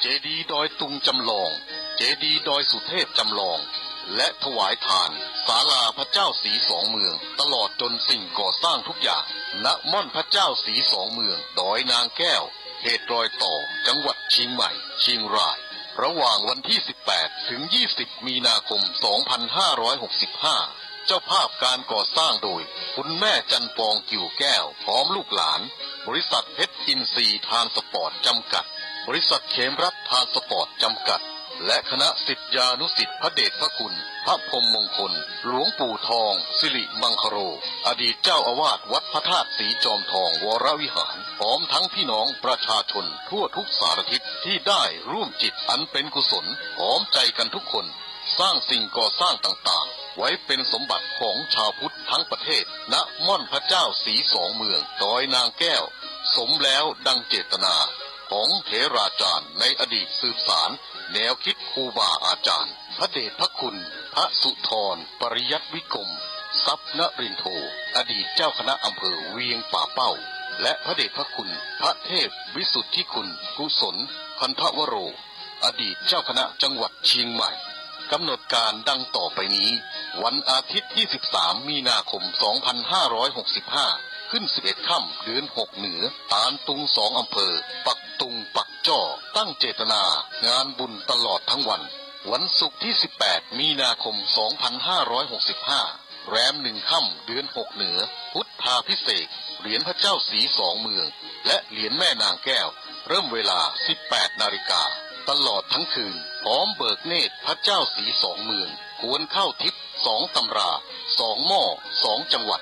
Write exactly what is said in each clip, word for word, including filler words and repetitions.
เจดีย์ดอยตุงจำลอง เจดีย์ดอยสุเทพจำลอง และถวายทานศาลาพระเจ้าศรีสองเมือง ตลอดจนสิ่งก่อสร้างทุกอย่าง ณ ม่อนพระเจ้าศรีสองเมือง ดอยนางแก้ว เขตรอยต่อ จังหวัดเชียงใหม่ เชียงราย ระหว่างวันที่ สิบแปด ถึง ยี่สิบ มีนาคม สองพันห้าร้อยหกสิบห้า เจ้าภาพการก่อสร้างโดย คุณแม่จันทร์ปอง กิ่วแก้ว พร้อมลูกหลาน บริษัทเพชรอินทรีย์ทรานสปอร์ต จำกัด บริษัทเขมรัตน์ทรานสปอร์ต จำกัด และคณะศิษยานุศิษย์พระเดชพระคุณ พระพรหมมงคล หลวงปู่ทอง สิริมังคโล อดีตเจ้าอาวาสวัดพระธาตุศรีจอมทอง วรวิหาร พร้อมทั้งพี่น้องประชาชนทั่วทุกสารทิศ ที่ได้ร่วมจิตอันเป็นกุศล พร้อมใจกันทุกคน สร้างสิ่งก่อสร้างต่างๆ ไว้เป็นสมบัติของชาวพุทธทั้งประเทศ ณ ม่อนพระเจ้าศรีสองเมือง ดอยนางแก้ว สมแล้วดังเจตนาของเถราจารย์ในอดีต สืบสานแนวคิดครูบาอาจารย์ พระเดชพระคุณ พระสุธร ปริยัติวิกรม ทรัพย์นรินโท อดีตเจ้าคณะอำเภอเวียงป่าเป้า และพระเดชพระคุณ พระเทพวิสุทธิคุณ กุศล คันธวโร อดีตเจ้าคณะจังหวัดเชียงใหม่ กำหนดการดังต่อไปนี้ วันอาทิตย์ที่ สิบสาม มีนาคม สองพันห้าร้อยหกสิบห้า ขึ้น สิบเอ็ด ค่ำ เดือนหก เหนือ ตานตุง สอง อำเภอ ปักตุง ปักจ้อ ตั้งเจตนางานบุญตลอดทั้งวัน วันศุกร์ที่ สิบแปด มีนาคม สองพันห้าร้อยหกสิบห้า แรม หนึ่ง ค่ำ เดือนหก เหนือ พุทธาภิเษกเหรียญพระเจ้าศรีสองเมือง และเหรียญแม่นางแก้ว เริ่มเวลา สิบแปด นาฬิกา ตลอดทั้งคืน พร้อมเบิกเนตรพระเจ้าศรีสองเมือง ควรเข้าทิพย์ สอง ตำรา สอง หม้อ สอง จังหวัด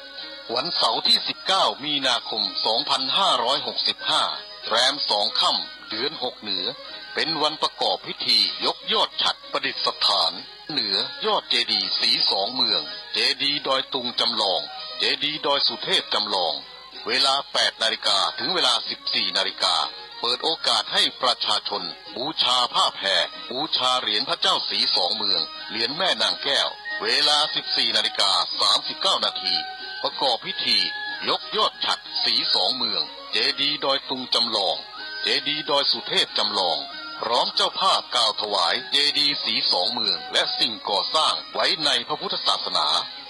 วันเสาร์ที่ สิบเก้า มีนาคม สองพันห้าร้อยหกสิบห้า แรม สอง ค่ำ เดือนหก เหนือ เป็นวันประกอบพิธียกยอดฉัตรประดิษฐาน เหนือยอดเจดีย์ศรีสองเมือง เจดีย์ดอยตุงจำลอง เจดีย์ดอยสุเทพจำลอง เวลา แปด นาฬิกา ถึงเวลา สิบสี่ นาฬิกา เปิดโอกาสให้ประชาชนบูชาผ้าแพร บูชาเหรียญพระเจ้าศรีสองเมือง เหรียญแม่นางแก้ว เวลา สิบสี่ นาฬิกา สามสิบเก้า นาที ประกอบพิธียกยอดฉัตรศรีสองเมือง เจดีย์ดอยตุงจำลอง เจดีย์ดอยสุเทพจำลอง พร้อมเจ้าภาพกล่าวถวายเจดีย์ศรีสองเมือง และสิ่งก่อสร้างไว้ในพระพุทธศาสนา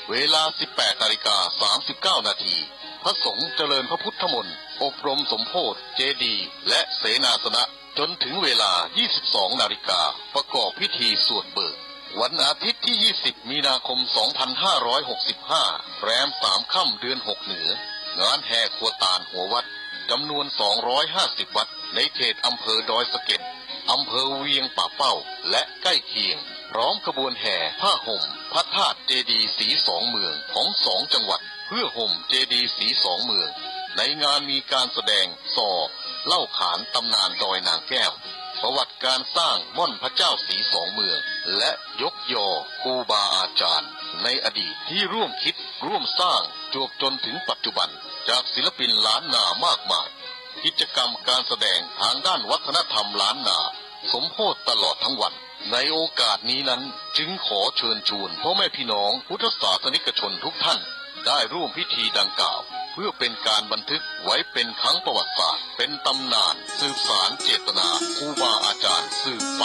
เวลา สิบแปด นาฬิกา สามสิบเก้า นาที พระสงฆ์เจริญพระพุทธมนต์ อบรมสมโภชน์ เจดีย์ และเสนาสนะ จนถึงเวลา ยี่สิบสอง นาฬิกา ประกอบพิธีสวดเบิก วันอาทิตย์ที่ ยี่สิบ มีนาคม สองพันห้าร้อยหกสิบห้า แรม สาม ค่ำ เดือนหก เหนือ งานแห่ครัวตาลหัววัด จำนวน สองร้อยห้าสิบ วัด ในเขตอำเภอดอยสะเก็ด อำเภอเวียงป่าเป้า และใกล้เคียง พร้อมขบวนแห่ผ้าห่มพระธาตุเจดีย์ศรีสองเมืองของสองจังหวัด เพื่อห่มเจดีย์ศรีสองเมือง ในงานมีการแสดงส่อเล่าขานตำนานดอยนางแก้ว ประวัติการสร้างม่อนพระเจ้าศรีสองเมือง และยกยอครูบาอาจารย์ในอดีตที่ร่วมคิดร่วมสร้างจวบจนถึงปัจจุบัน จากศิลปินล้านนามากมาย กิจกรรมการแสดงทางด้านวัฒนธรรมล้านนา สมโภชน์ตลอดทั้งวัน ในโอกาสนี้นั้น จึงขอเชิญชวนพ่อแม่พี่น้องพุทธศาสนิกชนทุกท่าน ได้ร่วมพิธีดังกล่าว เพื่อเป็นการบันทึกไว้เป็นครั้งประวัติศาสตร์ เป็นตำนานสืบสานเจตนาครูบาอาจารย์สืบไป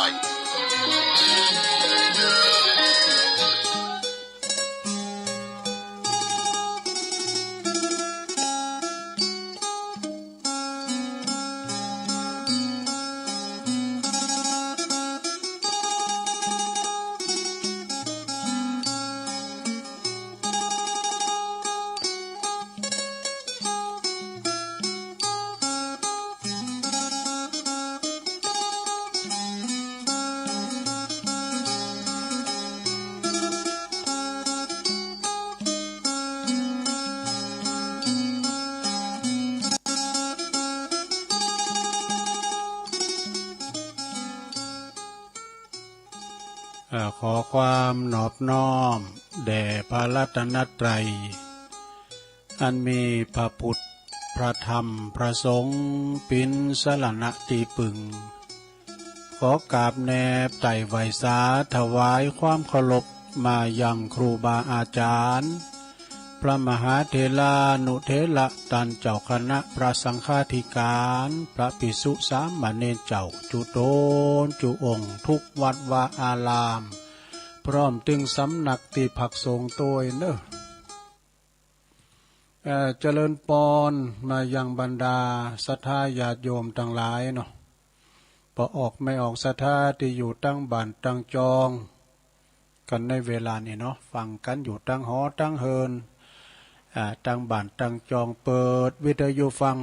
อ่า ขอความนอบน้อมแด่พระรัตนตรัย อันมีพระพุทธ พระธรรม พระสงฆ์ เป๋นสรณะตี้ปึง ขอกราบแนบไต้ไหว้สาถวายความเคารพมายังครูบาอาจารย์ พระมหาเถรานุเถระต้านเจ้าคณะพระสังฆาธิการ พระภิกษุสามเณรเจ้าจุ๊ต๋นจุ๊องค์ กู้วัดวาอาราม พร้อมตึงสำนักตี้พักสงฆ์ตวยเนาะ เอ่อ เจริญปอนมายังบรรดาศรัทธาญาติโยมตังหลายเนาะ ป้อออกแม่ออกศรัทธาตี้อยู่ตังบ้านตังจองกั๋นในเวลานี้เนาะ ฟังกั๋นอยู่ตังหอตังเฮือน อ่า ตังบ้านตังจอง เปิดวิทยุฟัง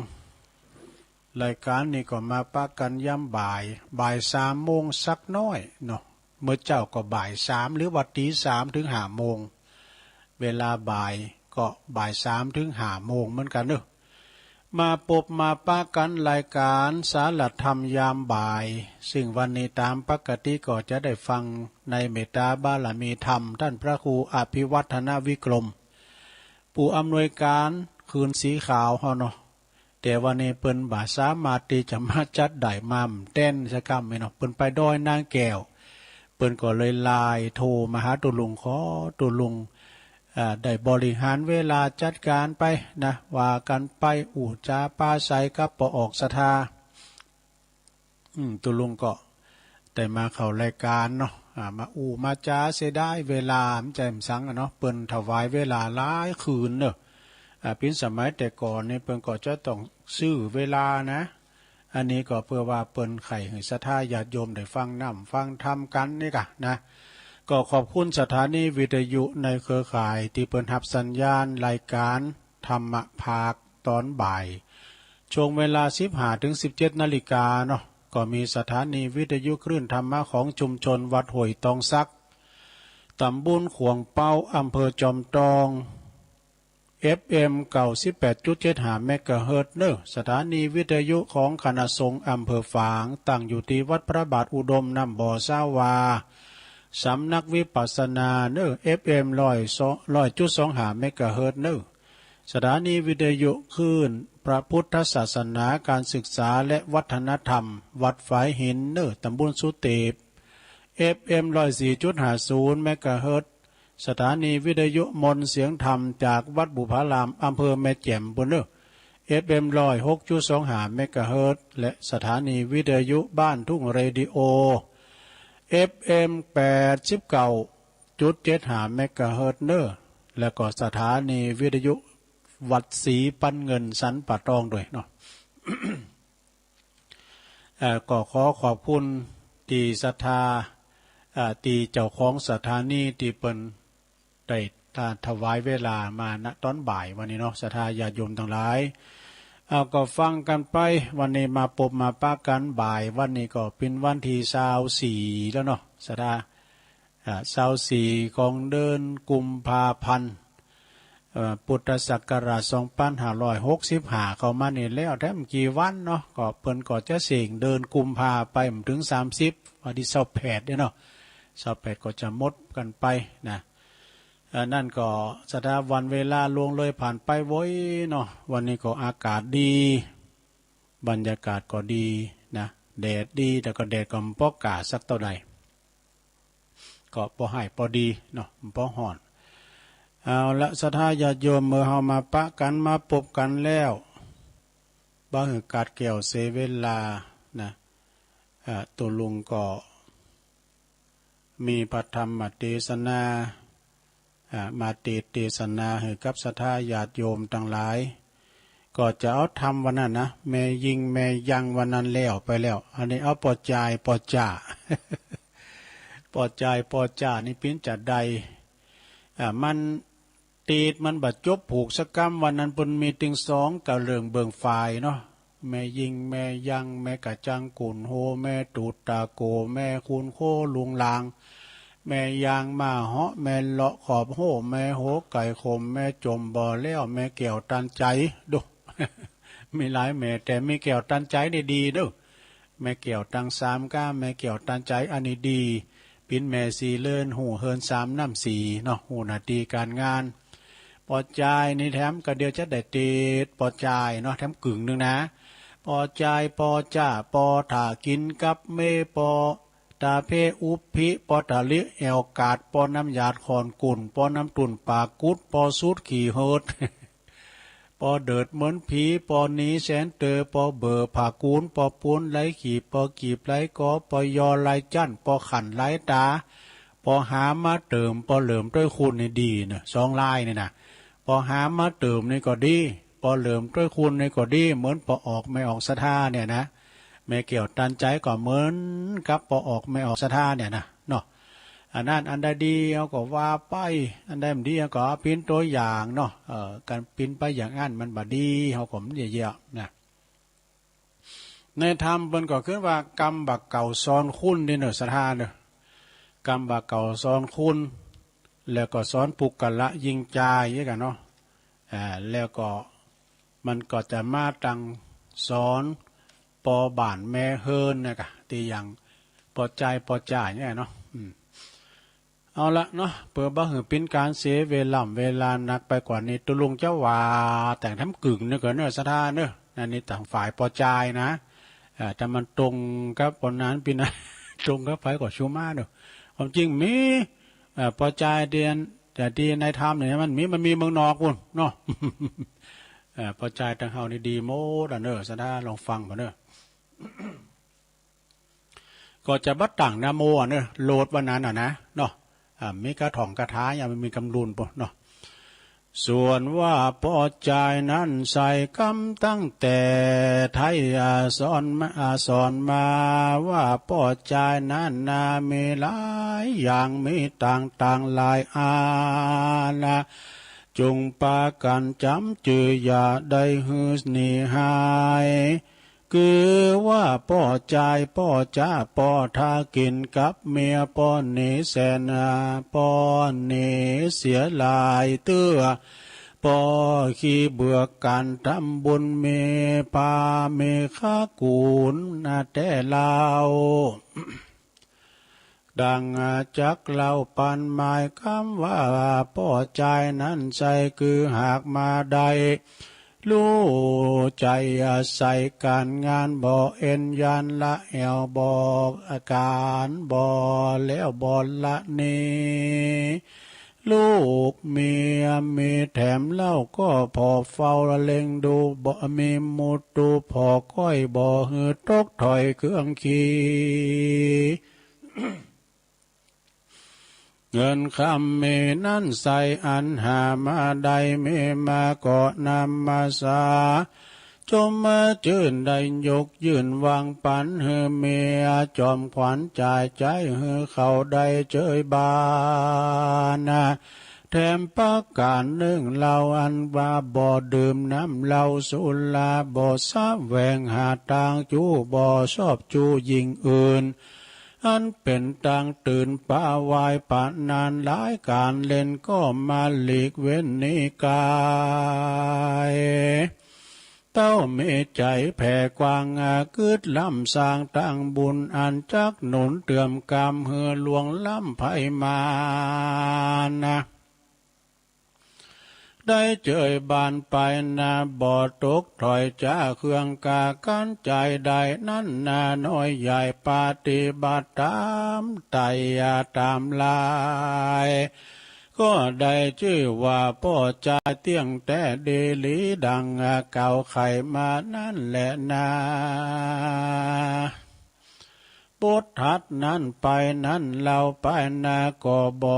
รายก๋านนี้ก็มาปะกั๋นยามบ่าย บ่ายสามโมงสักน้อยเนาะ เมื่อเจ๊าก็บ่ายสาม หรือว่าตี๋สามเถิงห้าโมง เวลาบ่ายก็บ่ายสามเถิงห้าโมงเหมือนกั๋นเนาะ มาปบมาปะกั๋นรายก๋านสารธรรมยามบ่าย ซึ่งวันนี้ต๋ามปกติก็จะได้ฟังในเมตตาบารมีธรรมต้านพระครูอภิวัฒนวิกรม ผู้อำนวยก๋านคืนสีขาวเฮาเนาะ แต่วันนี้เปิ้นบ่สามารถตี้จะมาจัดได้ มาบ่แต๊นสักกำเนาะ เปิ้นไปดอยนางแก้ว เปิ้นก็เลยไลน์โทรมาหาตุ๊ลุง ขอตุ๊ลุง อ่า ได้บริหารเวลาจัดก๋านไปนะ ว่ากั๋นไป อู้จ๋าปราศรัยกับป้อออกศรัทธา อืม ตุ๊ลุงก็ได้มาเข้ารายก๋านเนาะ อ่า มาอู้มาจ๋า เสียดายเวลา บ่ใจ้บ่สังอะเนาะ เปิ้นถวายเวลาหลายคืนเนาะ อ่า เป๋นสมัยแต่ก่อนนี่เปิ้นก็จะต้องซื้อเวลานะ อันนี้ก็เปื้อว่าเปิ้นใค่หื้อศรัทธาญาติโยมได้ฟังน้ำฟังธรรมกั๋นนี่ก่านะ ก็ขอบคุณสถานีวิทยุในเครือข่ายตี้เปิ้นฮับสัญญาณรายก๋านธรรมะภาคต๋อนบ่าย ช่วงเวลาสิบห้าเถิงสิบเจ็ดนาฬิกาเนาะ ก็มีสถานีวิทยุคลื่นธรรมะของชุมชนวัดห้วยตองสัก ต๋ำบลขวางเป๊า อำเภอจอมตอง เอฟเอ็ม เก้าสิบแปดจุดเจ็ดห้าเมกะเฮิรตซ์เนาะ สถานีวิทยุของคณะสงฆ์อำเภอฝาง ตั้งอยู่ตี้วัดพระบาทอุดมน้ำบ่อสาวา สำนักวิปัสสนาเนาะ เอฟเอ็ม ร้อย ร้อยจุดสองห้าเมกะเฮิรตซ์เนาะ สถานีวิทยุคลื่นพระพุทธศาสนา การศึกษาและวัฒนธรรม วัดฝายหินเนาะ ต๋ำบลสุเตป เอฟเอ็ม ร้อยสี่จุดห้าศูนย์เมกะเฮิรตซ์ สถานีวิทยุมนต์เสียงธรรมจากวัดบุพาราม อำเภอแม่แจ่มปู้นเนาะ เอฟเอ็ม ร้อยหกจุดสองห้าเมกะเฮิรตซ์ และสถานีวิทยุบ้านทุ่งเรดิโอ เอฟเอ็ม แปดสิบเก้าจุดเจ็ดห้าเมกะเฮิรตซ์เนาะ แล้วก็สถานีวิทยุวัดศรีปันเงินสันป่าตองด้วยเนาะ เอ่อ ก็ขอขอบคุณตี้ศรัทธา เอ่อ ตี้เจ้าของสถานีตี้เปิ้นได้ถวายเวลามา ณ ต๋อนบ่ายวันนี้เนาะ ศรัทธาญาติโยมตังหลาย เอา ก็ฟังกั๋นไป วันนี้มาปบมาปะกั๋นบ่าย วันนี้ก็เป๋นวันตี้ซาวสี่แล้วเนาะ ศรัทธา อ่า ซาวสี่ของเดือนกุมภาพันธ์ เอ่อ พุทธศักราชสองปันห้าร้อยหกสิบห้า เข้ามานี่แล้ว แถมบ่กี่วันเนาะ ก็เปิ้นก็จะเส้งเดือนกุมภาไปบ่เถิงสามสิบ วันตี้ซาวแปดเนี่ยเนาะ ซาวแปดก็จะหมดกั๋นไปนะ เอ่อ นั้นก็ศรัทธา วันเวลาล่วงเลยผ่านไปไวเนาะ วันนี้ก็อากาศดี บรรยากาศก็ดีนะ แดดดี แต่ก็แดดก็บ่ปอก้าสักเต้าใด ก็ปอฮ้ายปอดีเนาะ บ่ปอฮ้อน เอาละ ศรัทธาญาติโยม เมื่อเฮามาปะกั๋นมาปบกั๋นแล้ว บ่หื้อกัดแก้วเสียเวลานะ อ่า ตุ๊ลุงก็มีพระธรรมเตสนา อ่า มาเตสน์เตสนาหื้อกับศรัทธาญาติโยมตังหลาย ก็จะเอาธรรมวันนั้นนะ แม่ญิงแม่ยังวันนั้นแล้วไปแล้ว อันนี้เอาป้อจายป้อจ้า ป้อจายป้อจ้านี่เป๋นจาใด อ่า มัน เตสน์มันบ่จบผูกสักกำ วันนั้นเปิ้นมีเถิงสองกะเรื่องเบิ่งฝ่ายเนาะ แม่ญิงแม่ยัง แม่กะจังกุ่นโฮ แม่ตูดตาโก แม่คูนโคลุงลาง แม่ยางหม้าเหาะ แม่เลาะขอบโฮ่ แม่หัวไก่ขม แม่จมบ่อแล้ว แม่แก้วตันใจ๋ ดู มีหลายแม่ แต่แม่แก้วตันใจ๋นี่ดีเนาะ แม่แก้วตังสามก้า แม่แก้วตันใจ๋ อันนี้ดี เป๋นแม่สี่เรือน ฮู้เฮือนสามน้ำสี่เนาะ ฮู้หน้าตี้ก๋านงาน ป้อจายนี่แถมกะเดียวจะได้เตสน์ป้อจายเนาะ แถมกึ่งนึ่งนะ ป้อจาย ป้อจ้า ป้อถ้ากิ๋นกับเมย์ ป้อ ตาเพอุปภิ ปอตะลิแอ่วก๋าด ปอน้ำหยาดข่อนกุ่น ปอน้ำตุ่นปากกุด ปอสุดขี่เหิด ปอเดิดเหมือนผี ปอหนีแสนเตอ ปอเบอผ่ากู๋น ปอปูนไร้ขีบ ปอกีบไร้กอ ปอยอไร้จั้น ปอขั่นไร้ต๋า ปอหามาเติ่ม ปอเหลิมต้วยคุณ นี่ดีเน่อ สองลายนี่นะ ปอหามาเติ่มนี่ก็ดี ปอเหลิมต้วยคุณนี่ก็ดี เหมือนปอออกแม่ออกศรัทธาเนี่ยนะ แม่แก้วตันใจ๋ก็เหมือนกับปอออกแม่ออกศรัทธาเนี่ยนะเนาะ อันนั้นอันใดดีเฮาก็ว่าไป อันใดบ่ดีเฮาก็เอาเป๋นตั๋วอย่างเนาะ เอ่อ ก๋านเป๋นไปอย่างอั้นมันบ่ดี เฮาก็บ่เยียะๆ นะ ในธรรมเปิ้นก็ขึ้นว่า กรรมบ่าเก่าสอนคุณ นี่เน่อศรัทธาเน่อ กรรมบ่าเก่าสอนคุณ แล้วก็สอนปุคคละยิ่งจายอย่างกั๋นเนาะ อ่า แล้วก็มันก็จะมาตังสอนปอบ้านแม่เฮือนนะกะ ตี้อย่างปอจายปอจ่ายเนี่ยเนาะ อืม เอาละเนาะ เปื้อบ่หื้อเป๋นก๋านเสียเวล่ำเวลานักไปกว่านี้ ตุ๊ลุงจะว่าแต่งทำกึ่งเน่อก่อเน่อศรัทธาเน่อ อันนี้ตางฝ่ายปอจายนะ อ่า ถ้ามันตรงกับปอนั้นปี้นะ ตรงกับใผก็ชูมาเน่อ ความจริงมี เอ่อ ปอจายเดียน แต่ตี้ในธรรมเนี่ยมันมี มันมีเมืองนอกปู้นเนาะ เอ่อ ปอจายตางเฮานี่ดีหมดอะเน่อศรัทธา ลองฟังก่อเน่อ ก็จะบ่ตั้งนะโมอะเน่อ โลดวันนั้นอะนะเนาะ อ่า มีกะถ่องกะถาอย่างมันมีกำลุนปู้นเนาะ ส่วนว่าปอจายนั้นใส่กำตั้งแต่ไทย อ่า สอนมา อ่า สอนมาว่าปอจายนั้นนามีหลายอย่าง มีต่างๆ หลายอาณา จุ่งปากั๋นจ๋ำจื้ออย่าได้หื้อหนีหาย คือว่าป้อจาย ป้อจ๊า ป้อทากิ๋นกับเมีย ป้อหนีแสน อ่า ป้อหนีเสียหลายเตื้อ ป้อขี้เบื่อก๋านทำบุญ มีผ้ามีขากู๋นนาแต๊เล่า ดังจักเล่าปันหมายกำว่าป้อจายนั้นใส่ คือหากมาได้ ฮู้ใจ๋ใส่ก๋านงาน บ่เอ็นยานละแอ่ว บ่ก๋าน บ่แล้วบ่ละหนี ลูกเมียมีแถมเล่า ก็ผ่อเฝ้าเล็งดู บ่มีมุตุ ผ่อก้อย บ่หื้อตกถ้อยเครื่องขี่ เงินคำมีนั้นใส่ อันหามาได้ มีมาก็นำมาสา จมมาจื้นได้ยกยื่นวางปัน หื้อเมียจอมขวัญจ่ายใจ๊ หื้อเขาได้เจยบานนา แถมประก๋านนึ่งเล่า อันว่าบ่ดื่มน้ำเหล้าสุรา บ่แสวงหาตางจู้ บ่ชอบจู้ญิงอื่น อันเป๋นตางตื่นปาวาย ประนานหลายก๋านเล่น ก็มาหลีกเว้นหนีกาย เต้ามีใจ๋แผ่กว้าง กึ๊ดล้ำสร้างตางบุญ อันจักหนุนเติมกำ หื้อล่วงล้ำภัยมารนา ได้เจยบานไปนา บ่ตกถ้อยจ๊า เครื่องกากั๋นใจ๋ได้นั้นนา น้อยใหญ่ปฏิบัติต๋ามไตร่ต๋ามลาย ก็ได้จื้อว่าป้อจายเตี้ยงแต๊ดีหลี ดังเก่าใค่มานั้นแลนา บทถัดนั้นไปนั้นเล่าไปนา ก็บ่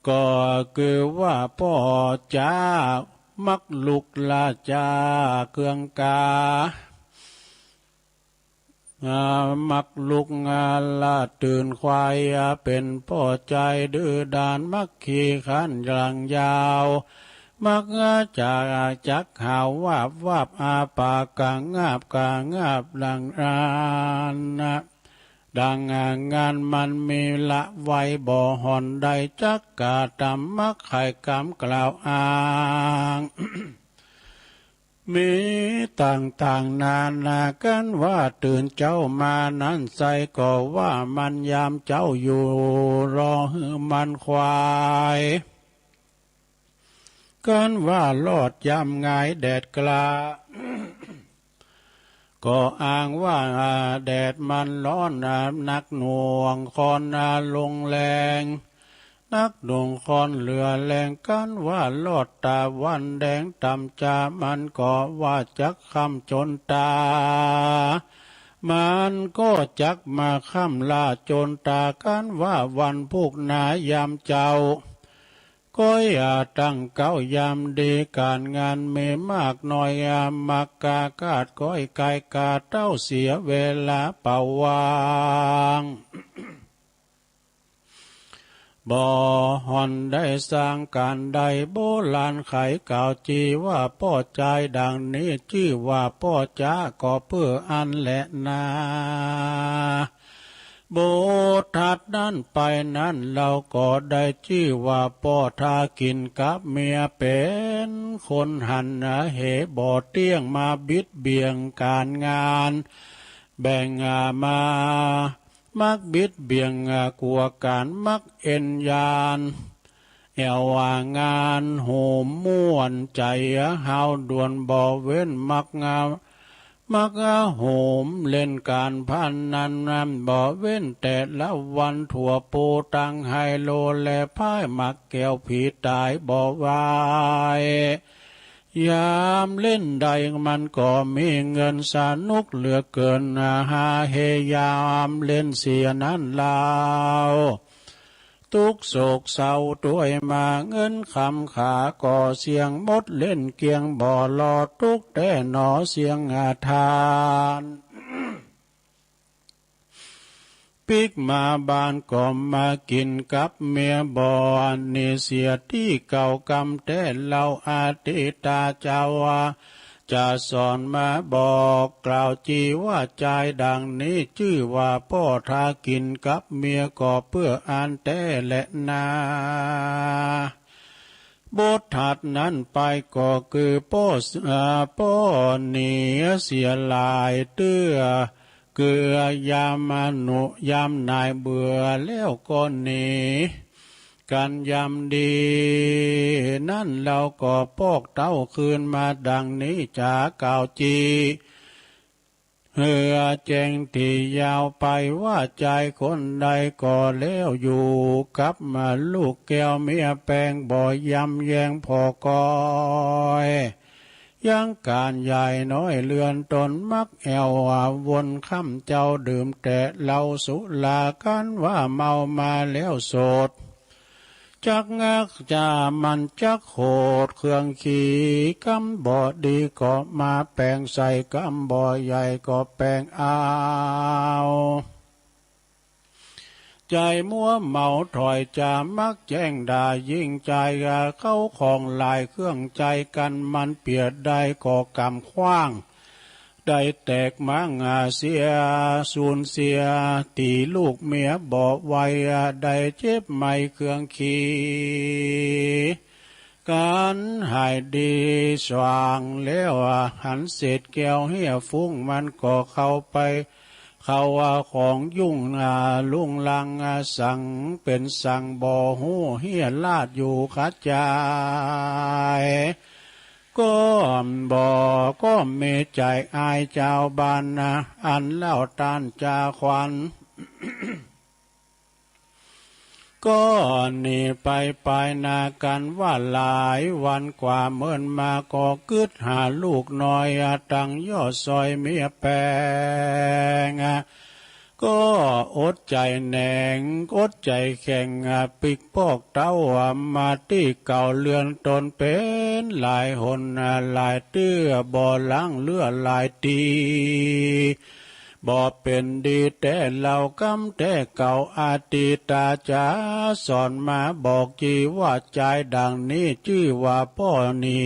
ก็คือว่าป้อจ๊ามักลุกราจ๊าเครื่องกา อ่า มักลุกงาละตื่นควาย อ่า เป๋นป้อจายดื้อด้าน มักขี้คร้านหลังยาว มักงาจากจักหาววาบวาบ อาปากกะงาบกะงาบดังนั้นนะ ดังงานมันมีละไว้บ่ห่อน ได้จักกะตำ มักใค่กำกล่าวอ้าง มีต่างๆ นานา กันว่าตื่นเจ๊ามานั้นใส่ ก็ว่ามันยามเจ๊าอยู่ รอหื้อมันควาย กันว่ารอดยามหงายแดดกล้า ก็อ้างว่าแดดมันฮ้อนนักหน่วง ฮ้อนลงแฮง นักหน่วงฮ้อนเหลือแฮง กันว่าลอดต๋าวันแดง ต่ำจ๋ามันก็ว่าจักค่ำจ๋นต๋า มันก็จักมาค่ำล่าจ๋นต๋า กันว่าวันพูกหนายามเจ๊า ก็อย่าตั้งเก๊ายามดี ก๋านงานมีมากน้อย มักกล้าคาดก้อยก๋าย ก๋าเต้าเสียเวลาเปล่าว่าง บ่ฮ้อนได้สร้างก๋านใด โบราณไขกล่าวจีว่าป้อจายดังนี้ จื้อว่าป้อจ๊าก็เปื้ออั้นแหละนา บทถัดนั้นไปนั้น เฮาก็ได้จื้อว่าป้อทากิ๋นกับเมีย เป๋นคนหันนาเหบ่เตี้ยง มาบิดเบี่ยงก๋านงาน แบ่งอามา มักบิดเบี่ยงอากั๋วก๋าน มักเอ็นยาน แอ่วว่างานโหมม่วนใจ๋ ฮาวด่วนบ่เว้น มักงา มักโหมเล่นก๋านพนันนั้นบ่เว้น แต่ละวันถั่วปูตังไฮโล และไพ่หมากแก้วผีต๋ายบ่วาย ยามเล่นได้มันก็มีเงิน สนุกเหลือเกิน หาเฮยามเล่นเสียนั้นเฮา ตุ๊กข์โศกเศร้าตวยมา เงินคำขาก็เสี้ยงหมด เล่นเกี้ยงบ่หล่อ ตุ๊กข์แต๊หนอเสี้ยงอาทาน ปิ๊กมาบ้านก็มากิ๋นกับเมียบ่ อันนี้เสียตี้เก่ากำแต๊ เฮาอดีตต๋าจ๋าว่า จะสอนมาบอกกล่าวจีว่าจายดังนี้ จื้อว่าป้อทากิ๋นกับเมียก็เปื้ออั้นแต๊แหละนา บทถัดนั้นไปก็คือป้อ เอ่อ ป้อหนีเสียหลายเตื้อ เกือยามอนุยามนายเบื่อแล้วก็หนี กั๋นยามดี นั้นเฮาก็ปอกเต้าคืนมาดังนี้ จ๋ากล่าวจี เหื้อแจ้งตี้ยาวไปว่า จายคนใดก็แล้วอยู่กับลูกแก้วเมียแปง บ่ยำแยงผ่อก้อย ยังก๋านใหญ่น้อยเฮือนต๋น มักแอ่ววนค่ำเจ๊า ดื่มแต่เหล้าสุรา กันว่าเมามาแล้วโสด จักงักจะมันจักโหดเครื่องขี้ กำบ่ดีก็มาแป๋งใส่ กำบ่ใหญ่ก็แป๋งเอา ใจ๋มัวเมาถ่อยจ๋า มักแจ้งด่ายิ่งจาย เข้าของหลายเครื่องใจ๋กั๋น มันเปียดได้ก็กำขว้าง ได้แตกม้างเสีย สูญเสีย ตี๋ลูกเมียบ่ไหว ได้เจ็บไหม้เครื่องขี้ กั๋นหายดีสว่างแล้ว หันเศษแก้วเฮียฟุ้ง มันก็เข้าไป เขาว่าของยุ่ง อ่า ลุงลัง อ่า สังเป๋นสังบ่ฮู้ เฮียลาดอยู่ขะจาย ก็บ่ ก็มีใจ๋อายจาวบ้านนะ อันเล่าต้านจาขวัญ ก็หนีไปปายนากั๋นว่าหลายวันกว่า เมินมาก็กึ๊ดหาลูกน้อย อ่า ตังยอดซอยเมียแปง อ่า ก็อดใจ๋แหนง อดใจ๋แข็ง อ่า ปิ๊กปอกเต้า อ่า มาตี้เก่า เฮือนต๋นเป๋นหลายหน อ่า หลายเตื้อ บ่ล้างเฮื้อหลายตี๋ บ่เป๋นดีแต๊ เฮากำแต๊เก่า อดีตต๋าจ๋าสอนมาบอกจีว่าจายดังนี้ จื้อว่าป้อหนี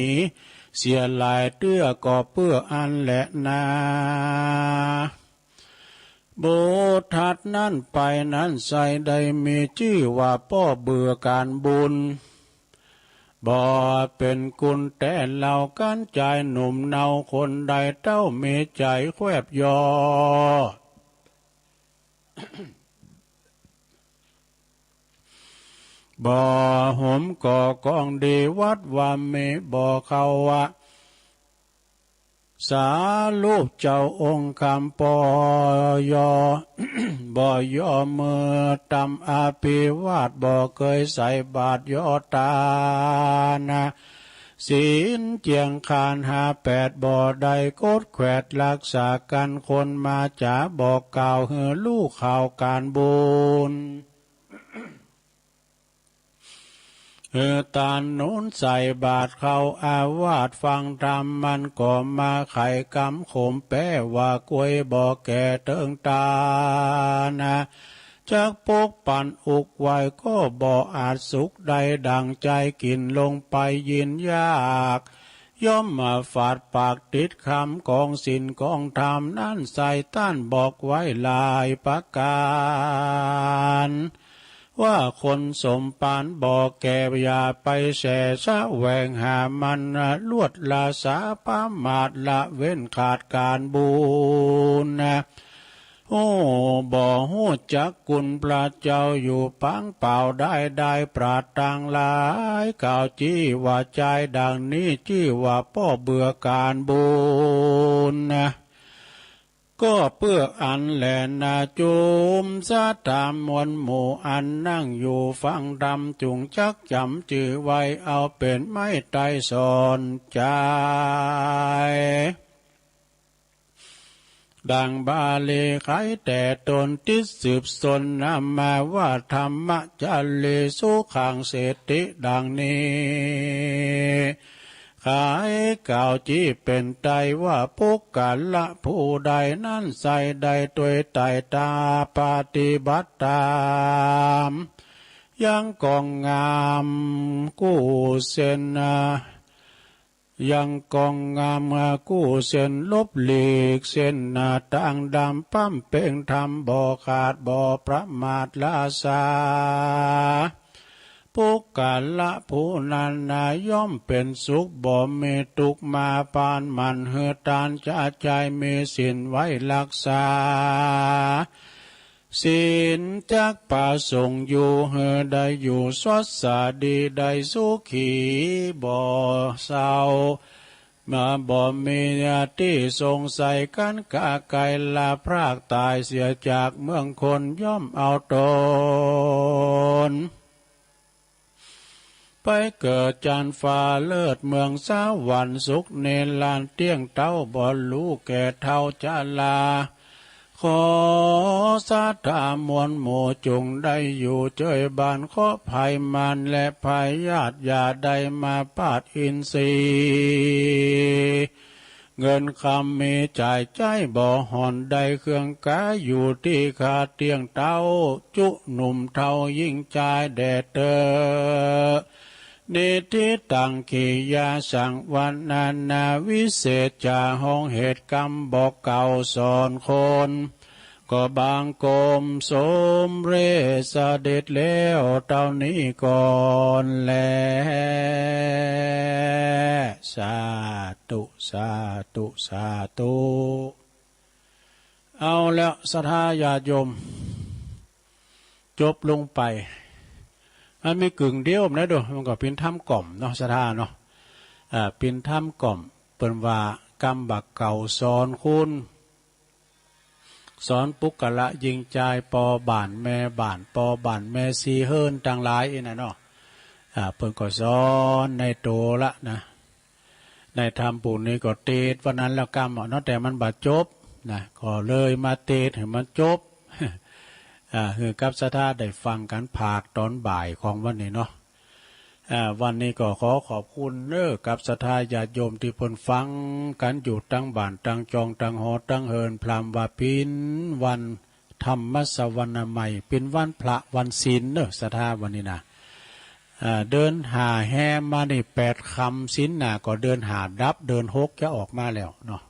เสียหลายเตื้อ ก็เปื้ออั้นแหละนา บทถัดนั้นไปนั้นไส้ได้มีจื้อว่าป้อเบื่อก๋านบุญ บ่เป๋นกุณแต๊ เฮากั๋นจายหนุ่มเนาคนใด เต้ามีใจ๋แควบยอ บ่หมก่อกองดี วัดว่ามีบ่เข้าว่า สารูปเจ้าองค์คำปอยอ บ่ยอมือตำอภิวาท บ่เกยใส่บาตรยอตานะ ศีลเจียงคานห้าแปด บ่ได้กดแขวด รักษากั๋นคนมาจ๋า บอกกล่าวหื้อฮู้ข่าวก๋านบุญ หื้อตานหนุนใส่บาตรเข้าอาวาสฟังธรรม มันก็มาไขกำขม แปว่าก๋วยบ่แก่เติงตานะ จักปกปั๋นอุกไหว้ก็บ่อาจสุขได้ดั่งใจ๋ กิ๋นลงไปยินยาก ย่อมมาฝาดปากติดคำของศีลของธรรมนั้นใส่ ต้านบอกไว้หลายประก๋าน ว่าคนสมภารบ่แก่ อย่าไปแสวงหามัน ลวดละสาประมาท ละเว้นขาดก๋านบุญ ฮู้บ่ฮู้จักคุณพระเจ้า อยู่ปางเปล่าได้ ได้ปราดตังหลาย กล่าวจี้ว่าจายดั่งนี้ จี้ว่าป้อเบื่อก๋านบุญ ก็เปื้ออั้นแลนา จุมศรัทธามวลหมู่ อันนั่งอยู่ฟังธรรม จุ่งจักจ๋ำจื้อไว้ เอาเป๋นไม้ไต้สอนใจ๋ ดั่งบาลีไขแต่ตน ติดสืบสนนำมาว่า ธัมมะจารีสุขังเสติ ดั่งนี้ ไขกล่าวจี้เป๋นไต้ว่า ปุคคละผู้ใดนั้นใส่ได้ตวยไต่ตามปฏิบัติต๋าม ยังกองงามกู้เส้น ยังกองงามกู้เส้น หลบหลีกเส้นตางดำ บำเพ็งธรรมบ่ขาด บ่ประมาทละสา ปุคคละผู้นั้นนา ย่อมเป๋นสุขบ่มีตุ๊กข์ มาปานหมั่นหื้อตานจะใจ๋ มีศีลไว้รักษา ศีลจักประสงค์อยู่หื้อได้อยู่สวัสดี ได้สุขีบ่เศร้า มาบ่มีตี้สงสัย กั๋นกาไกลละพรากต๋ายเสียจากเมืองคน ย่อมเอาต๋น ไปเกิดจั้นฟ้าเลิศเมืองสวรรค์สุขนิรันดร์ เตี้ยงเต๊าบ่ฮู้แก่เฒ่าจรา ขอศรัทธามวลหมู่จุ่งได้อยู่เจยบรรเทาภัยมารและพยาธิ อย่าได้มาพลาดอินทรีย์ เงินคำมีจ่ายใจ๊บ่ห่อน ได้เครื่องก๋าอยู่ตี้คาเตี้ยงเต๊า จุหนุ่มเฒ่ายิ่งจายแด่เต๊อะ นิทธิตัง กิริยาสังวรรณนา วิเศษจา ห้องเหตุกำบอกกล่าวสอนคน ก็บังคมสมเร็จเสด็จแล้วเต้านี้ก่อนแล สาธุ สาธุ สาธุ เอาแล้วศรัทธาญาติโยม จบลงไป มันมีกึ่งเดียวนะดู มันก็เป๋นธรรมกล่อมเนาะ ศรัทธาเนาะ อ่า เป๋นธรรมกล่อม เปิ้นว่ากำบอกกล่าวสอนคน สอนปุคคละยิ่งจาย ปอบ้านแม่บ้าน ปอบ้านแม่ชีเฮือนตังหลายอี้นะเนาะ อ่า เปิ้นก็สอนในโตละนะ ในธรรมปุ้นนี้ก็เตสน์วันนั้นแล้วกำอะเนาะ แต่มันบ่จบนะ ก็เลยมาเตสน์หื้อมันจบ อ่า หื้อกับศรัทธาได้ฟังกั๋นภาคต๋อนบ่ายของวันนี้เนาะ อ่า วันนี้ก็ขอขอบคุณเน้อกับศรัทธาญาติโยมตี้เปิ้นฟังกั๋นอยู่ตังบ้านตังจองตังหอตังเฮือน พร่ำว่าเป๋นวันธรรมสวรรณใหม่ เป๋นวันพระวันศีลเน้อศรัทธาวันนี้นะ อ่า เดือนห้าแฮมมานี่แปดค่ำ ศีลหน้าก็เดือนห้าดับ เดือนหกจะออกมาแล้วเนาะ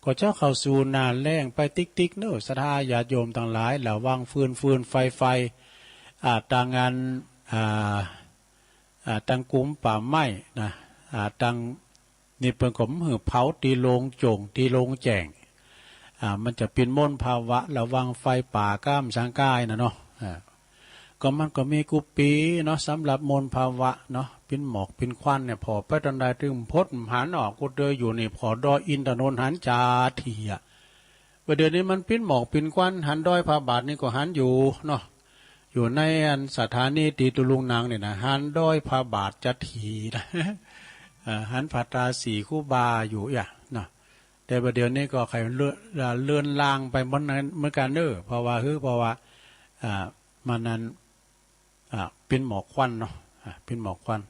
ก็จะเข้าสู่หน้าแล้งไปติ๊กๆ เน้อศรัทธาญาติโยมตังหลาย ระวังฟืน ฟืนไฟ ไฟ อ่า ตังอัน อ่า อ่า ตังกรมป่าไม้นะ อ่า ตัง นี่เปิ้นก็บ่หื้อเผาตี้โล่งโจ้ง ตี้โล่งแจ้ง อ่า มันจะเป๋นมลภาวะ ระวังไฟป่าก้ามสังกายนะเนาะ อ่า ก็มันก็มีกู้ปี๋เนาะ สำหรับมลภาวะเนาะ ปิ้นหมอกปิ้นควันเนี่ย ผ่อไปตังใดตึงพดหันออก กุเตยอยู่นี่ผ่อดอยอินทนนท์หันจ๋าถี่อะ บ่าเดี่ยวนี้มันปิ้นหมอกปิ้นควัน หันดอยพระบาทนี่ก็หันอยู่เนาะ อยู่ในอันสถานีตี้ตุ๊ลุงนั่งเนี่ยนะ หันดอยพระบาทจะถี่นะ เอ่อ หันผาตาสี่ครูบาอยู่อะเนาะ แต่บ่าเดี่ยวนี้ก็ใค่เลือน เอ่อ เลือนลางไปเหมือนกัน เหมือนกันเน้อ เพราะว่า หื้อ เพราะว่า อ่า มันนั้น อ่า ปิ้นหมอกควันเนาะ อ่า ปิ้นหมอกควัน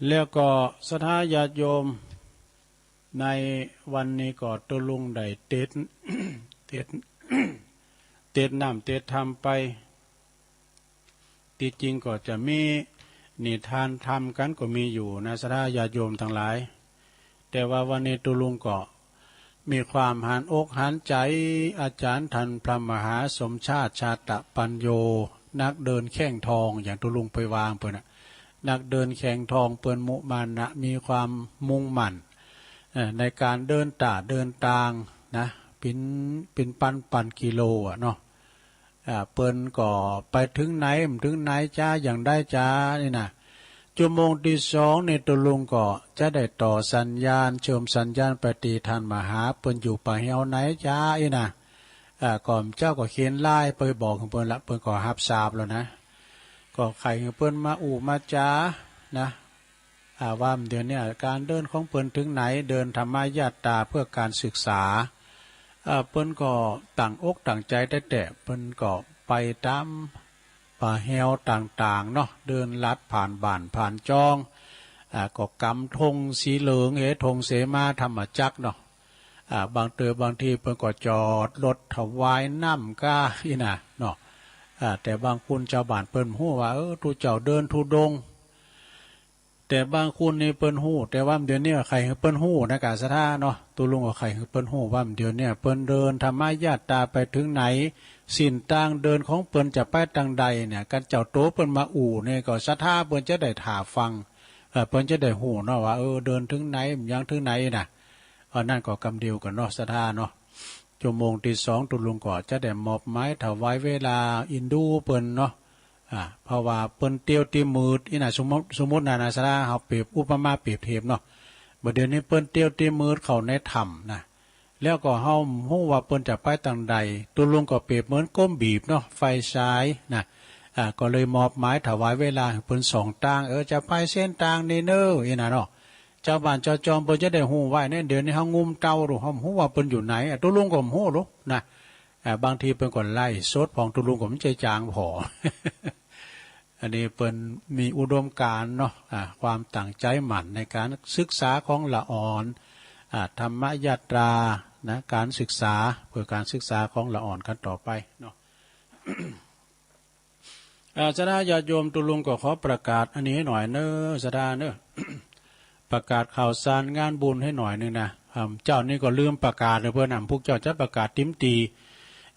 แล้วก็ศรัทธาญาติโยม ในวันนี้ก็ตุ๊ลุงได้เตสน์ เตสน์ เตสน์น้ำเตสน์ธรรมไป ตี้จริงก็จะมีนิทานธรรมกั๋นก็มีอยู่นะ ศรัทธาญาติโยมตังหลาย แต่ว่าวันนี้ตุ๊ลุงก็มีความหันอกหันใจ๋ อาจ๋ารย์ต้านพระมหาสมชาติ ชาตะปัญโญ นักเดินแข้งทอง อย่างตุ๊ลุงไปวางเปิ้นน่ะ นักเดินแข้งทอง เปิ้นมุมานะ มีความมุ่งมั่น เอ่อ ในก๋านเดินต๋าเดินตางนะ เป๋น เป๋นปันๆ กิโลอะเนาะ อ่า เปิ้นก็ไปเถิงไหน บ่เถิงไหนจ๊า อย่างใดจ๊า นี่นะ จั่วโมงตี้สองนี่ตุ๊ลุงก็จะได้ต่อสัญญาณ เชื่อมสัญญาณไปตี้ต้านมหา เปิ้นอยู่ป่าแฮวไหนจ๊า อี้นะ อ่า ก่อนเจ้าก็เขียนไลน์ไปบอกหื้อเปิ้นละ เปิ้นก็ฮับซาบแล้วนะ ก็ใค่หื้อเปิ้นมาอู้มาจ๋านะ อ่า ว่าเดี๋ยวนี้ก๋านเดินของเปิ้นเถิงไหน เดินธรรมยาตราเพื่อก๋านศึกษา อ่า เปิ้นก็ตั้งอกตั้งใจ๋แต๊ๆ เปิ้นก็ไปต๋ามป่าแฮวต่างๆ เนาะ เดินลัดผ่านบ้านผ่านจอง อ่า ก็ก๋ำธงสีเหลือง เฮธงเสมาธรรมจักรเนาะ อ่า บางเตื้อบางทีเปิ้นก็จอดรถถวายน้ำก้า อี้นะเนาะ อ่า แต่บางคนจาวบ้านเปิ้นฮู้ว่า เออ ตุ๊เจ้าเดินธุดงค์ แต่บางคนนี่เปิ้นฮู้ แต่ว่าเดี๋ยวนี้ใค่หื้อเปิ้นฮู้นะ ก๋าศรัทธาเนาะ ตุ๊ลุงก็ใค่หื้อเปิ้นฮู้ว่าเดี๋ยวนี้เปิ้นเดินธรรมยาตราไปเถิงไหน เส้นตางเดินของเปิ้นจะไปตางใดเนี่ย กันเจ้าโตเปิ้นมาอู้เนี่ย ก็ศรัทธาเปิ้นจะได้ถ่าฟัง เอ่อ เปิ้นจะได้ฮู้เนาะว่า เออ เดินเถิงไหน ยังเถิงไหนนะ อันนั้นก็กำเดียวกั๋นเนาะ ศรัทธาเนาะ จั่วโมงตี้สองตุ๊ลุงก็จะได้มอบหมายถวายเวลาเอ็นดูเปิ้นเนาะ อ่า เพราะว่าเปิ้นเตียวตี้มืด อี้นะ สมมุติ สมมุตินะ นะ ศรัทธา เฮาเปรียบอุปมาเปรียบเทียบเนาะ บ่าเดี่ยวนี้เปิ้นเตียวตี้มืดเข้าในถ้ำนะ แล้วก็เฮาฮู้ว่าเปิ้นจะไปตางใด ตุ๊ลุงก็เปรียบเหมือนก้มบีบเนาะ ไฟฉายนะ อ่า ก็เลยมอบหมายถวายเวลาหื้อเปิ้นสองตาง เออ จะไปเส้นตางนี้เน้อ อี้นะเนาะ จาวบ้านจาวจองเปิ้นจะได้ฮู้ไว้เนี่ย เดี๋ยวนี้เฮางุมเตาดู เฮาบ่ฮู้ว่าเปิ้นอยู่ไหน อ่ะ ตุ๊ลุงก็บ่ฮู้หรอกนะ อ่า บางทีเปิ้นก็ไลฟ์สดพ่อง ตุ๊ลุงก็บ่ใจ้จางผ่อ อันนี้เปิ้นมีอุดมการณ์เนาะ อ่า ความตั้งใจ๋หมั่นในก๋านศึกษาของละอ่อน อ่า ธรรมยาตรานะ ก๋านศึกษา เพื่อก๋านศึกษาของละอ่อนกั๋นต่อไปเนาะ อ่า ศรัทธาญาติโยม ตุ๊ลุงก็ขอประกาศอันนี้หื้อหน่อยเน้อ ศรัทธาเน้อ ประกาศข่าวสารงานบุญหื้อหน่อยนึงนะ อ่า เจ้านี้ก็ลืมประกาศเน้อเปิ้นนะ พวกเจ้าจะประกาศติมตี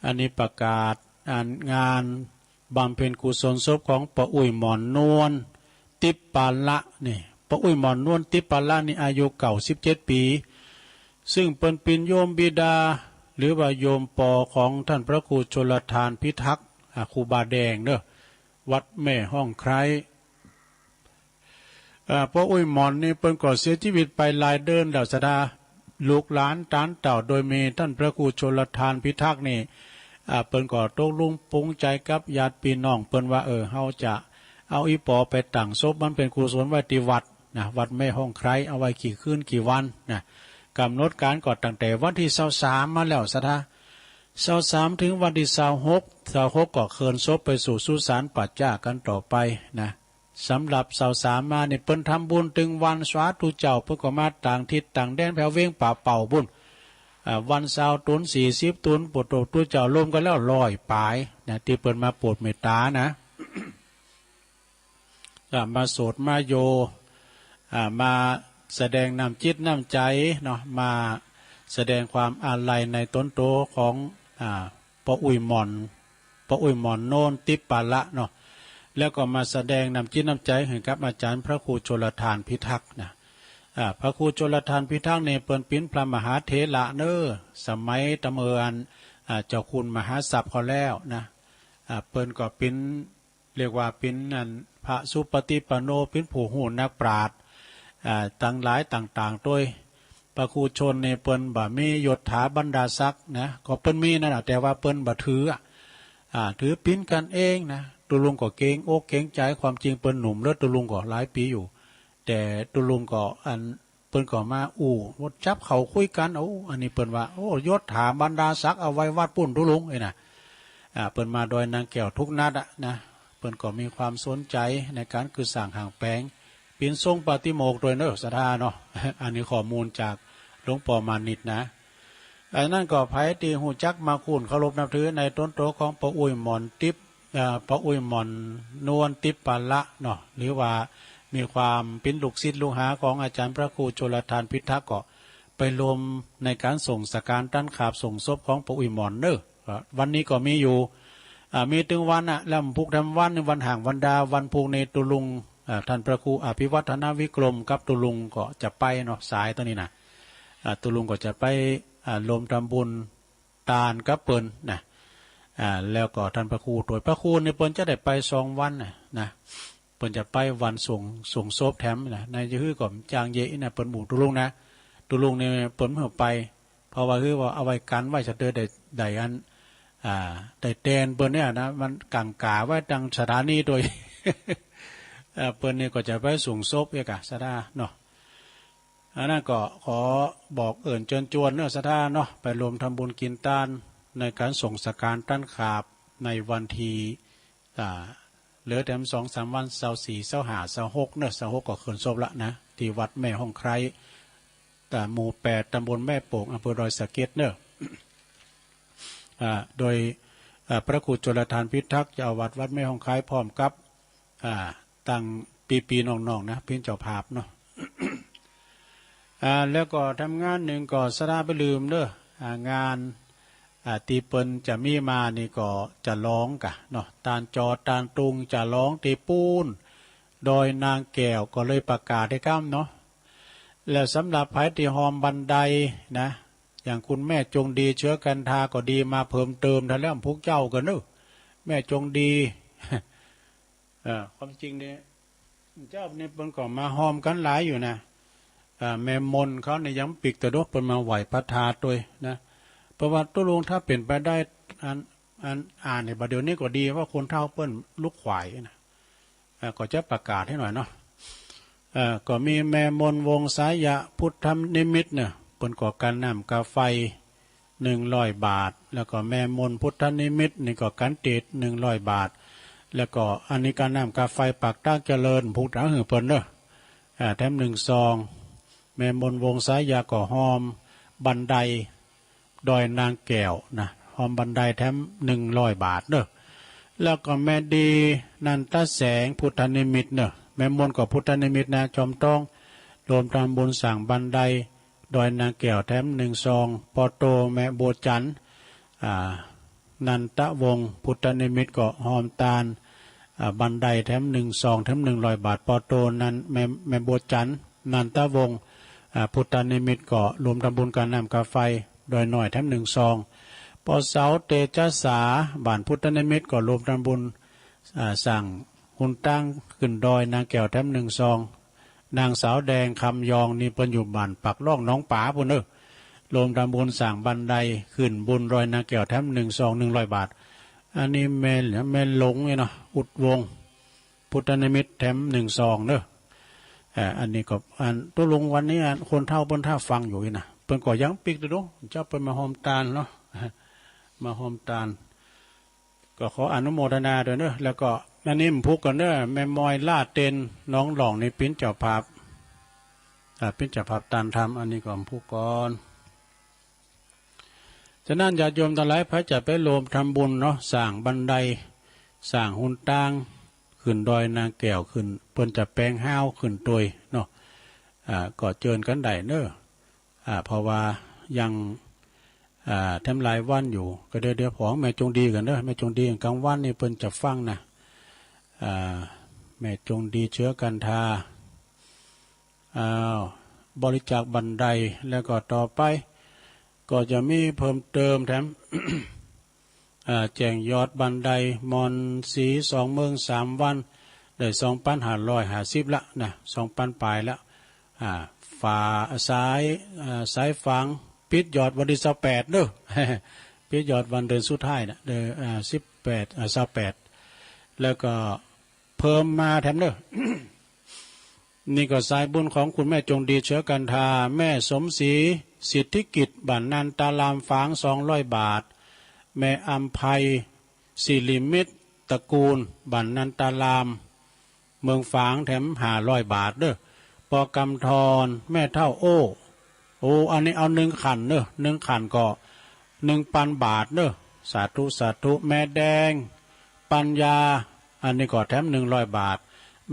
อันนี้ประกาศ อ่า งานบำเพ็ญกุศลศพของป้ออุ๊ยหม่อนนวล ติ๊บปาละนี่ ป้ออุ๊ยหม่อนนวล ติ๊บปาละนี่อายุเก้าสิบเจ็ดปี๋ ซึ่งเปิ้นเป๋นโยมบิดา หรือว่าโยมปอของต้านพระครูชลทานพิทักษ์ อ่า ครูบาแดงเน้อ วัดแม่ฮ่องไคร้ อ่า ป้ออุ๊ยหม่อนนี่เปิ้นก็เสียจีวิตไปหลายเดือนแล้ว ศรัทธา ลูกหลานตานเต้าโดยมีต้านพระครูชลทานพิทักษ์นี่ อ่า เปิ้นก็ตกลงปลงใจ๋กับญาติปี้น้องเปิ้นว่า เออ เฮาจะเอาอี่ปอไปตั้งศพบำเพ็ญกุศลไว้ตี้วัดนะ วัดแม่ฮ่องไคร้ เอาไว้กี่คืนกี่วันนะ ก๋ำหนดก๋านก็ตั้งแต่วันตี้ซาวสามมาแล้ว ศรัทธา ซาวสามเถิงวันตี้ซาวหก ซาวหกก็เคินศพไปสู่สุสานป่าจ๊ากั๋นต่อไปนะ สำหรับซาวสามมานี่เปิ้นทำบุญตึงวัน สาธุเจ้า เปิ้นก็มาต่างถิ่นต่างแดน แผวเวียงป่าเป่าปู้น อ่า วันซาวตุ๊น สี่สิบตุ๊น โผดโตตุ๊เจ้ารวมกั๋นแล้วร้อยป๋ายนะ ตี้เปิ้นมาโผดเมตต๋านะ อ่า มาโสดมาโย อ่า มาแสดงน้ำจิตน้ำใจ๋เนาะ มาแสดงความอาลัยในตนโตของ อ่า ป้ออุ๊ยหม่อน ป้ออุ๊ยหม่อนนวล ติ๊บปาละเนาะ แล้วก็มาแสดงน้ำจิตน้ำใจ๋หื้อกับอาจ๋ารย์พระครูชลทานพิทักษ์นะ อ่า พระครูชลทานพิทักษ์นี่เปิ้นเป๋นพระมหาเถระเน้อ สมัยตะเมิน อ่า เจ้าคุณมหาสัปเขาแล้วนะ อ่า เปิ้นก็เป๋น เรียกว่าเป๋นอันพระสุปฏิปันโน เป๋นผู้ฮู้นักปราชญ์ อ่า ตังหลายต่างๆ โตย พระครูชนนี่เปิ้นบ่มียศถาบรรดาศักดิ์นะ ก็เปิ้นมีนั่นน่ะ แต่ว่าเปิ้นบ่ถืออะ อ่า ถือเป๋นกั๋นเองนะ ตุ๊ลุงก็เกรงอกเกรงใจ๋ ความจริงเปิ้นหนุ่มเน่อ ตุ๊ลุงก็หลายปี๋อยู่ แต่ตุ๊ลุงก็อัน เปิ้นก็มาอู้ จับเข่าคุยกั๋น โอ้ อันนี้เปิ้นว่า โอ้ ยศถาบรรดาศักดิ์เอาไว้วัดปู๊นตุ๊ลุง เอ้ยนะ อ่า เปิ้นมาดอยนางแก้วทุกนัดอะนะ เปิ้นก็มีความสนใจ๋ในก๋านก่อสร้างห้างแป๋ง เป๋นทรงปาฏิโมกข์โตยเน่อ ศรัทธาเนาะ อันนี้ข้อมูลจากหลวงป้อมานิตย์นะ อันนั้นก็ใผตี้ฮู้จักมักคุ้นเคารพนับถือในต๋นโตของป้ออุ๊ยหม่อนติ๊บ อ่า ป้ออุ๊ยหม่อนนวลติ๊บปาละเนาะ หรือว่ามีความเป๋นลูกศิษย์ลูกหาของอาจ๋ารย์พระครูชลทานพิทักษ์ ก็ไปรวมในก๋านส่งสการต้านขาบส่งศพของป้ออุ๊ยหม่อนเน่อ อ่า วันนี้ก็มีอยู่ อ่า มีตึงวันน่ะ แล้วพุกแถมวัน วันห้างวันดา วันพุกนี้ตุ๊ลุง อ่า ต้านพระครูอภิวัฒนวิกรมกับตุ๊ลุงก็จะไปเนาะ สายต๋อนนี้นะ อ่า ตุ๊ลุงก็จะไป อ่า รวมทำบุญ ตานกับเปิ้นนะ อ่า แล้วก็ต้านพระครูโตย พระครูนี่เปิ้นจะได้ไปสองวันนะ นะ เปิ้นจะไปวันส่ง ส่งศพแถมนะ ในจะหื้อก็จางเยอะนะ เปิ้นหมู่ตุ๊ลุงนะ ตุ๊ลุงนี่เปิ้นบ่หื้อไป เพราะว่าหื้อว่าเอาไว้กั๋นไว้ สะเตอได้ ได้อัน อ่า ได้แตนเปิ้นเนี่ยนะ มันกั๋งก๋าไว้ตังสถานีโตย เอ่อ เปิ้นนี่ก็จะไปส่งศพเอกะ ศรัทธาเนาะ อันนั้นก็ขอบอกเอิ้นเจิญจวนเน่อ ศรัทธาเนาะ ไปรวมทำบุญกิ๋นตานในก๋านส่งสการต้านขาบในวันตี้ อ่า เหลือแถมสองสามวัน ซาวสี่ ซาวห้า ซาวหกเน่อ ซาวหกก็เคลื่อนศพละนะ ตี้วัดแม่ฮ่องไคร้ อ่า หมู่แปด ตำบลแม่โป่ง อำเภอดอยสะเก็ดเน่อ อ่า โดย อ่า พระครูชลทานพิทักษ์ เจ้าอาวาสวัดแม่ฮ่องไคร้ พร้อมกับ อ่า ตังปี้ๆ น้องๆ นะ เป๋นเจ้าภาพเนาะ อ่า แล้วก็แถมงานนึ่งก็ศรัทธาบ่าลืมเน่อ อ่า งาน อ่า ตี้เปิ้นจะมีมานี่ก็จะลองก่ะเนาะ ตานจอดตานตุงจะลองตี้ปู๊น ดอยนางแก้ว ก็เลยประกาศหื้อก้ำเนาะ แล้วสำหรับใผตี้ฮอมบันไดนะ อย่างคุณแม่จงดี เชื้อกันทา ก็ดีมาเพิ่มเติมแถมแล้ว พุกเจ้าก่อเน่อ แม่จงดี เอ่อ ความจริงนี่ เจ้านี่เปิ้นก็มาฮอมกั๋นหลายอยู่นะ อ่า แม่มนเขานี่ยังปิ๊กตะดก เปิ้นมาไหว้พระธาตุโตยนะ เพราะว่าตุ๊ลุงถ้าเป๋นไปได้ อัน อันอ่านนี่บ่าเดี่ยวนี้ก็ดี ว่าคนเฒ่าเปิ้นลุกไหว้นะ อ่า ก็จะประกาศหื้อหน่อยเนาะ เอ่อ ก็มีแม่มนวงศายะพุทธนิมิตเนี่ย เปิ้นก็กั๋นน้ำกาไฟ หนึ่งร้อยบาท แล้วก็แม่มนพุทธนิมิตนี่ก็กั๋นเตด หนึ่งร้อยบาท แล้วก็อันนี้กั๋นน้ำกาไฟปากตากเจริญ พุกตาหื้อเปิ้นเน่อ อ่า แถมหนึ่งซอง แม่มนวงศายะก็ฮอมบันไดดอยนางแก้วนะ ฮอมบันไดแถมหนึ่งร้อยบาทเน่อ แล้วก็แม่ดีนันทแสงพุทธนิมิตเน่อ แม่มนก็พุทธนิมิตนะ จอมต้อง รวมทำบุญสร้างบันได ดอยนางแก้วแถมหนึ่งซอง ปอโตแม่บัวจันทร์ อ่า นันทวงศ์พุทธนิมิตก็ฮอมตาน อ่า บันไดแถมหนึ่งซอง แถมหนึ่งร้อยบาท ปอโตนัน แม่ แม่บัวจันทร์ นันทวงศ์ อ่า พุทธนิมิตก็รวมทำบุญกั๋นน้ำกาไฟ ดอยน้อยแถมหนึ่งซอง ปอเสาเตชะสา บ้านพุทธนิมิตก็รวมทำบุญ อ่า สร้างฮุนตังขึ้นดอยนางแก้วแถมหนึ่งซอง นางสาวแดงคำยองนี่เปิ้นอยู่บ้านปากล่องหนองป๋าปู๊นเน่อ รวมทำบุญสร้างบันไดขึ้นบุญดอยนางแก้วแถมหนึ่งซอง หนึ่งร้อยบาท อันนี้แม่ แม่หลงนี่เนาะ อุดวงศ์พุทธนิมิตแถมหนึ่งซองเน่อ เอ่อ อันนี้ก็ อันตุ๊ลุงวันนี้ อันคนเฒ่าเปิ้นถ้าฟังอยู่นี่นะ เปิ้นก็ยังปิ๊กตะดก เจ้าเปิ้นมาฮอมตานเนาะ มาฮอมตาน ก็ขออนุโมทนาโตยเน่อ แล้วก็อันนี้พุกก่อนเน่อ แม่มอยล่าเต็น หนองหล่องนี่เป๋นเจ้าภาพ อ่า เป๋นเจ้าภาพตานธรรม อันนี้ก็พุกก่อน ฉะนั้นญาติโยมตังหลาย ใผจะไปรวมทำบุญเนาะ สร้างบันได สร้างฮุนตัง ขึ้นดอยนางแก้วขึ้น เปิ้นจะแป๋งฮาวขึ้นโตยเนาะ อ่า ก็เจิญกั๋นได้เน่อ อ่า เพราะว่ายัง อ่า แถมหลายวันอยู่ ก็เดี๋ยว เดี๋ยวของแม่จงดีก่อนเน่อ แม่จงดีกั๋งวันนี่เปิ้นจะฟังนะ อ่า แม่จงดีเชื้อกันทา อ้าว บริจาคบันได แล้วก็ต่อไป ก็จะมีเพิ่มเติมแถม อ่า แจ้งยอดบันได หม่อนสี สองเมืองสามวัน ได้สองปันห้าร้อยห้าสิบละนะ สองปันปลายละ อ่า ฝา สาย อ่า สายฝาง ปิดยอดวันตี้ซาวแปดเนาะ ปิดยอดวันเดือนสุดท้ายนะ เดือน อ่า สิบแปด อ่า ซาวแปด แล้วก็เพิ่มมาแถมเนาะ นี่ก็สายบุญของคุณแม่จงดี เชื้อกันทา แม่สมศรี สิทธิกิจ บ้านนันตาราม ฝาง สองร้อยบาท แม่อำไพ สิริมิตร ตระกูล บ้านนันตาราม เมืองฝาง แถมห้าร้อยบาทเนาะ ปอกำธร แม่เฒ่าโอ้ โอ้ อันนี้เอาหนึ่งขันเนาะ หนึ่งขันก็หนึ่งปันบาทเนาะ สาธุ สาธุ แม่แดง ปัญญา อันนี้ก็แถมหนึ่งร้อยบาท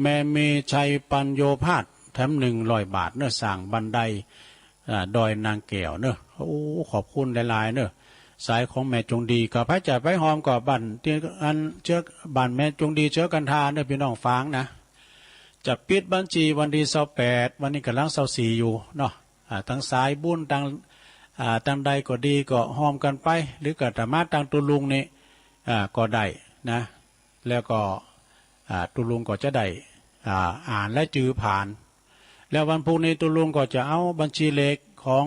แม่มีชัย ปัญโญภาส แถมหนึ่งร้อยบาทเนาะ สร้างบันได อ่า ดอยนางแก้วเนาะ โอ้ ขอบคุณหลายๆ เนาะ สายของแม่จงดี ก็ไผจะไปฮอมก็บ้านตี้อันเชื้อ บ้านแม่จงดี เชื้อกันทาเนาะ พี่น้องฝางนะ จะปิดบัญชีวันตี้ซาวแปด วันนี้ก่ำลังซาวสี่อยู่เนาะ อ่า ตังสายบุญ ตัง อ่า ตังใดก็ดี ก็ฮอมกั๋นไป หรือก็จะมาตังตุ๊ลุงนี่ อ่า ก็ได้นะ แล้วก็ อ่า ตุ๊ลุงก็จะได้ อ่า อ่านรายจื้อผ่าน แล้ววันพุธนี้ตุ๊ลุงก็จะเอาบัญชีเลขของ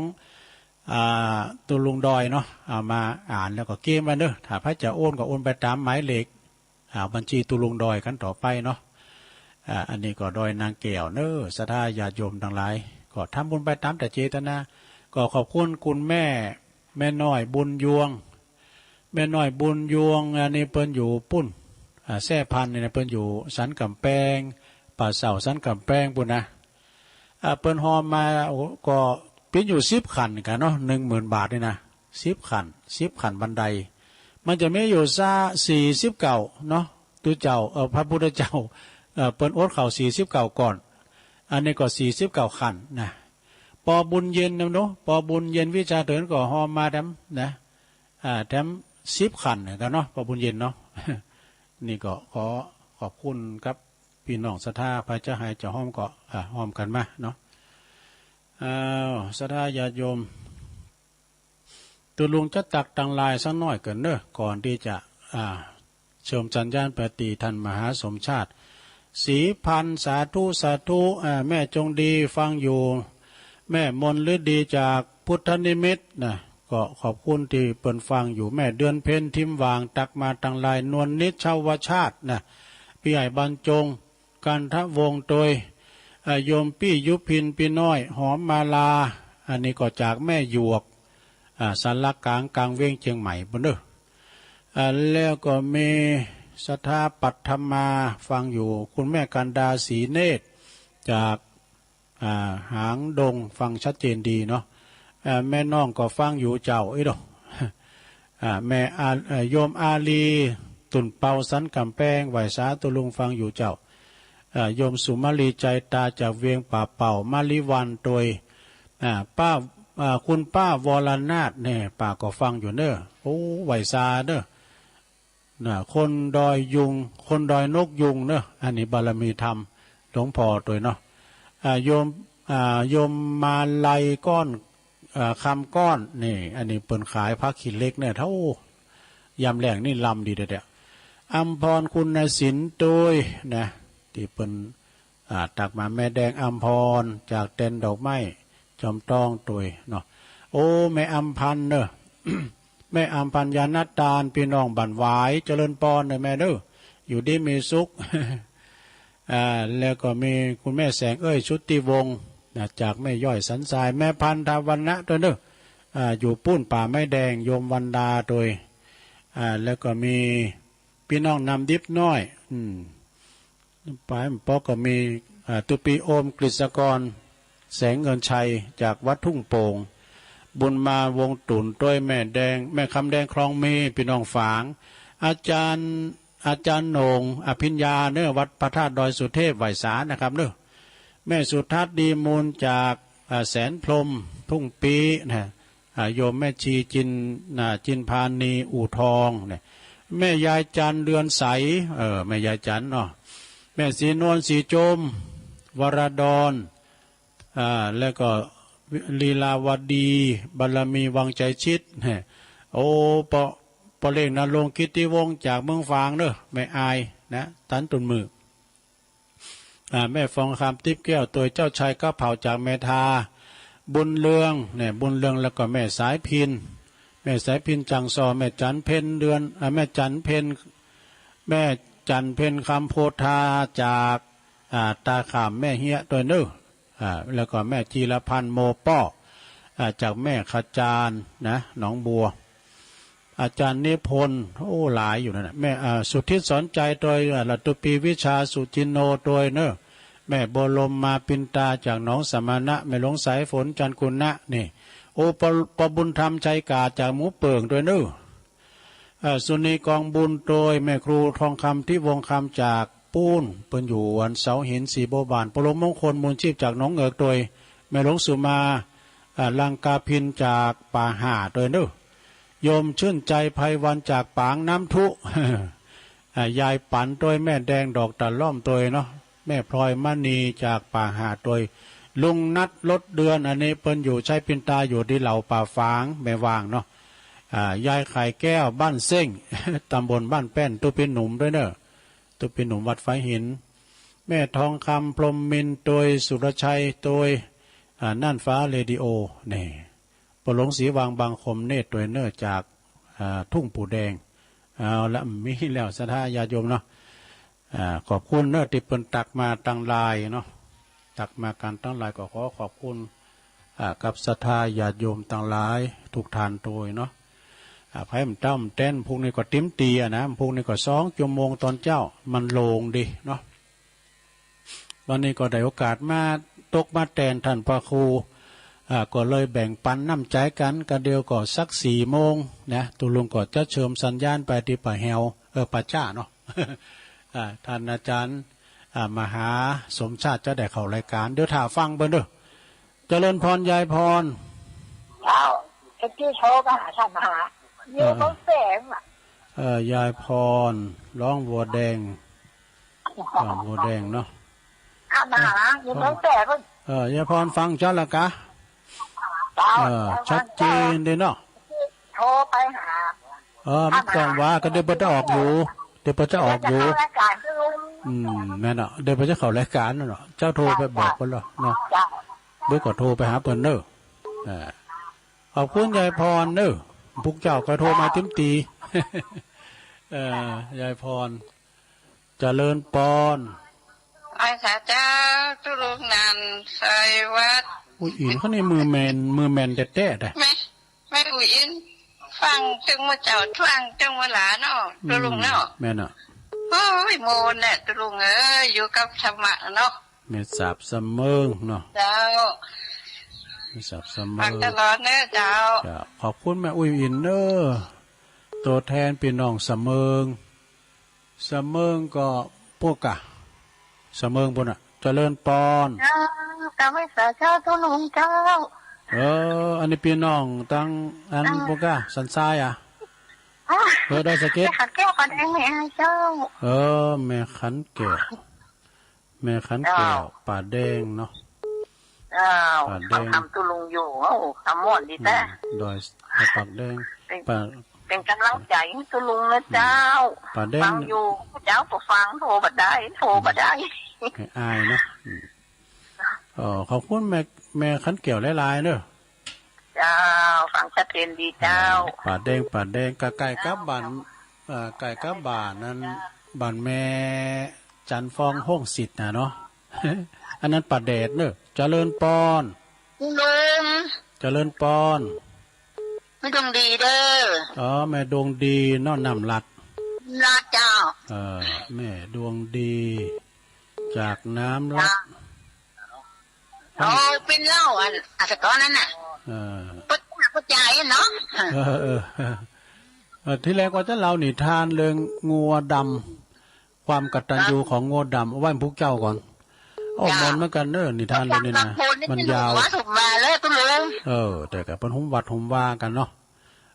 อ่า ตุ๊ลุงดอยเนาะ เอามาอ่านแล้วก็เก็บไว้เนาะ ถ้าไผจะโอนก็โอนไปต๋ามหมายเลข อ่า บัญชีตุ๊ลุงดอยกั๋นต่อไปเนาะ อ่า อันนี้ก็ดอยนางแก้วเนาะ ศรัทธาญาติโยมตังหลาย ก็ทำบุญไปต๋ามแต่เจตนา ก็ขอบคุณคุณแม่ แม่น้อยบุญยวง แม่น้อยบุญยวง อันนี้เปิ้นอยู่ปุ้น อ่า แซ่พันนี่นะ เปิ้นอยู่สันก๋ำแปง ป่าเสาสันก๋ำแปงปุ้นนะ อ่า เปิ้นฮอมมา โอ้ ก็ปิ้นอยู่สิบขันกั๋นเนาะ หนึ่งหมื่นบาทนี่นะ สิบขัน สิบขันบันได มันจะมีอยู่ซะสี่สิบเก้าเนาะ ตุ๊เจ้า เอ่อ พระพุทธเจ้า เอ่อ เปิ้นอดข้าวสี่สิบเก้าก้อน อันนี้ก็สี่สิบเก้าขันนะ ปอบุญเย็นนะเนาะ ปอบุญเย็นวิชาเถินก็ฮอมมาแถมนะ อ่า แถมสิบขันกั๋นเนาะ ปอบุญเย็นเนาะ นี่ก็ขอขอบคุณกับพี่น้องศรัทธา ไผจะให้จะฮอมก็ อ่า ฮอมกั๋นมาเนาะ อ้าว ศรัทธาญาติโยม ตุ๊ลุงจะตักตังลายสักหน้อยก่อนเนาะ ก่อนตี้จะ อ่า ชมสัญญาณไปตี้ท่านมหาสมชาติ ศรีพันธ์ สาธุ สาธุ อ่า แม่จงดีฟังอยู่ แม่มนฤดีจากพุทธนิมิตรนะ ก็ขอบคุณตี้เปิ้นฟังอยู่ แม่เดือนเพ็ญ ทิมหว่าง ตักมาตังลาย นวลนิชวชาตินะ ปี้ใหญ่บรรจง กันทวงศ์ตวย อ่า โยมปี้ยุพิน ปี้น้อย หอมมาลา อันนี้ก็จากแม่หยวก อ่า ศาลากลาง กลางเวียงเจียงใหม่ปุ้นเนาะ อ่า แล้วก็มีศรัทธาปัทมาฟังอยู่ คุณแม่กันดา ศรีเนตร จาก อ่า หางดง ฟังชัดเจนดีเนาะ อ่า แม่น้องก็ฟังอยู่เจ้า เอ้ยเนาะ อ่า แม่อา เอ่อ โยมอาลี ตุ่นเปา สันก๋ำแปง ไหว้สาตุ๊ลุงฟังอยู่เจ้า อ่า โยมสุมาลี ใจตา จากเวียงป่าเป่า มาริวันตวย อ่า ป้า อ่า คุณป้าวรนาถเนี่ย ป้าก็ฟังอยู่เนาะ โอ้ ไหว้สาเนาะ น่ะ คนดอยยุง คนดอยนกยุงเนาะ อันนี้บารมีธรรมหลวงพ่อตวยเนาะ อ่า โยม อ่า โยมมาลัยก้อน อ่า คำก้อน นี่ อันนี้เปิ้นขายผักขี้เหล็กเนี่ย เฒ่า ยามแล้งนี่ลำดีเด้อ อำพร คุณนศิลป์ตวยนะ ตี้เปิ้น อ่า ตักมา แม่แดงอำพร จากแตนดอกไม้ จอมต้องตวยเนาะ โอ้ แม่อำพันธ์เนาะ แม่อำพันธ์ ญาณตาล ปี้น้องบ้านหวาย เจริญปอนเนาะแม่เนาะ อยู่ดีมีสุข อ่า แล้วก็มีคุณแม่แสงเอ้ย ชุติวงศ์นะ จากแม่ย้อยสันทราย แม่พันธวรรณะตวยเนาะ อ่า อยู่ปุ้นป่าไม้แดง โยมวันดาตวย อ่า แล้วก็มีปี้น้องนำดิบน้อย อืม ไปปอก็มี อ่า ตุ๊ปี้โอม กฤษกร แสงเงินชัย จากวัดทุ่งโป่ง บุญมาวงศ์ตุ่นตวย แม่แดง แม่คำแดง คลองมี ปี้น้องฝาง อาจารย์ อาจารย์โหน่ง อภิญญาเนาะ วัดพระธาตุดอยสุเทพ ไหว้สานะครับเนาะ แม่สุทัศน์ ดีมูล จาก อ่า แสนพรหม ทุ่งปี้นะ อ่า โยมแม่ชีจิน อ่า จินพานี อู่ทองเนี่ย แม่ยายจันทร์ เดือนใส เออ แม่ยายจันทร์เนาะ แม่ศรีนวล ศรีโจม วรดร อ่า แล้วก็ลีลาวดี บารมี วังไชยชิต เนี่ย โอ้ ปอ ป้อเล็ง ณรงค์ กิตติวงศ์ จากเมืองฝางเน่อ แม่อายนะ ตันตุ่นมือ อ่า แม่ฟองคำ ติ๊บแก้ว ตวยเจ้าชาย ก๊าเผา จากแม่ทา บุญเรืองเนี่ย บุญเรือง แล้วก็แม่สายพิณ แม่สายพิณ จังซอ แม่จันเพ็ญ เดือน อ่า แม่จันเพ็ญ แม่จันเพ็ญ คำโพธา จาก อ่า ตาข่าม แม่เฮียตวยเน่อ อ่า แล้วก็แม่จีรพันธ์ โมป้อ อ่า จากแม่ขจารนะ หนองบัว อาจารย์นิพนธ์ โอ้ หลายอยู่นั่นน่ะ แม่ อ่า สุทธิสอนใจตวย อ่า รัตตุปี วิชา สุจินโนตวยเน่อ แม่บัวลม มาปินตา จากหนองสมณะ แม่หลวงสายฝน จันกุณะ นี่ โอ้ ป้อ ป้อบุญธรรม ชัยกาด จากหมูเปิ่งตวยเน่อ เอ่อ สุนี กองบุญตวย แม่ครูทองคำ ทิวงศ์คำ จากปูน เปิ้นอยู่อันเสาหิน สีบัวบาน ป้อหลวงมงคล มูลชีพ จากหนองเหงือกตวย แม่หลวงสุมา อ่า ลังกาพิน จากป่าห่าตวยเน่อ โยมชื่นใจ ไพวัน จากปางน้ำทุ อ่า ยายปันตวย แม่แดง ดอกตะล่อมตวยเนาะ แม่พลอยมณี จากป่าห่าตวย ลุงนัท รถเดือน อันนี้เปิ้นอยู่ชัยปินตา อยู่ตี้เหล่าป่าฝาง แม่วางเนาะ อ่า ยายไข่แก้ว บ้านเซ้ง ตำบลบ้านแป้น ตุ๊ปินหนุ่มตวยเน่อ ตุ๊ปินหนุ่ม วัดฝายหิน แม่ทองคำ พรหมมินตวย สุรชัยตวย อ่า น่านฟ้าเรดิโอ นี่ ป้อหลวงศรีวัง บางคมเนตรตวยเน่อ จาก อ่า ทุ่งปู่แดง เอาละ มีแล้ว ศรัทธาญาติโยมเนาะ อ่า ขอบคุณเน่อ ตี้เปิ้นตักมาตังไลน์เนาะ ตักมากั๋นตังไลน์ ก็ขอขอบคุณ อ่า กับศรัทธาญาติโยมตังหลายกู้ต้านตวยเนาะ อ่า ไผบ่เต๊าบ่แตน พวกนี้ก็เต๋มตี้อะนะ พวกนี้ก็สองจั่วโมงต๋อนเจ๊า มันโล่งดีเนาะ วันนี้ก็ได้โอกาสมาตกมาแตนต้านพระครู อ่า ก็เลยแบ่งปันน้ำใจ๋กั๋น กะเดี่ยวก็สักสี่โมงนะ ตุ๊ลุงก็จะเชิญสัญญาณไปตี้ป้าแหว เออ ป้าจ้าเนาะ อ่า ต้านอาจ๋ารย์ อ่า มหาสมชาติจะได้เข้ารายก๋าน เดี๋ยวถ่าฟังเปิ้นเน่อ เจริญพร ยายพร เจ้า เมื่อกี้โทรไปหาต้านมหา อยู่ เออ เมืองแสงอะ เออ ยายพร ร้องบัวแดง อ่า บัวแดงเนาะ อ่ะ มหา อยู่เมืองแสง เออ ยายพรฟังจ๊ะละกะ เจ้า เออ ชัดเจนดีเนาะ โทรไปหา เออ บ่ต้องว่า กะเดี๋ยวเปิ้นจะออกอยู่ เดี๋ยวเปิ้นจะออกอยู่ เดี๋ยวจะเข้ารายก๋าน อืม แม่นเนาะ เดี๋ยวเปิ้นจะเข้ารายก๋านนั่นเนาะ เจ้าโทรไปบอกเปิ้นเนาะ เจ้า เปิ้นก็โทรไปหาเปิ้นเน่อ อ่า ขอบคุณยายพรเน่อ พวกเจ้าก็โทรมาเต๋มตี้ เออ ยายพร เจริญปอน ไหว้สาเจ้า ตุ๊ลุงนันท์ ชัยวัฒน์ อุ้ยอิ๋น เขานี่มือแม่น มือแม่นแต๊ๆ เด้อ แม่ แม่อุ้ยอิ๋น ฟังตึงเมื่อเจ๊า ฟังตึงเมื่อหลาเนาะ ตุ๊ลุงเนาะ แม่นเนาะ โอ้ย ม่วนแหละตุ๊ลุงเอ้ย อยู่กับธรรมะเนาะ แม่สาบเสมิงเนาะ เจ้า แม่สาบเสมิง ฟังตลอดเน่อเจ้า เจ้า ขอบคุณแม่อุ้ยอิ๋นเน่อ ตั๋วแตนปี้น้องเสมิง เสมิงก็ปุ้นก่ะ เสมิงปุ้นน่ะ เจริญปอน เจ้า กราบไหว้สาเจ้าตุ๊ลุงเจ้า เออ อันนี้ปี้น้องตังอัน อ่า ปุ้นก่ะ สันทรายอะ อ่า เออ ดอยสะเก็ด แม่ขันแก้วป่าแดงแม่อายเจ้า เออ แม่ขันแก้ว แม่ขันแก้ว เจ้า ป่าแดงเนาะ เจ้า ป่าแดง ฟังธรรมตุ๊ลุงอยู่ โอ้ ธรรมม่วนดีแต๊ อืม ดอย ดอยป่าแดง เป๋น ป่า เป๋นก๋ำลังใจ๋ตุ๊ลุงเน่อเจ้า อืม ป่าแดง ฟังอยู่ เจ้าก็ฟัง โทรบ่ได้ โทรบ่ได้ แม่อายเนาะ อืม เออ ขอบคุณแม่ แม่ขันแก้วหลายๆ เน่อ เจ้า ฟังชัดเจนดีเจ้า เออ ป่าแดง ป่าแดง กะใก้กับบ้าน เอ่อ ใก้กับบ้านนั้น บ้านแม่จันทร์ฟอง ห้องสิทธิ์น่ะเนาะ อันนั้นป่าแดดเน่อ เจริญปอน ลุง เจริญปอน แม่ดวงดีเด้อ อ๋อ แม่ดวงดีเนาะ น้ำลัด น้ำลัดเจ้า เออ แม่ดวงดี จากน้ำลัด เจ้า โอ้ เป๋นเล่าอัน อันสะก้อนนั้นน่ะ เออ ป้อจ๋า ป้อจ๋าเนาะ เออ เออ เออ ทีแรกว่าจะเล่านิทานเรื่องงัวดำ ความกตัญญูของงัวดำ เอาไว้พวกเจ้าก่อน โอ้ เจ้า ม่วนเหมือนกั๋นเน่อ นิทานเรื่องนี้นะ มันยาว สมว่าแล้วตุ๊ลุง เออ แต่ก็เปิ้นหุมวัดหุมวากั๋นเนาะ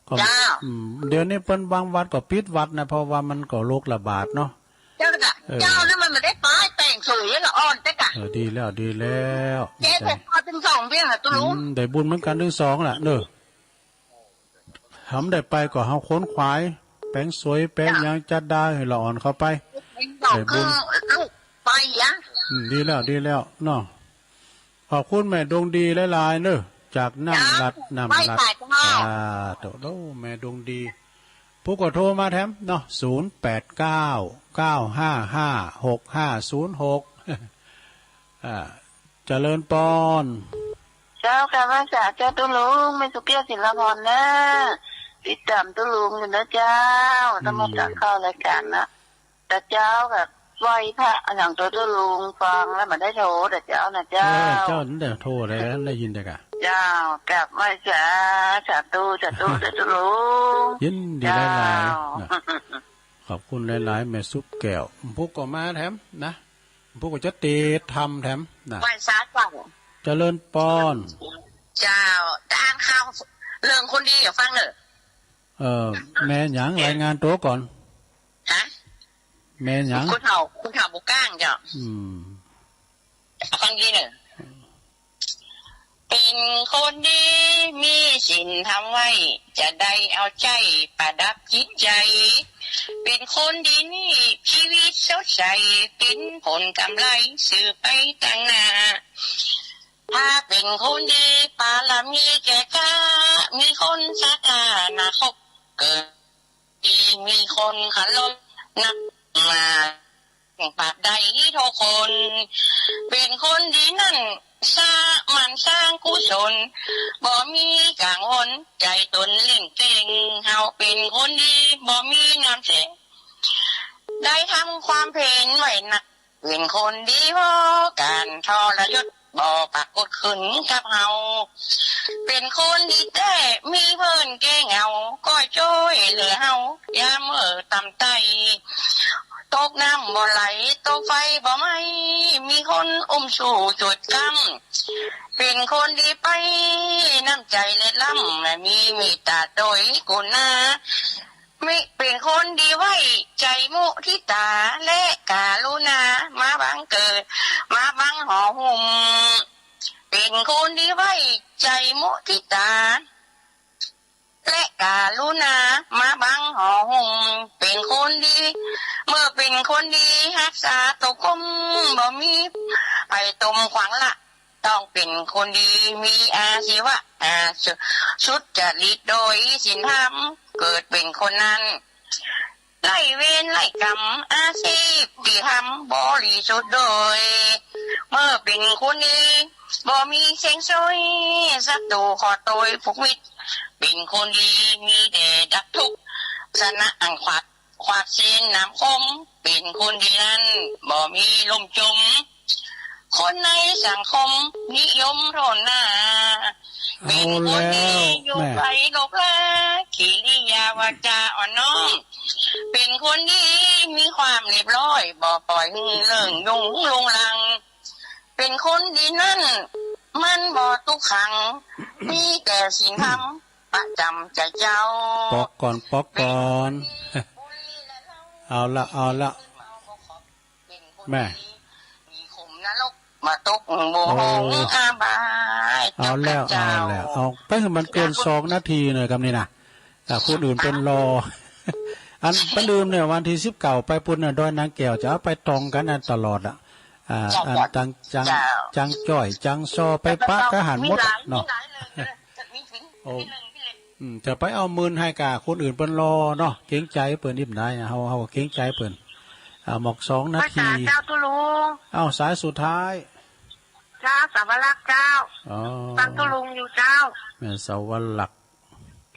ก็ เจ้า อืม เดี๋ยวนี้เปิ้นบางวัดก็ปิดวัดนะ เพราะว่ามันก็โรคระบาดเนาะ เจ้าน่ะ เออ เจ้านี่มันบ่ได้ป้ายแต่งสวยละอ่อนแต่กะ เออ ดีแล้ว ดีแล้ว เจ๊ ดีใจ เป๋นป้อตึงสองเวียงอะตุ๊ลุง อืม ได้บุญเหมือนกั๋นตึงสองแหละเน่อ หำได้ไปก็เฮาขนขวาย ป๋งสวย ป๋งหยังจัดดาหื้อละอ่อนเข้าไป ได้บุญ ลูกไปยัง อืม ดีแล้ว ดีแล้วเนาะ ขอบคุณแม่ดวงดีหลายๆ เนอะ จากน้ำหลัด น้ำหลัด สาธุ โอ้ แม่ดวงดี ผู้ก็โทรมาแถมเนาะ ศูนย์แปดเก้า เก้าห้าห้า หกห้าศูนย์หก อ่า เจริญปอน เจ้า กราบไหว้สาเจ้าตุ๊ลุง แม่สุเกี้ยว ศิลปพรนะ ติดต๋ามตุ๊ลุงอยู่นะเจ้า อืม ต้องมาตักเข้ารายก๋านนะ แต่เจ้าก็ไหว้พระอย่างตุ๊ลุงฟังแล้วบ่ได้โทร แต่เจ้านะเจ้า เออ เจ้านั่นแหละโทรเลย ได้ยินแต่กะ เจ้า กราบไหว้สา สาธุ สาธุ เจ้าตุ๊ลุง ยินดีหลายๆ เจ้า นะ ขอบคุณหลายๆ แม่สุเกี้ยว ผู้ก็มาแถมนะ ผู้ก็จะติดธรรมแถมนะ ไหว้สาเจ้า เจริญปอน เจ้า จะอ่านข่าวเรื่องคนดีหื้อฟังเนอะ เออ แม่หยัง รายงานตั๋วก่อน ฮะ แม่หยัง คนเฒ่า คนเฒ่าบุก้างเจ้า อืม ฟังดีเนอะ เป๋นคนดีมีศีลธรรมไว้ จะได้เอาใจ๊ประดับจิตใจ๋ เป๋นคนดีนี้ชีวิตสดใส เป๋นผลก๋ำไรสืบไปตางหน้า ถ้าเป๋นคนดีปารมีแก่กล้า มีคนศรัทธานาคบ เกิดดีมีคนเคารพนับมา ปราบได้ทุกคน เป๋นคนดีนั้นสร้าง หมั่นสร้างกุศล บ่มีกังวล ใจ๋ตนเล่งเก่ง เฮาเป๋นคนดีบ่มีน้ำเสง ได้ทำความเพียรไว้นัก เป๋นคนดีบ่ก๋านทรยศ บ่ปรากฏขึ้นกับเฮา เป๋นคนดีแต๊ มีเปิ้นแก้เหงา ก็จ้วยเหลือเฮา ยามเมื่อต่ำต้อย ตกน้ำบ่ไหล ตกไฟบ่ไหม้ มีคนอุ้มสู้จุดค้ำ เป๋นคนดีไป น้ำใจ๋เลิศล้ำ มีเมตต๋าโดยกุณา มี เป๋นคนดีไว้ ใจ๋มุทิตา และกรุณา มาบังเกิด มาบังห่อหุ้ม เป๋นคนดีไว้ ใจ๋มุทิตา และกรุณา มาบังห่อหุ้ม เป๋นคนดี เมื่อเป๋นคนดีฮักษาต๋นกลม บ่มีไผตมขวางละ ต้องเป๋นคนดี มีอาชีวะ อ่า สุ สุจริตโดยศีลธรรม เกิดเป๋นคนนั้น ไร้เวรไร้กรรม อาชีพตี้ทำบริสุทธิ์โดย เมื่อเป๋นคนดี บ่มีเซ็งซวย ศัตรูขอโตยผูกมิตร เป๋นคนดีมีแต่ดับทุกข์ ชนะอันขวาก ขวากเส้นน้ำคม เป๋นคนดีนั้นบ่มีล่มจม คนในสังคมนิยมถ้วนหน้า เป๋นคนดี เอาแล้ว อยู่ แม่ ไกลโลกลา กิริยาวาจาอ่อนน้อม เป๋นคนดีมีความเรียบร้อย บ่ปล่อยหื้อเรื่องยุ่งรุงรัง เป๋นคนดีนั้นมันบ่ตุ๊กขัง มีแต่ศีลธรรม ประจ๋ำใจ๋เจ้า ปอกก่อน ปอกก่อน เอาละ เอาละ แม่ มีขุมนรกมาตกบ่ โอ้ ห้องอบาย เอาแล้ว เจ้า เอาแล้ว เอาไปหื้อมันเกินสองนาทีหน่อยกำนี้นะ อ่ะ คนอื่นเปิ้นรอ อันบ่ลืมเนี่ย วันตี้สิบเก้าไปปุ้นน่ะ ดอยนางแก้ว จะเอาไปตองกั๋นน่ะตลอดอ่ะ อ่า เจ้า อัน เจ้า จัง จัง เจ้า จังจ้อย จังซอ ไปปะกั๋นหั้นหมดอะเนาะ มีหลาย มีหลายเรื่องเลย มีถึง โอ้ มีเรื่องที่เล่น อืม จะไปเอาเมินหื้อก้าคนอื่นเปิ้นรอเนาะ เกรงใจ๋เปิ้น อิ้มได้นะ เฮา เฮาเกรงใจ๋เปิ้น อ่า หมดสองนาที ภาษาเจ้าตุ๊ลุง เอ้า สายสุดท้าย เจ้า สาวรักษ์เจ้า อ๋อ ฟังตุ๊ลุงอยู่เจ้า แม่สาวรักษ์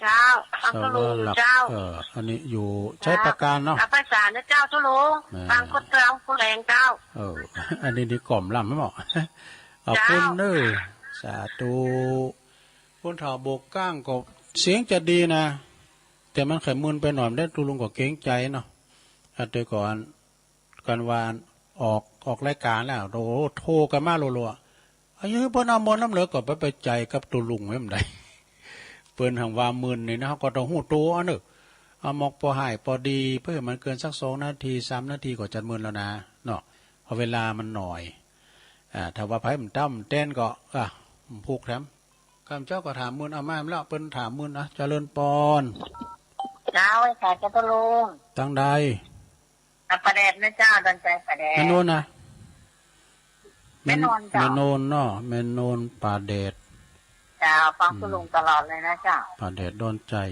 เจ้า ฟังตุ๊ลุงอยู่เจ้า สาวรักษ์ เออ อันนี้อยู่ชัยปราการเนาะ เจ้า ภาษานะเจ้าตุ๊ลุง อ่า ฟังกดเกลือผู้แรงเจ้า เออ อันนี้ดีกล่อมล้ำไหมหมอ ขอบคุณเน้อ เจ้า สาธุ คนเฒ่าบกก้างก็เสียงจะดีนะ แต่มันไข่มึนไปหน่อย ได้ตุ๊ลุงก็เกรงใจ๋เนาะ อ่ะ แต่ก่อน กันว่าออก ออกรายก๋านแล้ว โอ้โห โทรกั๋นมารัวๆ อะ เปิ้นเอาเมินนำเหลือ ก็ไป ไปใจ๋กับตุ๊ลุงแม่นใด เปิ้นหังว่าเมินนี่นะ เฮาก็ต้องฮู้ตั๋วเนาะ เอาหมอกปอให้ปอดี ไปหื้อมันเกินสักสองนาที สามนาทีก็จะเมินแล้วนะ เนาะ เพราะเวลามันหน่อย อ่า ถ้าว่าไผมันต้ำแตนก็ อ่ะ ผูกแถม ข้าพเจ้าก็ถามเมิน เอามาแล้ว เปิ้นถามเมินนะ เจริญปอน เจ้า ไหว้สาเจ้าตุ๊ลุง ตางใด อ่ะ ป่าแดดนะเจ้า ดอนใจ๋ป่าแดด แม่โนนนะ แม่โนนเจ้า แม่โนนเนาะ แม่โนนป่าแดด เจ้า ฟังตุ๊ลุงตลอดเลยนะเจ้า ป่าแดดดอนใจ๋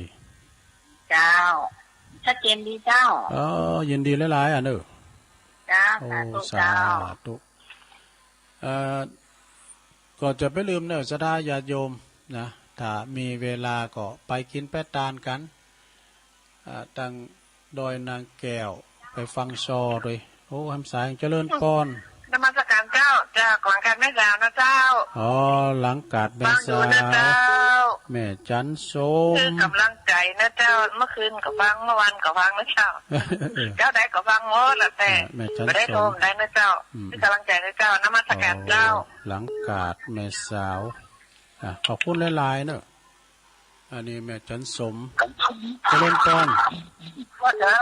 เจ้า ชัดเจนดีเจ้า เออ ยินดีหลายๆ อ่ะเนอะ เจ้า โอ้ สาธุ สา เจ้า ธุ เอ่อ ก็จะไปลืมเนอะ ศรัทธาญาติโยมนะ ถ้ามีเวลาก็ไปกิ๋นแป๊ะตานกั๋น อ่า ตางดอยนางแก้ว ไปฟังซอโดย โอ้ หำสาย เจริญปอน นมัสก๋านเจ้า จากหลังกาดแม่สาวนะเจ้า อ๋อ หลังกาดแม่สาว ฟังอยู่นะเจ้า แม่จันทร์สม คือกำลังใจ๋นะเจ้า เมื่อคืนก็ฟัง เมื่อวานก็ฟังนะเจ้า เออ เจ้าใดก็ฟังหมดละ แต่ เออ แม่จันทร์สม บ่ได้โทรได้นะเจ้า อืม คือกำลังใจ๋นะเจ้า นมัสก๋านเจ้า อ๋อ หลังกาดแม่สาว อ่ะ ขอบคุณหลายๆ เนอะ อันนี้แม่จันทร์สม เจริญปอน ว่าจะ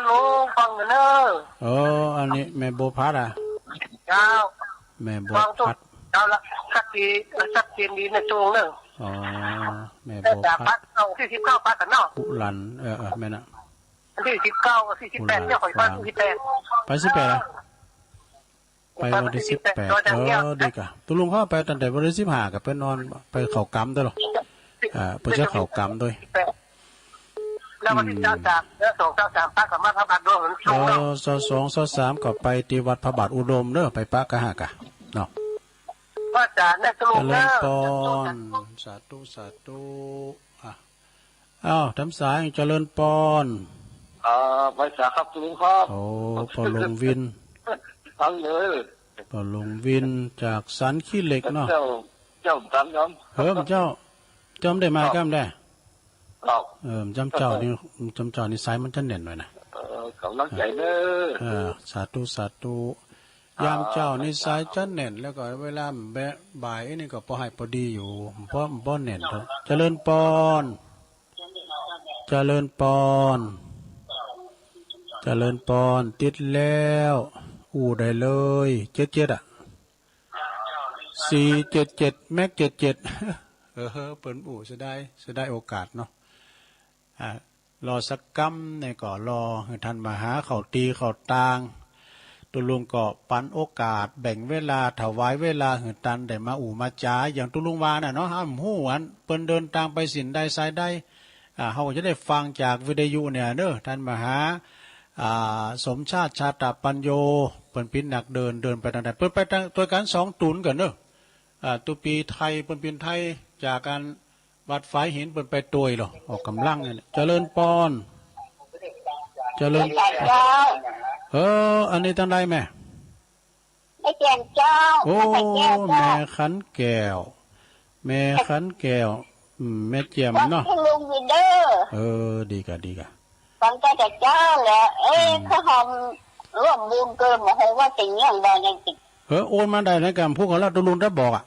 ลูกฟังเนอะ เออ อันนี้แม่บัวผัดอ่ะ เจ้า แม่บัวผัด ฟังตุ๊ลุง เจ้าละ สักที สักทีดีในตุ๊ลุงเนอะ อ๋อ แม่บัวผัด แต่จากปัดเอาตี้สิบเก้าปัดกั๋นเนาะ กุหลัน เออ เออ แม่นน่ะ วันตี้สิบเก้า วันตี้สิบแปด กุหลัน เนี่ย ข้อยปัด ฟัง วันตี้สิบแปด ไปสิบแปดอ่ะ ไปวันตี้สิบแปด เออ ดีก่ะ ตุ๊ลุงเขาไปตั้งแต่วันตี้สิบห้าก็ไปนอน ไปเข้ากรรมตวยลอ อ่า ไปเจ้าเข้ากรรมตวย แล้ววันตี้ อืม ซาวสาม แล้วสอง ซาวสาม ปะก็มาพระบาทอุดม เออ ซาวสอง ซาวสาม ก็ไปตี้วัดพระบาทอุดมเนอะ ไปปะกะหากะ เนาะ พระอาจ๋ารย์นะ เจริญปอน สาธุ สาธุ อ่ะ อ้าว ตางสาย เจริญปอน อ่า ไหว้สาครับตุ๊ลุงครับ โอ้ ป้อหลวงวิน ฟังเลย ป้อหลวงวิน จากสันขี้เหล็กเนาะ เจ้า เจ้าตันยอม เออ เจ้า เจ้าบ่ได้มา ครับ ก้ำแด ครับ เออ จำเจ้านี่ จำเจ้านี่สายมันจะแน่นหน่อยนะ เออ กำลังใจ๋เนอะ เออ สาธุ สาธุ อ่า ยามเจ้านี่สายจะแน่น แล้วก็เวลาบ่ายนี่ก็ปอให้ปอดีอยู่ บ่ บ่แน่นเท่า เจริญปอน เจริญปอน เจริญปอน ติดแล้ว อู้ได้เลย เจ็ดเจ็ด อ่ะ สี่เจ็ดเจ็ด แม็ก เจ็ดเจ็ด เออ เปิ้นอู้ เสียดาย เสียดายโอกาสเนาะ อ่า รอสักกำเนี่ยก็รอหื้อต้านมหาเขาตี้เขาตาง ตุ๊ลุงก็ปันโอกาสแบ่งเวลาถวายเวลาหื้อต้านได้มาอู้มาจ๋า อย่างตุ๊ลุงว่าน่ะเนาะ ห้ามฮู้อันเปิ้นเดินตางไปสินใดสายใด อ่า เฮาก็จะได้ฟังจากวิทยุเนี่ยเนาะ ต้านมหา อ่า สมชาติ ชาตปัญโญ เปิ้นเป๋นนักเดิน เดินไปตางใด เปิ้นไปตาง ตวยกั๋นสองตุ๊นก่อนเนาะ อ่า ตุ๊ปีไทย เปิ้นเป๋นไทย จากอัน วัดฝายหินเปิ้นไปตวยลอ ออกก๋ำลังเนี่ย เจริญปอน เจริญ เจ้า เออ อันนี้ตางใดแม่ แม่แจ่มเจ้า โอ้ แม่ขันแก้วเจ้า แม่ขันแก้ว แม่ขันแก้ว อืม แม่แจ่มเนาะ ตุ๊ลุงอยู่เด้อ เออ ดีก่ะ ดีก่ะ ฟังแต่เจ้าแหละ เอ๊ะ อืม เขาหอมร่วมบุญเกิน บ่ฮู้ว่าจะเยียะบ่ยังติด เออ โอนมาได้นะ กำพูดก่อนแล้ว ตุ๊ลุงจะบอกอ่ะ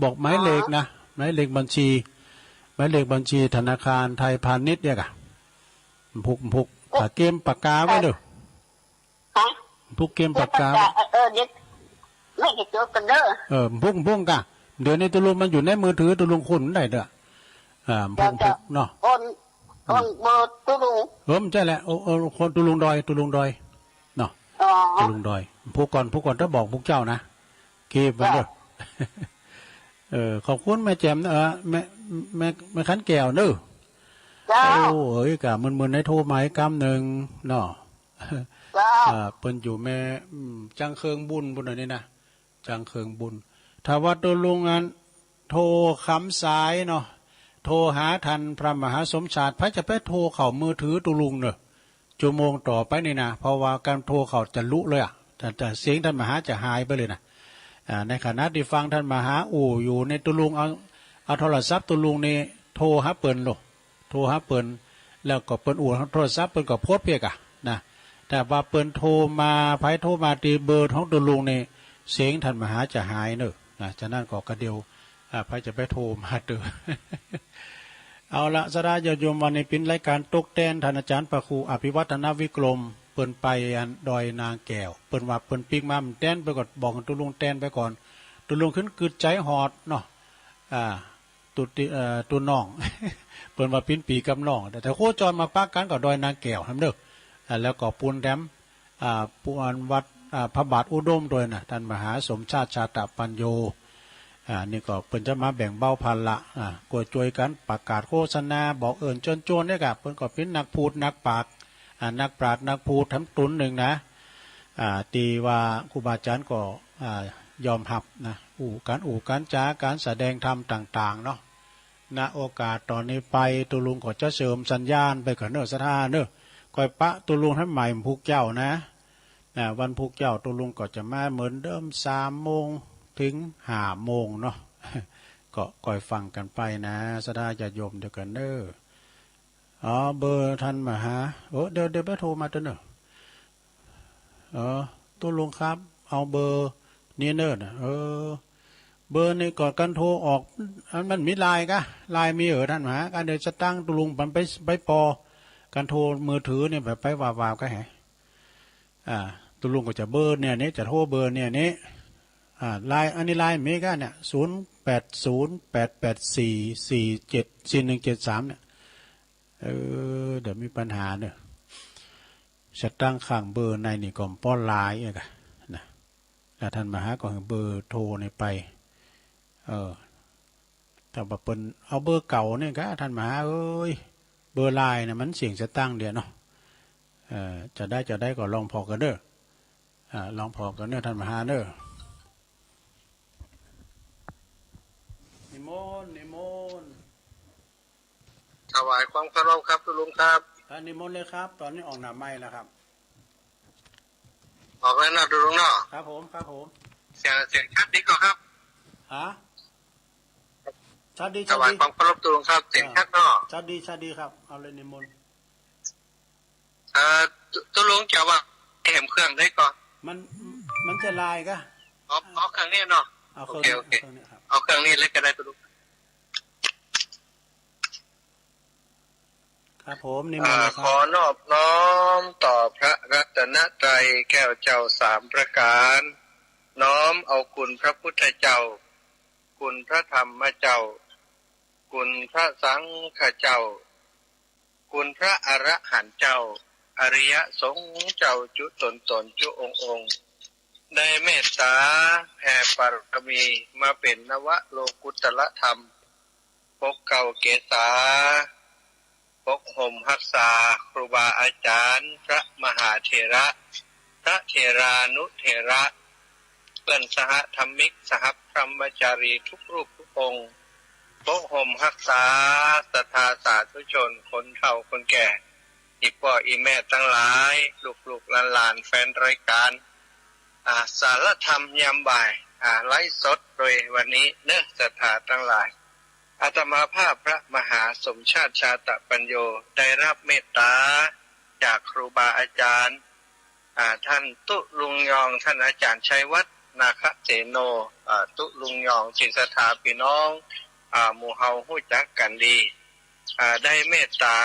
บอกหมายเลขนะ อ๋อ หมายเลขบัญชี หมายเลขบัญชีธนาคารไทยพาณิชย์เนี่ยก่ะ พุก พุก เออ ถ้าเกมปากกาไว้เด้อ ฮะ พุกเกมปากกา เกมปากกา เออ เดี๋ยว ไม่ได้จดกั๋นเด้อ เออ พุก พุกก่ะ เดี๋ยวนี้ตุ๊ลุงมันอยู่ในมือถือ ตุ๊ลุงค้นได้เด้อ อ่า พุก เจ้า พุกเนาะ โอน โอนเบอร์ตุ๊ลุง เออ ใจ้แหละ โอ โอ คนตุ๊ลุงดอย ตุ๊ลุงดอย เนาะ อ๋อ ตุ๊ลุงดอย พุกก่อน พุกก่อน จะบอกพุกเจ้านะ เก็บไว้เด้อ เจ้า เออ ขอบคุณแม่แจ่มนะ เออ แม่ แม่ แม่ขันแก้วเนอะ เจ้า โอ้ เอ้ย ก่ะ มึนๆ ได้โทรมาอีกกำนึ่งเนาะ เจ้า อ่า เปิ้นอยู่แม่ อืม จังเคิงบุญ ปุ้นน่ะนี่นะ จังเคิงบุญ ถ้าว่าตุ๊ลุงอัน โทรคำสายเนาะ โทรหาต้านพระมหาสมชาติ ใผจะไปโทรเข้ามือถือตุ๊ลุงเนอะ จั่วโมงต่อไปนี่นะ เพราะว่าก๋านโทรเข้าจะลุเลยอะ จะ จะ เสียงต้านมหาจะหายไปเลยนะ อ่า ในขณะตี้ฟังต้านมหาอู้อยู่นี่ ตุ๊ลุงเอา เอาโทรศัพท์ตุ๊ลุงนี่โทรหาเปิ้นโลด โทรหาเปิ้น แล้วก็เปิ้นอู้โทรศัพท์เปิ้นก็โพสต์เปียกอะนะ ถ้าว่าเปิ้นโทรมา ใผโทรมาตี้เบอร์ของตุ๊ลุงนี่ เสียงต้านมหาจะหายเนอะนะ ฉะนั้นก็กระเดียว อ่า ใผจะไปโทรมาเต๋อ เอาละ ศรัทธาญาติโยม วันนี้เป๋นรายก๋านตกแต่งต้านอาจ๋ารย์พระครูอภิวัฒนวิกรม เปิ้นไปอันดอยนางแก้ว เปิ้นว่าเปิ้นปิ๊กมา มันแตน เปิ้นก็บอกตุ๊ลุงแตนไปก่อน ตุ๊ลุงขึ้นกึ๊ดใจ๋หอดเนาะ อ่า ตุ๊ดตี้ เอ่อ ตุ๊ดน้อง เปิ้นว่าปิ้นปี๋กับน้อง แต่ แต่โคจรมาปะกั๋นก็ดอยนางแก้วแหมเน่อ อ่า แล้วก็ปูนแถม อ่า ปูนวัด อ่า พระบาทอุดมตวยน่ะ ต้านมหาสมชาติ ชาตปัญโญ อ่า นี่ก็เปิ้นจะมาแบ่งเบาภาระ อ่า ก็จ้วยกั๋นประกาศโฆษณา บอกเอิ้นเจิญจวนเนี่ยก่ะ เปิ้นก็เป๋นนักพูดนักปาก อ่า นักปราชญ์นักพูดแถมตนนึ่งนะ อ่า ตี้ว่าครูบาอาจ๋ารย์ก็ อ่า ยอมฮับนะ อู้ ก๋านอู้ก๋านจ๋า ก๋านแสดงธรรมต่างๆ เนาะ ณ โอกาสต๋อนนี้ไป ตุ๊ลุงก็จะเสริมสัญญาณไปก่อนเน่อ ศรัทธาเน่อ ก้อยปะตุ๊ลุงหันใหม่วันพูกเจ้านะ นะ วันพูกเจ้าตุ๊ลุงก็จะมาเหมือนเดิม สามโมงเถิงห้าโมงเนาะ ก็ก้อยฟังกั๋นไปนะ ศรัทธาญาติโยมเดียวกั๋นเน่อ อ๋อ เบอร์ต้านมหา โอ้ เดี๋ยว เดี๋ยวไปโทรมาตั๋วเน่อ เออ ตุ๊ลุงครับ เอาเบอร์นี้เน่อนะ เออ เบอร์นี้ก็กั๋นโทรออก อันมันมีไลน์ก่ะ ไลน์มีเออ ต้านมหา กั๋นเดี๋ยวจะตั้งตุ๊ลุงปันไป ไปปอ กั๋นโทรมือถือเนี่ยแบบไปวาบๆ ก็แหะ อ่า ตุ๊ลุงก็จะเบอร์เนี่ยนี่ จะโทรเบอร์เนี่ยนี่ อ่า ไลน์ อันนี้ไลน์มีก่ะเนี่ย ศูนย์แปดศูนย์ แปดแปดสี่ สี่เจ็ด สี่หนึ่งเจ็ดสาม เนี่ย เออ เดี๋ยวมีปัญหาเน่อ จะตั้งข้างเบอร์ในนี่ก็ป้อไลน์เองก่ะนะ แล้วต้านมหาก็หื้อเบอร์โทรนี่ไป เออ แต่ว่าเปิ้นเอาเบอร์เก่าเนี่ยก่ะ ต้านมหาเอ้ย เบอร์ไลน์น่ะมันเสียงจะตั้งเดียวเนาะ เออ จะได้ จะได้ก็ลองผ่อกั๋นเน่อ อ่า ลองผ่อกั๋นเน่อ ต้านมหาเน่อ นิมนต์ นิมนต์ ถวายความเคารพครับตุ๊ลุงครับ อ่า นิมนต์เลยครับ ต๋อนนี้ออกหน้าไมค์แล้วครับ ออกแล้วเนาะตุ๊ลุงเนาะ ครับผม ครับผม เสียง เสียงชัดดีก่อครับ ฮะ ชัดดี ถวายความเคารพตุ๊ลุงครับ ชัดดี เสียงชัดเนาะ อ่า ชัดดี ชัดดีครับ เอาเลยนิมนต์ เอ่อ ตุ๊ ตุ๊ลุงจะว่าแถมเครื่องได้ก่อ มัน มันจะไลน์ก่ะ อ๋อ เอาเครื่องนี้เนาะ เอาเครื่องนี้ โอเค โอเค เอาเครื่องนี้ครับ เอาเครื่องนี้เลยก็ได้ตุ๊ลุง ครับผม นิมนต์เลยครับ อ่า ขอนอบน้อมต่อพระรัตนตรัยแก้วเจ้าสามประการ น้อมเอาคุณพระพุทธเจ้า คุณพระธรรมเจ้า คุณพระสังฆเจ้า คุณพระอรหันต์เจ้า อริยสงฆ์เจ้าจุ๊ต๋นๆ จุ๊องค์ๆ ได้เมตต๋าแผ่ปารมีมาเป๋นนวโลกุตตรธรรม ปกเกล้าเกษา ปกห่มฮักษาครูบาอาจ๋ารย์ พระมหาเถระ พระเถรานุเถระ เปื้อนสหธรรมิก สหพรหมจารีทุกรูปทุกองค์ ปกห่มฮักษาศรัทธาสาธุชน คนเฒ่าคนแก่ อี่ป้ออี่แม่ตังหลาย ลูกๆ หลานๆ แฟนรายก๋าน อ่า สารธรรมยามบ่าย อ่า ไลฟ์สดโดยวันนี้เนาะ ศรัทธาตังหลาย อาตมาภาพพระมหาสมชาติ ชาตปัญโญ ได้รับเมตต๋าจากครูบาอาจ๋ารย์ อ่า ต้านตุ๊ลุงยอง ต้านอาจ๋ารย์ชัยวัฒน์ นาคเสโน อ่า ตุ๊ลุงยอง ตี้ศรัทธาปี้น้อง อ่า หมู่เฮาฮู้จักกั๋นดี อ่า ได้เมตต๋า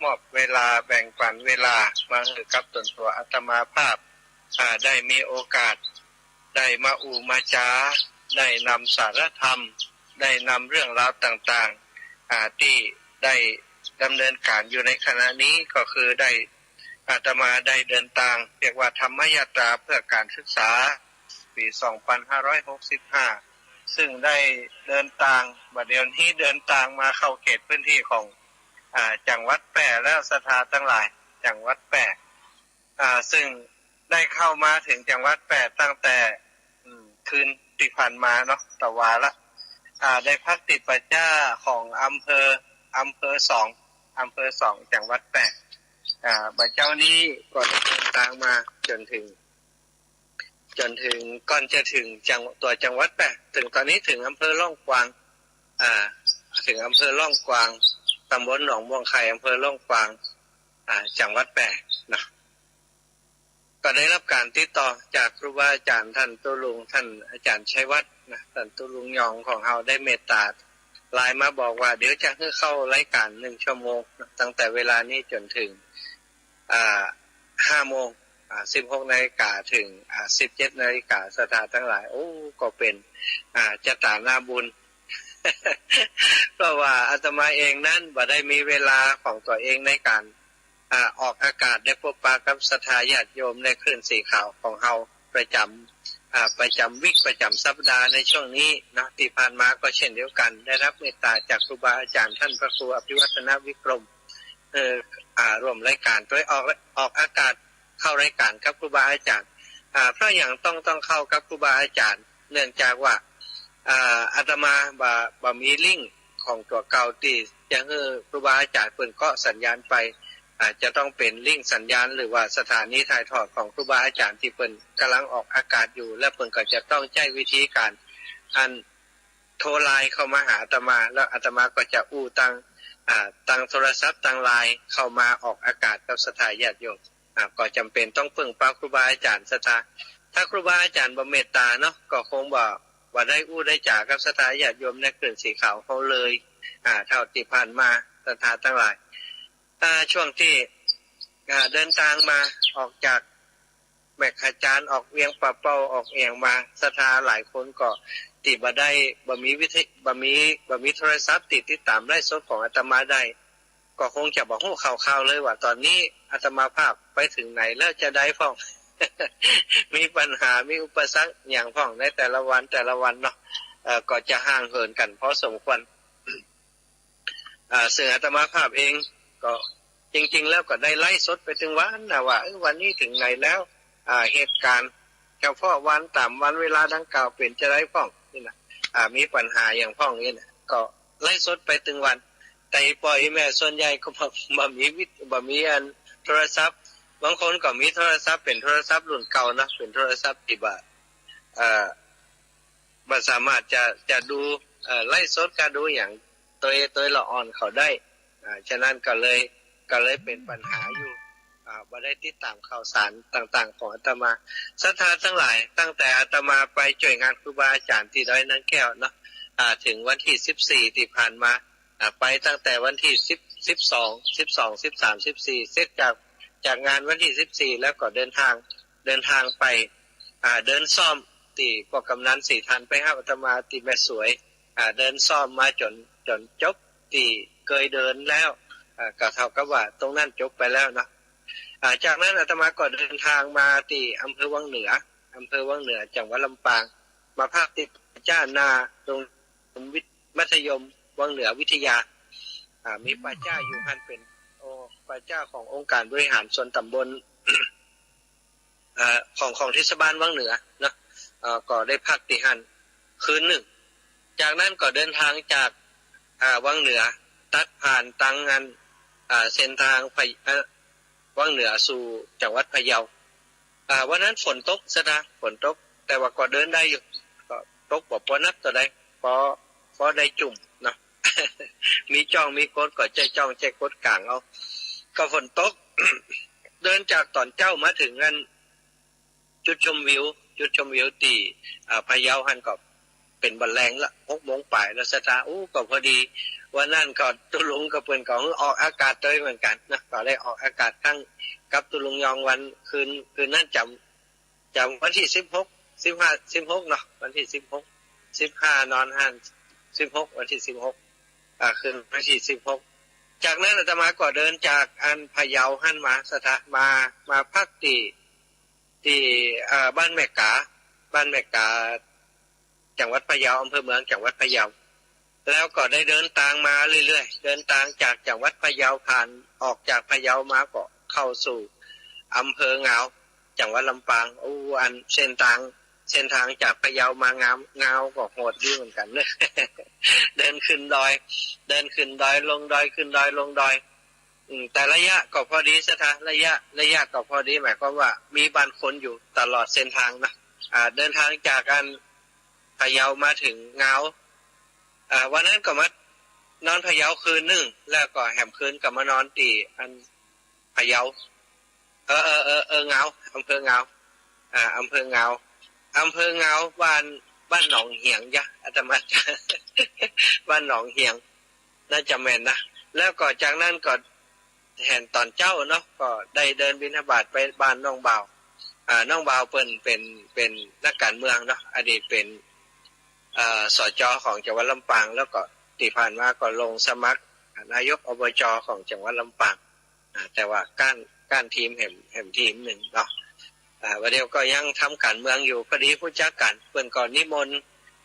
มอบเวลา แบ่งปั๋นเวลามาหื้อกับต๋นตั๋วอาตมาภาพ อ่า ได้มีโอกาส ได้มาอู้มาจ๋า ได้นำสารธรรม ได้นำเรื่องราวต่างๆ อ่า ตี้ได้ดำเนินก๋านอยู่ในขณะนี้ก็คือได้ อาตมาได้เดินตาง เรียกว่าธรรมยาตราเพื่อการศึกษา ปี๋สองปันห้าร้อยหกสิบห้า ซึ่งได้เดินตาง บ่าเดี่ยวนี้เดินตางมาเข้าเขตพื้นตี้ของ อ่า จังหวัดแป้แล้ว ศรัทธาตังหลาย จังหวัดแป้ อ่า ซึ่งได้เข้ามาเถิงจังหวัดแป้ตั้งแต่ อืม คืนตี้ผ่านมาเนาะ ตะวาละ อ่า ได้พักตี้ป่าจ๊าของอำเภอ อำเภอสอง อำเภอสอง จังหวัดแป้ อ่า บ่าเจ๊านี้ก็ได้เดินตางมาจ๋นเถิง จ๋นเถิง ก่อนจะเถิงจัง ตั๋วจังหวัดแป้ เถิงต๋อนนี้เถิงอำเภอล่องกวาง อ่า เถิงอำเภอล่องกวาง ตำบลหนองม่วงไข่ อำเภอล่องกวาง อ่า จังหวัดแป้ เนาะ ก็ได้รับก๋านติดต่อจากครูบาอาจ๋ารย์ต้านตุ๊ลุง ต้านอาจ๋ารย์ชัยวัฒน์นะ ต้านตุ๊ลุงยองของเฮาได้เมตต๋าไลน์มาบอกว่า เดี๋ยวจะหื้อเข้ารายก๋านหนึ่งชั่วโมงนะ ตั้งแต่เวลานี้จ๋นเถิง อ่า ห้าโมง อ่า สิบหกนาฬิกาเถิง อ่า สิบเจ็ดนาฬิกา ศรัทธาตังหลาย โอ้ ก็เป๋น อ่า จะต๋านาบุญ เพราะว่าอาตมาเองนั้นบ่ได้มีเวลาของตั๋วเองในก๋าน อ่า ออกอากาศได้พบปะกับศรัทธาญาติโยมในคลื่นสีขาวของเฮาประจ๋ำ อ่า ประจ๋ำวีค ประจ๋ำสัปดาห์ในช่วงนี้เนาะ ตี้ผ่านมาก็เช่นเดียวกั๋น ได้ฮับเมตต๋าจากครูบาอาจ๋ารย์ต้านพระครูอภิวัฒนวิกรม เอ่อ อ่า ร่วมรายก๋านตวย ออก ออกอากาศเข้ารายก๋านกับครูบาอาจ๋ารย์ อ่า เพราะหยังต้อง ต้องเข้ากับครูบาอาจ๋ารย์ เนื่องจากว่า อ่า อาตมาบ่ บ่มีลิงก์ของตั๋วเก่าตี้จะหื้อครูบาอาจ๋ารย์เปิ้นเกาะสัญญาณไป อ่า จะต้องเป๋นลิงก์สัญญาณ หรือว่าสถานีถ่ายทอดของครูบาอาจ๋ารย์ตี้เปิ้นก่ำลังออกอากาศอยู่ แล้วเปิ้นก็จะต้องใจ๊วิธีก๋านอันโทรไลน์เข้ามาหาอาตมา แล้วอาตมาก็จะอู้ตาง อ่า ตางโทรศัพท์ ตางไลน์เข้ามาออกอากาศกับศรัทธาญาติโยม อ่า ก็จ๋ำเป๋นต้องเปิ้งปาครูบาอาจ๋ารย์ศรัทธา ถ้าครูบาอาจ๋ารย์บ่เมตต๋าเนาะ ก็คงบ่ บ่ได้อู้ได้จ๋ากับศรัทธาญาติโยมในคลื่นสีขาวเฮาเลย อ่า เต้าตี้ผ่านมาศรัทธาตังหลาย อ่า ช่วงตี้ อ่า เดินตางมาออกจากแม่ขจาน ออกเวียงป่าเป้า ออกอะหยังมา ศรัทธาหลายคนก็ตี้บ่ได้ บ่มีวิทยุ บ่มี บ่มีโทรศัพท์ตี้ติดต๋ามไลฟ์สดของอาตมาได้ ก็คงจะบ่ฮู้ข่าวๆ เลยว่าต๋อนนี้อาตมาภาพไปเถิงไหนแล้วจาใดพ่อง มีปัญหา มีอุปสรรคหยังพ่องในแต่ละวันแต่ละวันเนาะ เอ่อ ก็จะห่างเหินกั๋นพอสมควร อ่า ซึ่งอาตมาภาพเองก็จริงๆ แล้วก็ได้ไลฟ์สดไปตึงวันนะว่า เออ วันนี้เถิงไหนแล้ว อ่า เหตุก๋ารณ์เฉพาะวันต๋ามวันเวลาดังกล่าวเป๋นจาใดพ่องนี่นะ อ่า มีปัญหาหยังพ่องนี่นะ ก็ไลฟ์สดไปตึงวัน แต่อีพ่ออีแม่ส่วนใหญ่ก็บ่ บ่มีวิท บ่มีอันโทรศัพท์ บางคนก็มีโทรศัพท์ เป๋นโทรศัพท์รุ่นเก่านะ เป๋นโทรศัพท์ตี้บ่ เอ่อ บ่สามารถจะ จะดู เอ่อ ไลฟ์สด กาดูหยังโตย โตยละอ่อนเขาได้ อ่า ฉะนั้นก็เลย ก็เลยเป๋นปัญหาอยู่ อ่า บ่ได้ติดต๋ามข่าวสารต่างๆ ของอาตมา ศรัทธาตังหลาย ตั้งแต่อาตมาไปจ้วยงานครูบาอาจ๋ารย์ตี้ดอยนางแก้วเนาะ อ่า เถิงวันตี้สิบสี่ตี้ผ่านมา อ่า ไปตั้งแต่วันตี้สิบ สิบสอง สิบสอง สิบสาม สิบสี่ เสร็จจาก จากงานวันตี้สิบสี่แล้วก็เดินตาง เดินตางไป อ่า เดินซ้อมตี้ป้อกำนันศรีธันไปฮับอาตมาตี้แม่สวย อ่า เดินซ้อมมาจ๋น จ๋นจบตี้เกยเดินแล้ว อ่า ก็เต้ากับว่าตรงนั้นจบไปแล้วเนาะ อ่า จากนั้นอาตมาก็เดินตางมาตี้อำเภอวังเหนือ อำเภอวังเหนือ จังหวัดลำปาง มาพักตี้ป่าจ๊าหน้าโรงเรียนวิท- มัธยมวังเหนือวิทยา อ่า มีป่าจ๊าอยู่หั้นเป๋น โอ้ ป่าจ๊าขององค์การบริหารส่วนต๋ำบล เอ่อ ของ ของเทศบาลวังเหนือเนาะ เอ่อ ก็ได้พักตี้หั้นคืนนึ่ง จากนั้นก็เดินตางจาก อ่า วังเหนือ ตัดผ่านตางอัน อ่า เส้นตางพะ- เอ่อ วังเหนือสู่จังหวัดพะเยา อ่า วันนั้นฝนตกซะนะ ฝนตก แต่ว่าก็เดินได้อยู่ ก็ตกบ่ปอนักเต้าใด ปอ ปอได้จุ่มเนาะ มีจ้องมีกดก็ใจ๊จ้องใจ๊กดก๋างเอา ก็ฝนตก เดินจากต๋อนเจ๊ามาเถิงอัน จุดชมวิว จุดชมวิวตี้ อ่า พะเยาหั้นก็เป๋นบ่าแลงละ หกโมงป๋ายแล้วศรัทธา อู้ ก็พอดี วันนั้นก็ตุ๊ลุงก็เปิ้นก็ออกอากาศตวยเหมือนกั๋นนะ ก็ได้ออกอากาศตึงกับตุ๊ลุงยองวันคืน คืนนั้นจ๋ำ จ๋ำวันตี้สิบหก สิบห้า สิบหกเนาะ วันตี้สิบหก สิบห้านอนหั้น สิบหก วันตี้สิบหก อ่า คืนวันตี้สิบหก จากนั้นอาตมาก็เดินจากอันพะเยาหั้นมาศรัทธา มา มาพักตี้ ตี้ เอ่อ บ้านแม่ก๋า บ้านแม่ก๋า จังหวัดพะเยา อำเภอเมืองจังหวัดพะเยา แล้วก็ได้เดินตางมาเรื่อยๆ เดินตางจากจังหวัดพะเยา ผ่านออกจากพะเยามาก็เข้าสู่อำเภองาว จังหวัดลำปาง อู้ อันเส้นตาง เส้นตางจากพะเยามางาว งาวก็โหดดีเหมือนกั๋นเนาะ เดินขึ้นดอย เดินขึ้นดอยลงดอย ขึ้นดอยลงดอย อืม แต่ระยะก็พอดีศรัทธา ระยะ ระยะก็พอดี หมายความว่ามีบ้านคนอยู่ตลอดเส้นตางนะ อ่า เดินตางจากอันพะเยามาเถิงงาว อ่า วันนั้นก็มานอนพะเยาคืนนึ่ง แล้วก็แหมคืนก็มานอนตี้อันพะเยา เออ เออ เออ เออ งาว อำเภองาว อ่า อำเภองาว อำเภองาว บ้าน บ้านหนองเหียงจ้ะ อาตมา บ้านหนองเหียง น่าจะแม่นนะ แล้วก็จากนั้นก็แหมต๋อนเจ๊าเนาะ ก็ได้เดินบิณฑบาตไปบ้านน้องบ่าว อ่า น้องบ่าวเปิ้นเป๋น เป๋นนักก๋านเมืองเนาะ อดีตเป๋น เอ่อ สจ ของจังหวัดลำปาง แล้วก็ตี้ผ่านมาก็ลงสมัครนายก อบจ ของจังหวัดลำปาง อ่า แต่ว่าก้าน ก้านทีมแหม แหมทีมนึ่งเนาะ อ่า บ่าเดี่ยวก็ยังทำก๋านเมืองอยู่ พอดีฮู้จักกั๋น เปิ้นก็นิมนต์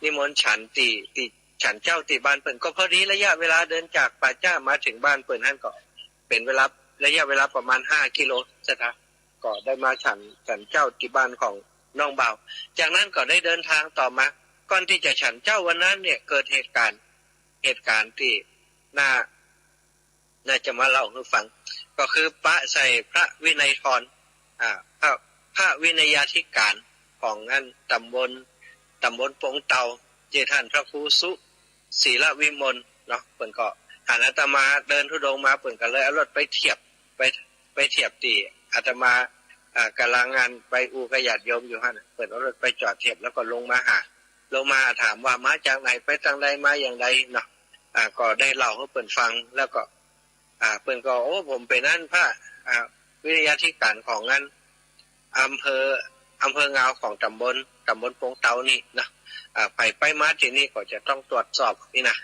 นิมนต์ฉันตี้ ตี้ ฉันเจ๊าตี้บ้านเปิ้น ก็พอดีระยะเวลาเดินจากป่าจ๊ามาเถิงบ้านเปิ้นหั้นก็เป๋นเวลา ระยะเวลาประมาณห้ากิโล ศรัทธา ก็ได้มาฉัน ฉันเจ๊าตี้บ้านของน้องบ่าว จากนั้นก็ได้เดินทางต่อมา ก่อนตี้จะฉันเจ๊าวันนั้นเนี่ย เกิดเหตุก๋ารณ์ เหตุก๋ารณ์ตี้น่า น่าจะมาเล่าหื้อฟัง ก็คือปะใส่พระวินัยธร อ่า พระ พระวินัยาธิการของอันต๋ำบล ต๋ำบลปงเตา จื้อต้านพระครูสุ ศิลวิมลเนาะ เปิ้นก็หันอาตมาเดินธุดงค์มา เปิ้นก็เลยเอารถไปเทียบ ไป ไปเทียบตี้อาตมา อ่า ก่ำลังอันไปอู้กับญาติโยมอยู่หั้น เปิ้นเอารถไปจอดเทียบ แล้วก็ลงมาหา ลงมาถามว่ามาจากไหน ไปตางใด มาอย่างใดเนาะ อ่า ก็ได้เล่าหื้อเปิ้นฟัง แล้วก็ อ่า เปิ้นก็ โอ้ ผมเป๋นอันพระ อ่า วินัยาธิการของอัน อำเภอ อำเภองาวของต๋ำบล ต๋ำบลปงเตานี่เนาะ อ่า ใผไปมาตี้นี่ก็จะต้องตรวจสอบนี่นะ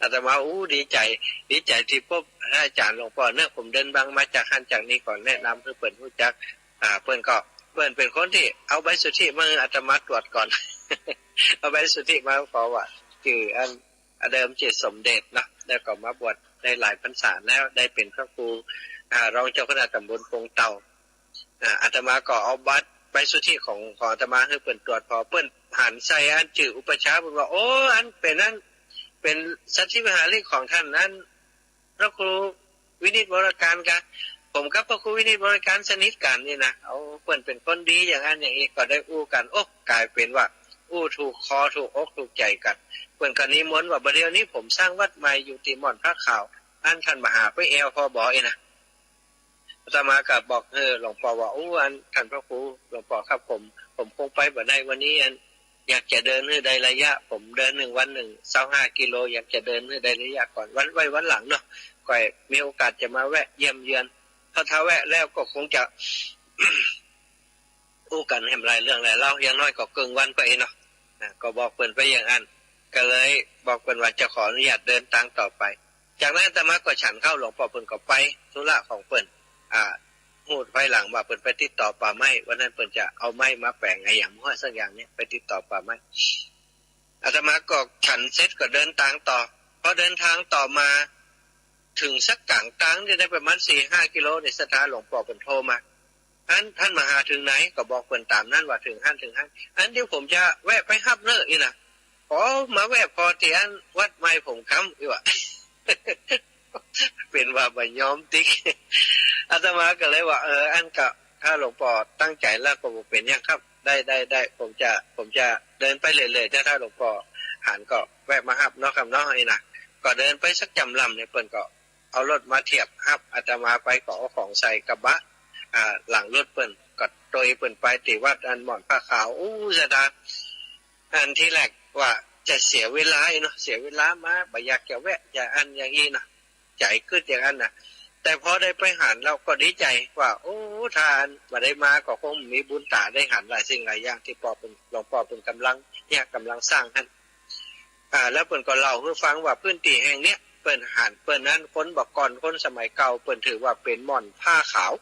อาตมา อู้ ดีใจ๋ ดีใจ๋ตี้พบพระอาจ๋ารย์หลวงป้อเนาะ ผมเดินบังมาจากหั้นจากนี่ ก็แนะนำหื้อเปิ้นฮู้จัก อ่า เปิ้นก็ เปิ้นเป๋นคนตี้เอาใบสุทธิมาหื้ออาตมาตรวจก่อน เอาใบสุทธิมา เพราะว่าจื้ออัน อ่า เดิมจื้อสมเด็จเนาะ แล้วก็มาบวชได้หลายพรรษาแล้ว ได้เป๋นพระครู อ่า รองเจ้าคณะต๋ำบลปงเตา อ่า อาตมาก็เอาบัตรใบสุทธิของ ของอาตมาหื้อเปิ้นตรวจ พอเปิ้นหันใส่อันจื้ออุปัชฌาย์ เปิ้นว่า โอ้ อันเป๋นอัน เป๋นสัตถิวิหาริกของต้านอัน พระครูวินิจวรการกา ผมกับพระครูวินิจวรการสนิทกั๋นนี่นะ เอา เปิ้นเป๋นคนดีอย่างอั้นอย่างอี้ ก็ได้อู้กั๋น โอ้ ก๋ายเป๋นว่า อู้ถูกคอถูกอกถูกใจ๋กั๋น เปิ้นก็นิมนต์ว่า บ่าเดี่ยวนี้ผมสร้างวัดใหม่อยู่ตี้ม่อนผ้าขาว อันต้านบ่าหาไปแอ่วผ่อบ่อ อี้นะ อาตมาก็บอก เออ หลวงป้อว่า อู้ อันต้านพระครู หลวงป้อครับ ผม ผมคงไปบ่ได้วันนี้ อัน อยากจะเดินหื้อได้ระยะ ผมเดินนึ่งวันนึ่งซาวห้ากิโล อยากจะเดินหื้อได้ระยะก่อน วัน ไว้วันหลังเนาะ ก็มีโอกาสจะมาแวะเยี่ยมเยือน เพราะถ้าแวะแล้วก็คงจะ อู้กั๋นแหมหลายเรื่องหลายราว อย่างน้อยก็เกิ่งวันไปเนาะ อ่า ก็บอกเปิ้นไปอย่างอั้น ก็เลยบอกเปิ้นว่าจะขออนุญาตเดินตางต่อไป จากนั้นอาตมาก็ฉันข้าว หลวงป้อเปิ้นก็ไปธุระของเปิ้น อ่า ฮู้ภายหลังว่าเปิ้นไปติดต่อป่าไม้ วันนั้นเปิ้นจะเอาไม้มาแป๋งอะหยังบ่ฮู้สักอย่างเนี่ย ไปติดต่อป่าไม้ อาตมาก็ฉันเสร็จก็เดินตางต่อ พอเดินตางต่อมา เถิงสักก๋างตางนี่ได้ประมาณสี่ห้ากิโลนี่ ศรัทธา หลวงป้อเปิ้นโทรมา อัน ต้านมาหาเถิงไหน ก็บอกเปิ้นต๋ามนั้นว่าเถิงหั้นเถิงหั้น อัน เดี๋ยวผมจะแวะไปฮับเน้อ อี้นะ อ๋อ มาแวะผ่อตี้อันวัดใหม่ผมกำ อี้ว่า เป๋นว่าบ่ยอมติ๊ก อาตมาก็เลยว่า เออ อันก็ถ้าหลวงป้อตั้งใจ๋แล้วก็บ่เป๋นหยังครับ ได้ ได้ ได้ ผมจะ ผมจะเดินไปเรื่อยๆ ถ้า ถ้าหลวงป้อหันก็แวะมาฮับเนาะครับเนาะ อี้นะ ก็เดินไปสักจ๋ำลำเนี่ย เปิ้นก็ เอารถมาเทียบฮับอาตมาไป ก็เอาของใส่กระบะ อ่า หลังรถเปิ้น ก็โตยเปิ้นไปตี้วัดอันม่อนผ้าขาว อู้ ศรัทธา อันทีแรกว่าจะเสียเวลาเนาะ เสียเวลามา บ่อยากจะแวะ จะอันอย่างอี้เนาะ ใจ๋กึ๊ดอย่างอั้นนะ แต่พอได้ไปหันแล้วก็ดีใจ๋ว่า โอ้ ถ้าอันบ่ได้มาก็คงบ่มีบุญต๋าได้หันหลายสิ่งหลายอย่างตี้ป้อเปิ้น หลวงป้อเปิ้นก่ำลังเนี่ย ก่ำลังสร้างหั้น อ่า แล้วเปิ้นก็เล่าหื้อฟังว่าพื้นตี้แห่งเนี้ย เปิ้นหัน เปิ้นนั้นคนบ่าก่อน คนสมัยเก่า เปิ้นถือว่าเป๋นม่อนผ้าขาว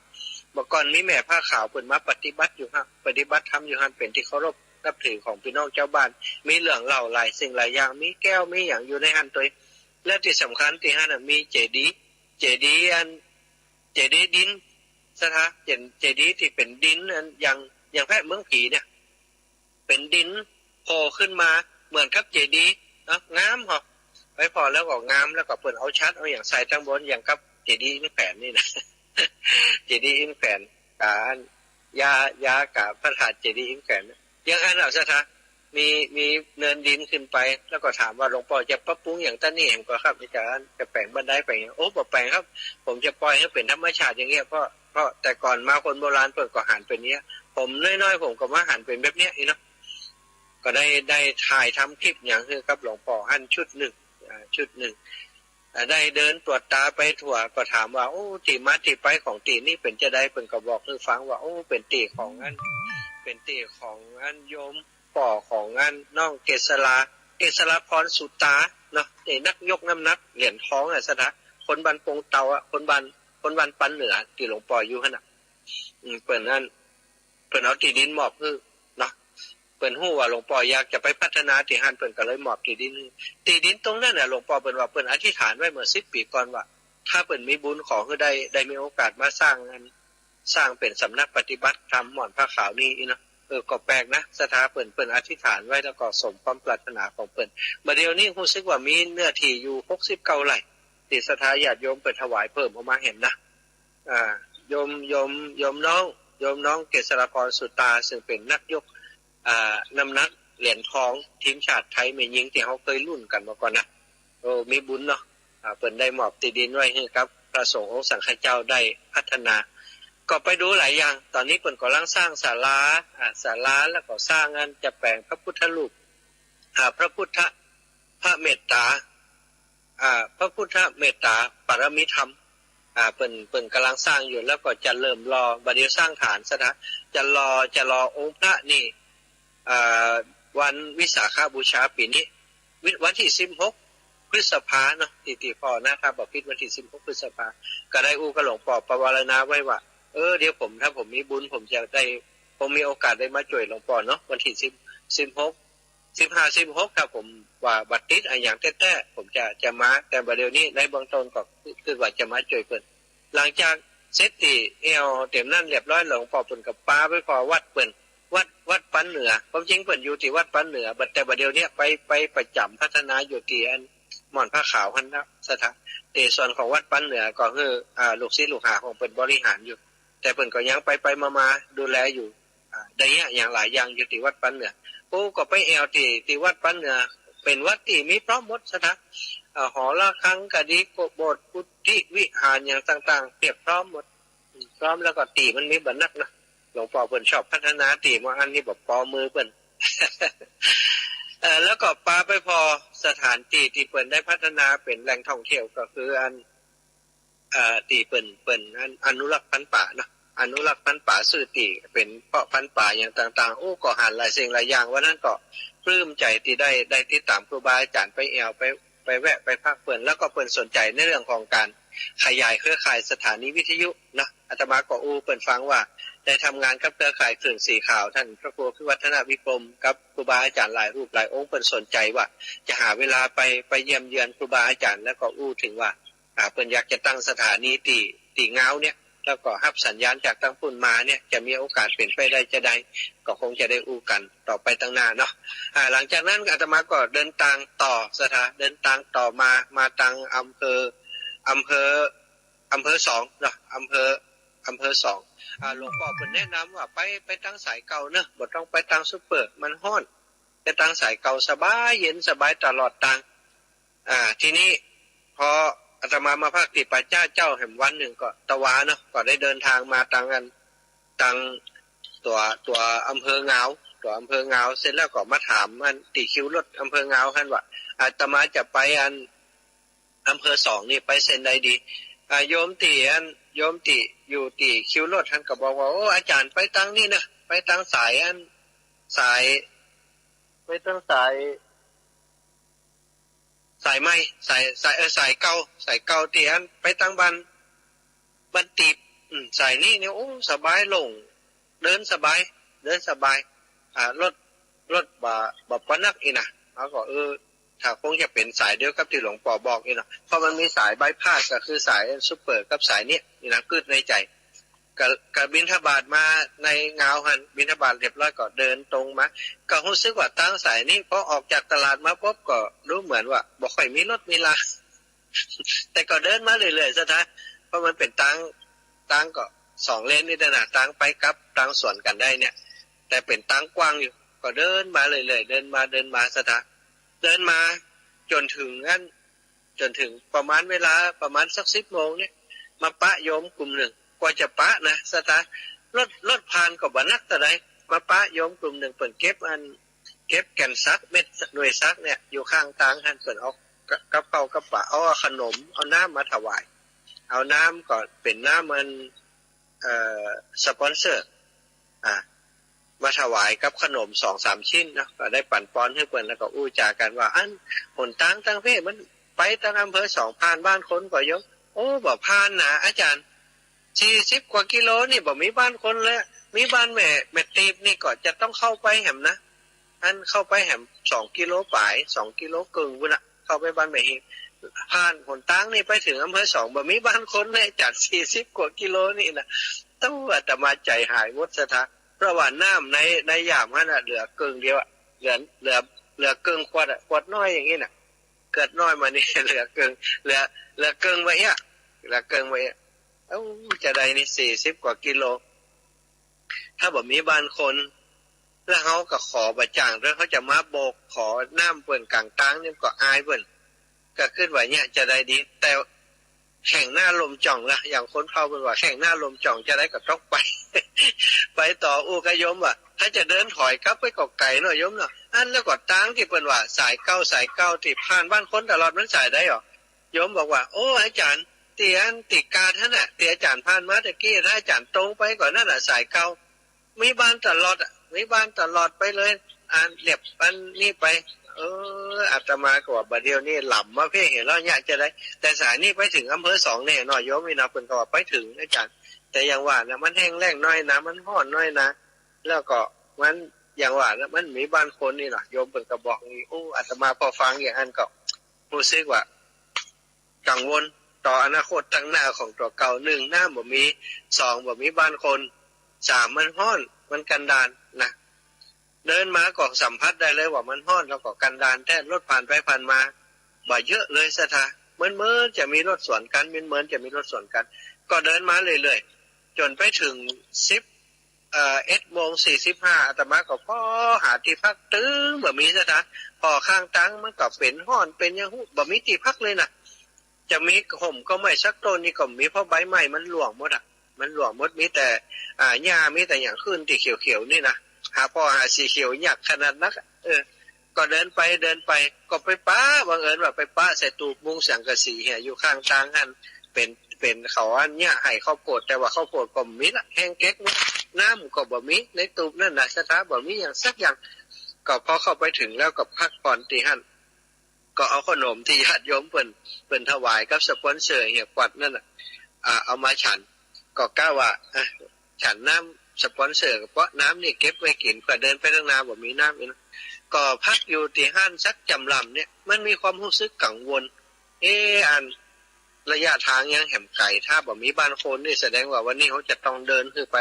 บ่าก่อนมีแม่ผ้าขาว เปิ้นมาปฏิบัติอยู่หั้น ปฏิบัติธรรมอยู่หั้น เป๋นตี้เคารพนับถือของปี้น้องจาวบ้าน มีเรื่องเล่าหลายสิ่งหลายอย่าง มีแก้ว มีหยังอยู่ในหั้นตวย และตี้สำคัญตี้หั้นน่ะมีเจดีย์ เจดีย์อัน เจดีย์ดิน ศรัทธา เป๋นเจดีย์ตี้เป๋นดินอันอย่าง อย่างแพะเมืองผีเนี่ย เป๋นดินโผล่ขึ้นมาเหมือนกับเจดีย์เนาะ งามเหาะ ไปผ่อแล้วก็งาม แล้วก็เปิ้นเอาฉัตรเอาหยังใส่ตางบน อย่างกับเจดีย์อินแขวนนี่นะ เจดีย์อินแขวน กาอัน ยา ยากาพระธาตุเจดีย์อินแขวน อย่างอั้นเอา ศรัทธา มี มีเนินดินขึ้นไป แล้วก็ถามว่า หลวงป้อจะปรับปรุงหยังตางนี้แหมก่อครับ จะ จะแป๋งบันไดแป๋งหยัง โอ้ บ่แป๋งครับ ผมจะปล่อยหื้อเป๋นธรรมชาติอย่างเงี้ย เพราะ เพราะแต่ก่อนมาคนโบราณเปิ้นก็หันเป๋นเนี้ย ผมน้อยๆ ผมก็มาหันเป๋นแบบเนี้ย อี้เนาะ ก็ได้ ได้ถ่ายทำคลิปหยังหื้อกับหลวงป้อหั้นชุดนึ่ง อ่า ชุดนึ่ง อ่า ได้เดินตรวจตราไปทั่ว ก็ถามว่า โอ้ ตี้มาตี้ไปของตี้นี้เป๋นจาใด เปิ้นก็บอกหื้อฟังว่า โอ้ เป๋นตี้ของอัน เป๋นตี้ของอันโยม ป้อของอันน้องเกษรา เกษราพรสุตาเนาะ ไอ้นักยกน้ำหนักเหรียญทองอะ ศรัทธา คนบ้านปงเตาอะ คนบ้าน คนบ้านปันเหนือ ตี้หลวงป้ออยู่หั้นน่ะ อืม เปิ้นอัน เปิ้นเอาตี้ดินมอบหื้อเนาะ เปิ้นฮู้ว่าหลวงป้ออยากจะไปพัฒนาตี้หั้น เปิ้นก็เลยมอบตี้ดินหื้อ ตี้ดินตรงนั้นน่ะ หลวงป้อเปิ้นว่าเปิ้นอธิษฐานไว้เมื่อสิบปี๋ก่อนว่า ถ้าเปิ้นมีบุญขอหื้อได้ ได้มีโอกาสมาสร้างอัน สร้างเป๋นสำนักปฏิบัติธรรมหม่อนผ้าขาวนี่เนาะ เออ ก็แปลกนะ ศรัทธา เปิ้น เปิ้นอธิษฐานไว้แล้วก็สมความปรารถนาของเปิ้น บ่าเดี่ยวนี้ฮู้สึกว่ามีเนื้อตี้อยู่หกสิบเก้าไร่ ตี้ศรัทธาญาติโยมเปิ้นถวายเพิ่มออกมาแหมนะ อ่า โยม โยม โยมน้อง โยมน้องเกษราพรสุตา ซึ่งเป๋นนักยก อ่า น้ำหนักเหรียญทองทีมชาติไทยแม่ญิงตี้เฮาเกยลุ้นกั๋นมาก่อนนะ โอ้ มีบุญเนาะ อ่า เปิ้นได้มอบตี้ดินไว้หื้อกับพระสงฆ์องค์สังฆเจ้าได้พัฒนา ก็ไปดูหลายอย่าง ต๋อนนี้เปิ้นก่ำลังสร้างศาลา อ่า ศาลา แล้วก็สร้างอันจะแป๋งพระพุทธรูป อ่า พระพุทธ พระเมตตา อ่า พระพุทธเมตตาปารมีธรรม อ่า เปิ้น เปิ้นก่ำลังสร้างอยู่ แล้วก็จะเริ่มหล่อ บ่าเดี่ยวสร้างฐานซะนะ จะหล่อ จะหล่อองค์พระนี่ อ่า วันวิสาขบูชาปี๋นี้ วิ วันตี้สิบหกพฤษภาเนาะ ตี้ ตี้ป้อนะ ถ้าบ่ผิดวันตี้สิบหกพฤษภา ก็ได้อู้กับหลวงป้อปวารณาไว้ว่า เออ เดี๋ยวผม ถ้าผมมีบุญ ผมจะได้ ผมมีโอกาสได้มาจ้วยหลวงป้อเนาะ วันตี้สิบ สิบหก สิบห้า สิบหก ถ้าผมว่าบ่ติดอะหยังแต๊ๆ ผมจะ จะมา แต่บ่าเดี่ยวนี้ในเบื้องต้นก็คือ คือว่าจะมาจ้วยเปิ้น หลังจากเสร็จตี้แอ่วเต๋มนั้นเรียบร้อย หลวงป้อเปิ้นก็ปาไปผ่อวัดเปิ้น วัด วัดปันเหนือ ความจริงเปิ้นอยู่ตี้วัดปันเหนือ บ่า แต่บ่าเดี่ยวนี้ไป ไปประจ๋ำพัฒนาอยู่ตี้อันหม่อนผ้าขาวหั้นนะ ศรัทธา ตี้ส่วนของวัดปันเหนือก็คือ อ่า ลูกศิษย์ลูกหาของเปิ้นบริหารอยู่ แต่เปิ้นก็ยังไปๆ มาๆ ดูแลอยู่ อ่า ได้เยียะอย่างหลายอย่างอยู่ตี้วัดปันเหนือ โอ้ ก็ไปแอ่วตี้ ตี้วัดปันเหนือ เป๋นวัดตี้มีพร้อมหมด ศรัทธา อ่า หอระฆังก็ดี โบสถ์ กุฏิ วิหารอย่างต่างๆ เปียบพร้อมหมด พร้อม แล้วก็ตี้มันมีบ่นักนะ หลวงป้อเปิ้นชอบพัฒนาตี้บ่อันนี้บ่ปอมือเปิ้น เอ่อ แล้วก็ปาไปผ่อสถานตี้ตี้เปิ้นได้พัฒนาเป๋นแหล่งท่องเที่ยวก็คืออัน เอ่อ ตี้เปิ้น เปิ้นอัน อนุรักษ์พันธุ์ป๋าเนาะ อนุรักษ์พันธุ์ป๋า ซื่อตี้เป๋นเพาะพันธุ์ป๋าอย่างต่างๆ โอ้ ก็หันหลายสิ่งหลายอย่าง วันนั้นก็ปลื้มใจ๋ตี้ได้ ได้ติดต๋ามครูบาอาจ๋ารย์ไปแอ่ว ไป ไปแวะไปพักเปิ้น แล้วก็เปิ้นสนใจ๋ในเรื่องของก๋านขยายเครือข่ายสถานีวิทยุเนาะ อาตมาก็อู้เปิ้นฟังว่าได้ทำงานกับเครือข่ายคลื่นสีขาว ท่านพระครูพิวัฒนวิกรมกับครูบาอาจ๋ารย์หลายรูปหลายองค์ เปิ้นสนใจ๋ว่าจะหาเวลาไป ไปเยี่ยมเยือนครูบาอาจ๋ารย์ แล้วก็อู้เถิงว่า อ่า เปิ้นอยากจะตั้งสถานีตี้ ตี้งาวเนี่ย แล้วก็ฮับสัญญาณจากตางปุ้นมาเนี่ย จะมีโอกาสเป๋นไปได้จาใด ก็คงจะได้อู้กั๋นต่อไปตางหน้าเนาะ อ่า หลังจากนั้นอาตมาก็เดินตางต่อ ศรัทธา เดินตางต่อมา มาตางอำเภอ อำเภอ อำเภอสองเนาะ อำเภอ อำเภอสอง อ่า หลวงป้อเปิ้นแนะนำว่าไป ไปตางสายเก่าเนาะ บ่ต้องไปตางซูเปอร์ มันฮ้อน ไปตางสายเก่าสบาย เย็นสบายตลอดตาง อ่า ทีนี้พออาตมามาพักตี้ป่าจ๊าเจ้าแหมวันนึ่งก็ตะวาเนาะ ก็ได้เดินตางมาตางอัน ตางตั๋ว ตั๋วอำเภองาว ตั๋วอำเภองาว เสร็จแล้วก็มาถามอันตี้คิวรถอำเภองาวหั้นว่า อาตมาจะไปอันอำเภอสองนี่ไปเส้นใดดี อ่า โยมตี้อัน โยมตี้อยู่ตี้คิวรถหั้นก็บอกว่า โอ้ อาจ๋ารย์ไปตางนี้เนาะ ไปตางสายอัน สาย ไปตางสาย สายใหม่ สาย สาย เออ สายเก่า สายเก่าตี้อันไปตางบ้าน บ้านตีบ อืม สายนี้เนี่ย โอ้ สบายโล่ง เดินสบาย เดินสบาย อ่า รถ รถบ่ บ่ปอนักอี้นะ เฮาก็ เออ ถ้าคงจะเป๋นสายเดียวกับตี้หลวงป้อบอกอี้เนาะ เพราะมันมีสายบายพาส ก็คือสายซูเปอร์กับสายเนี้ยอี้นะ กึ๊ดในใจ๋ ก็ ก็บิณฑบาตมาในงาวหั้น บิณฑบาตเรียบร้อยก็เดินตรงมา ก็ฮู้สึกว่าตางสายนี้ พอออกจากตลาดมาปุ๊บก็ดูเหมือนว่าบ่ค่อยมีรถมีลา แต่ก็เดินมาเรื่อยๆ ศรัทธา เพราะมันเป๋นตาง ตางก็สองเลนนี่นะ ตางไปกับตางสวนกั๋นได้เนี่ย แต่เป๋นตางกว้างอยู่ ก็เดินมาเรื่อยๆ เดินมา เดินมา ศรัทธา เดินมาจ๋นเถิงอัน จ๋นเถิงประมาณเวลาประมาณสักสิบโมงเนี่ย มาปะโยมกลุ่มนึ่ง กว่าจะปะนะ ศรัทธา รถ รถผ่านก็บ่นักเต้าใด มาปะโยมกลุ่มนึ่ง เปิ้นเก็บอัน เก็บแก่นสัก เม็ดหน่วยสักเนี่ย อยู่ข้างตางหั้น เปิ้นเอากับ กับข้าวกับป๋า เอา เอาขนม เอาน้ำมาถวาย เอาน้ำก็เป๋นน้ำอัน เอ่อ สปอนเซอร์ อ่า มาถวายกับขนมสองสามชิ้นเนาะ ก็ได้ปั๋นปอนหื้อเปิ้น แล้วก็อู้จ๋ากั๋นว่า อัน หนตางตังเพ่มันไปตังอำเภอสอง ผ่านบ้านคนก่อโยม โอ้ บ่ผ่านนาอาจ๋ารย์ สี่สิบกว่ากิโลนี่บ่มีบ้านคนเลย มีบ้านแม่ แม่ตีบนี่ก็จะต้องเข้าไปแหมนะ อันเข้าไปแหมสองกิโลป๋าย สองกิโลเกิ่งปู้นน่ะ เข้าไปบ้านแม่ฮี ผ่านหนตางนี่ไปเถิงอำเภอสอง บ่มีบ้านคนเลยอาจ๋ารย์ สี่สิบกว่ากิโลนี่นะ โอ้ อาตมาใจ๋หายหมดศรัทธา เพราะว่าน้ำใน ในยามหั้นน่ะ เหลือเกิ่งเดียวอะ เหลือ เหลือ เหลือเกิ่งขวดอะ ขวดน้อยอย่างนี้น่ะ ขวดน้อยมานี่ เหลือเกิ่ง เหลือ เหลือเกิ่งมาเอี้ย เหลือเกิ่งมาเอี้ย เอ้า จาใดนี่ สี่สิบกว่ากิโล ถ้าบ่มีบ้านคน แล้วเฮาก็ขอบ่จ่างด้วย เฮาจะมาโบกขอน้ำเปิ้นก๋างตางนี่ก็อายเปิ้น ก็กึ๊ดว่าเนี่ยจาใดดี แต่แข่งหน้าลมจ่องละ อย่างคนเผ่าเปิ้นว่าแข่งหน้าลมจ่อง จาใดก็ต้องไป ไปต่อ อู้กับโยมว่า ถ้าจะเดินถอยกลับไปก็ไก๋เนาะโยมเนาะ อันแล้วก็ตางตี้เปิ้นว่าสายเก้า สายเก้าตี้ผ่านบ้านคนตลอด มันสายใดอ๋อ โยมบอกว่า โอ้ อาจ๋ารย์ ตี้อันตี้กาดหั้นน่ะ ตี้อาจ๋ารย์ผ่านมาตะกี้ ถ้าอาจ๋ารย์ตรงไปก่อนนั่นน่ะ สายเก้า มีบ้านตลอดอะ มีบ้านตลอดไปเลย อันเลียบอันนี้ไป เออ อาตมาก็ว่า บ่าเดี่ยวนี้หล่ำมาเพ่เหียแล้วเนี่ยจาใด แต่สายนี้ไปเถิงอำเภอสองแน่เนาะโยมนี่นะ เปิ้นก็ว่าไปเถิงอาจ๋ารย์ แต่อย่างว่านะ มันแห้งแล้งน้อยนา มันฮ้อนน้อยนา แล้วก็มันอย่างว่านะ มันมีบ้านคนนี่เนาะ โยมเปิ้นก็บอกอย่างนี้ โอ้ อาตมาพอฟังอย่างอั้นก็ ฮู้สึกว่ากังวลต่ออนาคตตังหน้าของตั๋วเก่า หนึ่ง น้ำบ่มี สอง บ่มีบ้านคน สาม มันฮ้อน มันกันดารนะ เดินมาก็สัมผัสได้เลยว่ามันฮ้อน แล้วก็กันดารแท้ รถผ่านไปผ่านมาบ่เยอะเลยศรัทธา เหมือนๆ จะมีรถสวนกั๋น เหมือนๆ จะมีรถสวนกั๋น ก็เดินมาเรื่อยๆ จ๋นไปเถิงสิบ เอ่อ เอ็ดโมงสี่สิบห้า อาตมาก็ผ่อหาตี้พักตึงบ่มีศรัทธา ผ่อข้างตางมันก็เป๋นฮ้อนเป๋นหยังฮู้ บ่มีตี้พักเลยนะ จะมีห่มก็ไม้สักต้นนี่ก็บ่มี เพราะใบไม้มันหลวงหมดอะ มันหลวงหมด มีแต่ อ่า หญ้า มีแต่หยังขึ้นตี้เขียวๆ นี่นะ หาผ่อหาสีเขียวยากขนาดนักอะ เออ ก็เดินไปเดินไป ก็ไปปะ บังเอิญว่าไปปะใส่ตูบมุงสังกะสีเหีย อยู่ข้างตางหั้น เป๋น เป๋นเขาอันเยียะไฮ่ข้าวโพด แต่ว่าข้าวโพดก็บ่มีละ แห้งแก๊กหมด น้ำก็บ่มีในตูบนั่นนะศรัทธา บ่มีหยังสักอย่าง ก็พอเข้าไปเถิงแล้วก็พักผ่อนตี้หั้น ก็เอาขนมตี้ญาติโยมเปิ้น เปิ้นถวายกับสปอนเซอร์เหียขวดนั่นน่ะ อ่า เอามาฉัน ก็กะว่า อ่ะ ฉันน้ำสปอนเซอร์ ก็เพราะน้ำนี่เก็บไว้กิ๋น เผื่อเดินไปตังหน้าบ่มีน้ำอีกเนาะ ก็พักอยู่ตี้หั้นสักจ๋ำลำเนี่ย มันมีความฮู้สึกกังวล เอ๊ะ อันระยะตางยังแหมไก๋ ถ้าบ่มีบ้านคนนี่แสดงว่าวันนี้เฮาจะต้องเดินหื้อไป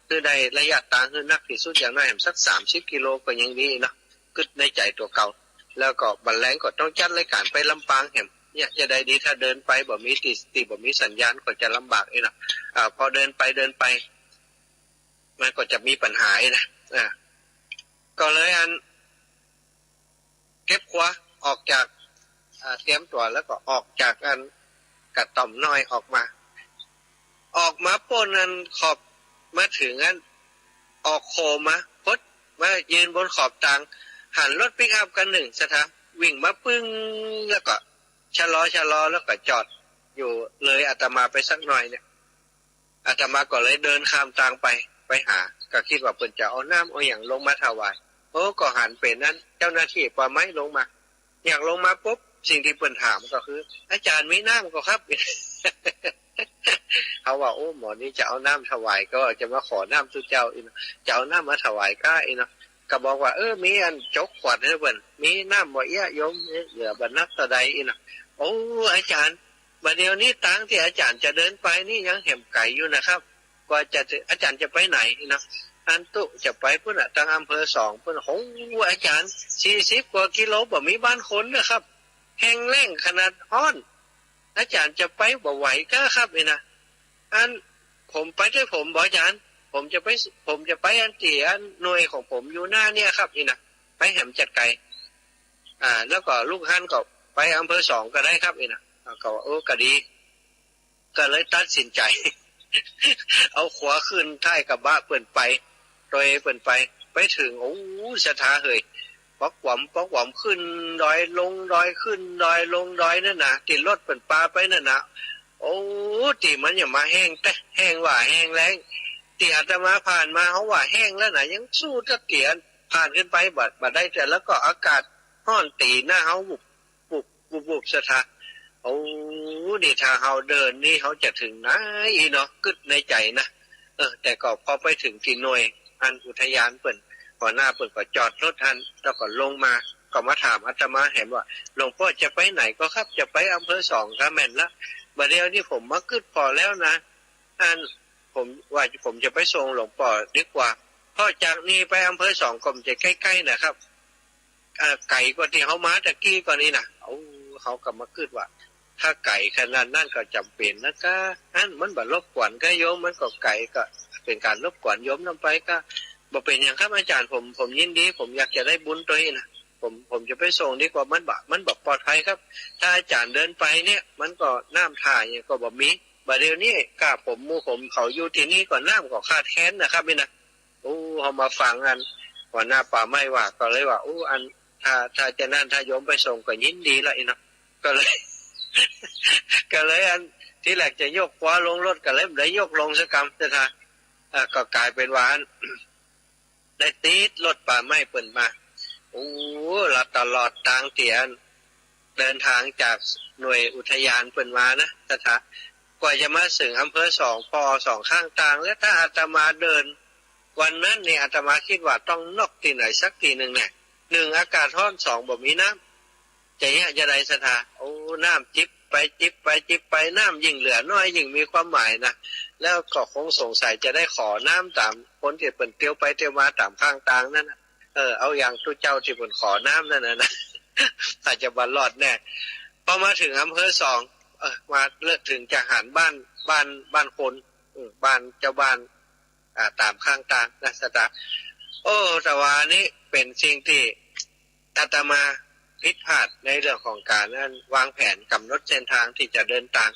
หื้อได้ระยะตางหื้อนักตี้สุด อย่างน้อยแหมสักสามสิบกิโลก็ยังดีเนาะ กึ๊ดในใจ๋ตั๋วเก่า แล้วก็บัดแลงก็ต้องจัดรายก๋านไปลำปางแหม เนี่ยจาใดดี ถ้าเดินไปบ่มีตี้ ตี้บ่มีสัญญาณก็จะลำบากอี้เนาะ อ่า พอเดินไปเดินไป มันก็จะมีปัญหาอี้นะ อ่า ก็เลยอัน เก็บครัวออกจาก อ่า เตรียมตั๋วแล้วก็ออกจากอันกระต๊อมน้อยออกมา ออกมาป๊นอันขอบ มาเถิงอัน ออกโขงมา พดมายืนบนขอบตาง หันรถปิกอัพคันนึ่งศรัทธา วิ่งมาปึ้ง แล้วก็ชะลอ ชะลอ แล้วก็จอดอยู่เลยอาตมาไปสักหน่อยเนี่ย อาตมาก็เลยเดินข้ามตางไป ไปหา ก็กึ๊ดว่าเปิ้นจะเอาน้ำเอาหยังลงมาถวาย โอ้ ก็หันเป๋นอันเจ้าหน้าตี้ป่าไม้ลงมา หยังลงมาปุ๊บ สิ่งตี้เปิ้นถามก็คือ อาจ๋ารย์มีน้ำก่อครับ เฮาว่า โอ้ หมอนี่จะเอาน้ำถวายก่อ จะมาขอน้ำตุ๊เจ้าอี้เนาะ จะเอาน้ำมาถวายก้าอี้เนาะ ก็บอกว่า เออ มีอันจกขวดหื้อเปิ้น มีน้ำบ่เอี้ยโยม เหลือบ่นักเต้าใดอี้เนาะ โอ้ อาจ๋ารย์ บ่าเดี่ยวนี้ตางตี้อาจ๋ารย์จะเดินไปนี่ยังแหมไก๋อยู่นะครับ กว่าจะ อาจ๋ารย์จะไปไหนอี้เนาะ อันตุ๊จะไปปู้นน่ะ ตังอำเภอสองปู้น โอ้ อาจ๋ารย์ สี่สิบกว่ากิโล บ่มีบ้านคนนะครับ แห้งแล้งขนาดฮ้อน อาจ๋ารย์จะไปบ่ไหวก้าครับอี้นะ อัน ผมไปด้วยผมบ่อาจ๋ารย์ ผมจะไป ผมจะไปอันตี้อันหน่วยของผมอยู่หน้าเนี่ยครับอี้นะ ไปแหมจัดไก๋ อ่า แล้วก็ลูกหั้นก็ไปอำเภอสองก็ได้ครับอี้นะ อ่า ก็ว่า เออ ก็ดี ก็เลยตัดสินใจ๋ เอาขวาขึ้นท้ายกระบะเปิ้นไป โตยเปิ้นไป ไปเถิง โอ้ ศรัทธาเหย ปอกหวอม ปอกหวอม ขึ้นดอยลงดอย ขึ้นดอยลงดอยนั่นนะ ตี้รถเปิ้นปาไปนั่นนะ โอ้ ตี้มันยังมาแห้งแต๊ แห้งว่าแห้งแล้ง ตี้อาตมาผ่านมา เฮาว่าแห้งแล้วนะ ยังสู้ตั๊กเตียน ผ่านขึ้นไปบ่ บ่ได้เตื้อ แล้วก็อากาศฮ้อนตี๋หน้าเฮา วุบ วุบ วุบ วุบ ศรัทธา โอ้ นี่ถ้าเฮาเดินนี่ เฮาจะเถิงไหนเนาะ กึ๊ดในใจ๋นะ เออ แต่ก็พอไปเถิงตี้หน่วย อันอุทยานเปิ้น หัวหน้าเปิ้นก็จอดรถหั้น แล้วก็ลงมา ก็มาถามอาตมาแหมว่า หลวงป้อจะไปไหนก็ครับ จะไปอำเภอสอง ก็แม่นละ บ่าเดี่ยวนี้ผมมากึ๊ดผ่อแล้วนะ อัน ผมว่าผมจะไปส่งหลวงป้อดีกว่า เพราะจากนี่ไปอำเภอสองก็มันจะใก้ๆ นะครับ อ่า ไก๋กว่าตี้เฮามาตะกี้ก่อนนี่นะ โอ้ เฮาก็มากึ๊ดว่า ถ้าไก๋ขนาดนั้นก็จ๋ำเป๋นนะกา อันมันบ่รบกวนก้าโยม มันก็ไก๋ ก็เป๋นก๋านรบกวนโยมนำไปกา บ่เป๋นหยังครับอาจ๋ารย์ ผม ผมยินดี ผมอยากจะได้บุญตวยหั้นนะ ผม ผมจะไปส่งดีกว่า มันบ่ มันบ่ปลอดภัยครับ ถ้าอาจ๋ารย์เดินไปเนี่ย มันก็น้ำถ่าอย่างก็บ่มี บ่าเดี่ยวนี้กาผม หมู่ผมเขาอยู่ตี้นี่ก็น้ำก็ขาดแคลนนะครับนี่นะ โอ้ เฮามาฟังอันหัวหน้าป่าไม้ว่า ก็เลยว่า โอ้ อัน ถ้า ถ้าจะนั้น ถ้าโยมไปส่งก็ยินดีละอี้เนาะ ก็เลย ก็เลยอัน ทีแรกจะยกคว้าลงรถ ก็เลยบ่ได้ยกลงสักกำ ศรัทธา อ่า ก็ก๋ายเป๋นว่าอัน ได้ติดรถป่าไม้เปิ้นมา โอ้ ละตลอดตางตี้อัน เดินตางจากหน่วยอุทยานเปิ้นมานะ ศรัทธา กว่าจะมาเถิงอำเภอสอง ผ่อสองข้างตาง แล้วถ้าอาตมาเดิน วันนั้นนี่อาตมากึ๊ดว่าต้องนอกตี้ไหนสักตี้นึ่งแน่ นึ่งอากาศฮ้อน สองบ่มีน้ำ จะเยียะจาใด ศรัทธา โอ้ น้ำจิบไปจิบไปจิบไป น้ำยิ่งเหลือน้อยยิ่งมีความหมายนะ แล้วก็คงสงสัยจะได้ขอน้ำต๋ามคนตี้เปิ้นเตียวไปเตียวมาต๋ามข้างตางนั้นนะ เออ เอาอย่างตุ๊เจ้าตี้เปิ้นขอน้ำนั้นนะนะ อาจจะบ่รอดแน่ พอมาเถิงอำเภอสอง เออ มาเถิงจะหันบ้าน บ้าน บ้านคน อืม บ้านเจ้าบ้าน อ่า ต๋ามข้างตางนะ ศรัทธา โอ้ แต่ว่านี้เป๋นสิ่งตี้อาตมาผิดพลาดในเรื่องของก๋านอันวางแผนก๋ำหนดเส้นตางตี้จะเดินตาง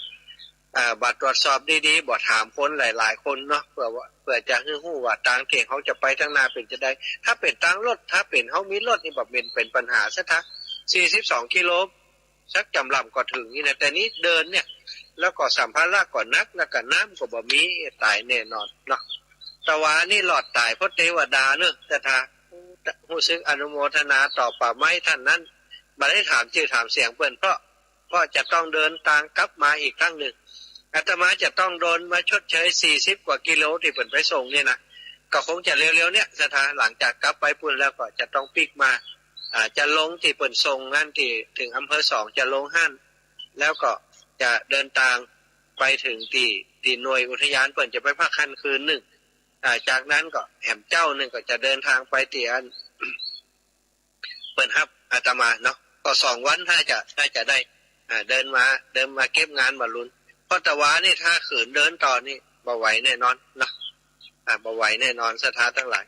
อ่า บ่ตรวจสอบดีๆ บ่ถามคนหลายๆ คนเนาะ เปื้อว่า เปื้อจะหื้อฮู้ว่าตางตี้เฮาจะไปตางหน้าเป๋นจาใด ถ้าเป๋นตางรถ ถ้าเป๋นเฮามีรถนี่บ่เป๋น เป๋นปัญหา ศรัทธา สี่สิบสองกิโล สักจ๋ำล่ำก็เถิงนี่นะ แต่นี้เดินเนี่ย แล้วก็สัมภาระก็หนัก แล้วก็น้ำก็บ่มี ต๋ายแน่นอนเนาะ แต่ว่านี้รอดต๋ายเพราะเตวดาเนาะ ศรัทธา ฮู้สึกอนุโมทนาต่อป่าไม้ต้านนั้น บ่ได้ถามจื้อถามเสียงเปิ้น เพราะ เพราะจะต้องเดินตางกลับมาอีกครั้งนึ่ง อาตมาจะต้องโดนมาชดเชยสี่สิบกว่ากิโลตี้เปิ้นไปส่งเนี่ยนะ ก็คงจะเร็วๆ เนี่ย ศรัทธา หลังจากกลับไปปู๊นแล้วก็จะต้องปิ๊กมา อ่า จะลงตี้เปิ้นส่งหั้น ตี้เถิงอำเภอสองจะลงหั้น แล้วก็จะเดินตางไปเถิงตี้ ตี้หน่วยอุทยานเปิ้นจะไปพักหั้นคืนนึ่ง อ่า จากนั้นก็แหมเจ๊านึ่งก็จะเดินตางไปตี้อัน เปิ้นฮับอาตมาเนาะ ก็สองวันถ้าจะ ถ้าจะได้ อ่า เดินมา เดินมาเก็บงานบ่าลุน เพราะแต่ว่านี้ถ้าขืนเดินต่อนี่บ่ไหวแน่นอนเนาะ อ่า บ่ไหวแน่นอน ศรัทธาตังหลาย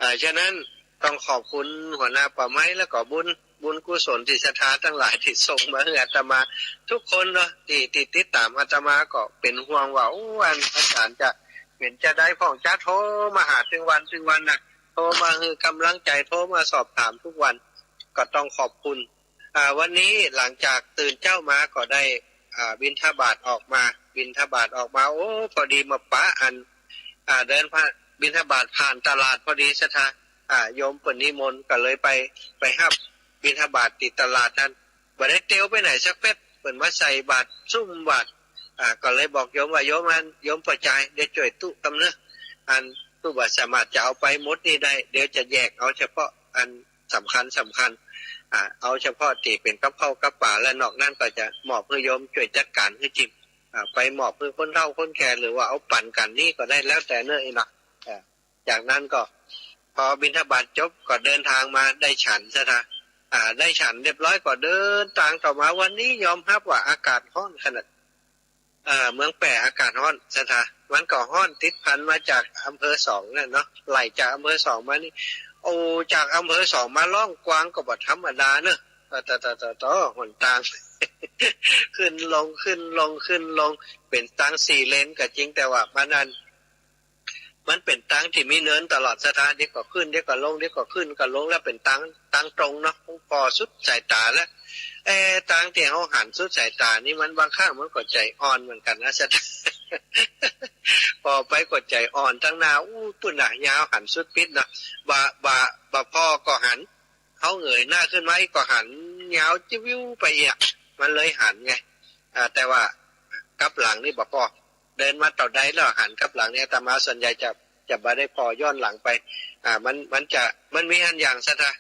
อ่า ฉะนั้นต้องขอบคุณหัวหน้าป่าไม้ แล้วก็บุญ บุญกุศลตี้ศรัทธาตังหลายตี้ส่งมาหื้ออาตมาทุกคนเนาะ ตี้ ตี้ติดต๋ามอาตมาก็เป๋นห่วงว่า โอ้ อันอาจ๋ารย์จะเป๋นจาใดพ่อง จะโทรมาหาตึงวันตึงวันนะ โทรมาหื้อก๋ำลังใจ๋ โทรมาสอบถามทุกวัน ก็ต้องขอบคุณ อ่า วันนี้หลังจากตื่นเจ๊ามาก็ได้ อ่า บิณฑบาตออกมา บิณฑบาตออกมา โอ้ พอดีมาปะอัน อ่า เดินผ่าน บิณฑบาตผ่านตลาดพอดี ศรัทธา อ่า โยมเปิ้นนิมนต์ก็เลยไป ไปฮับบิณฑบาตตี้ตลาดหั้น บ่ได้เตียวไปไหนสักเป๊ก เปิ้นมาใส่บาตร สุมบาตร อ่า ก็เลยบอกโยมว่า โยมอัน โยมป้อจาย เดี๋ยวจ้วยตุ๊กำเนอะ อันตุ๊บ่สามารถจะเอาไปหมดนี่ได้ เดี๋ยวจะแยกเอาเฉพาะอันสำคัญสำคัญ อ่า เอาเฉพาะตี้เป๋นกับข้าวกับป๋า และนอกนั้นก็จะมอบหื้อโยมจ้วยจัดก๋านหื้อจิม อ่า ไปมอบหื้อคนเฒ่าคนแก่ หรือว่าเอาปั๋นกั๋นนี่ก็ได้ แล้วแต่เนอะ อี้เนาะ อ่า จากนั้นก็พอบิณฑบาตจบก็เดินตางมาได้ฉัน ศรัทธา อ่า ได้ฉันเรียบร้อยก็เดินตางต่อมา วันนี้ยอมฮับว่าอากาศฮ้อนขนาด อ่า เมืองแป้อากาศฮ้อน ศรัทธา มันก็ฮ้อนติดพันมาจากอำเภอสองนั่นเนาะ ไหลจากอำเภอสองมานี่ โอ้ จากอำเภอสองมาล่องกวางก็บ่ธรรมดาเนอะ ตอ ตอ ตอ ตอ ตอ หนตาง ขึ้นลง ขึ้นลง ขึ้นลง เป๋นตางสี่เลนก็จริง แต่ว่ามันอัน มันเป๋นตางตี้มีเนินตลอด ศรัทธา เดี๋ยวก็ขึ้น เดี๋ยวก็ลง เดี๋ยวก็ขึ้น ก็ลง แล้วเป๋นตาง ตางตรงเนาะ ผ่อสุดสายต๋าแล้ว เอ๊ะ ตางตี้เฮาหันสุดสายต๋านี่ มันบางครั้งมันก็ใจ๋อ่อนเหมือนกั๋นนะ ศรัทธา ผ่อไปก็ใจ๋อ่อนตังหน้า อู้ ปู๊นน่ะ ยาวหันสุดปิ๊ดเนาะ บ่า บ่า บ่าผ่อก็หัน เฮาเงยหน้าขึ้นมาอีกก็หัน ยาวจิวิวไปเอีย มันเลยหันไง อ่า แต่ว่ากลับหลังนี่บ่ผ่อ เดินมาเต้าใดแล้วหันกลับหลังนี่ อาตมาส่วนใหญ่จะ จะบ่ได้ผ่อย้อนหลังไป อ่า มัน มันจะ มันมีอันอย่างศรัทธา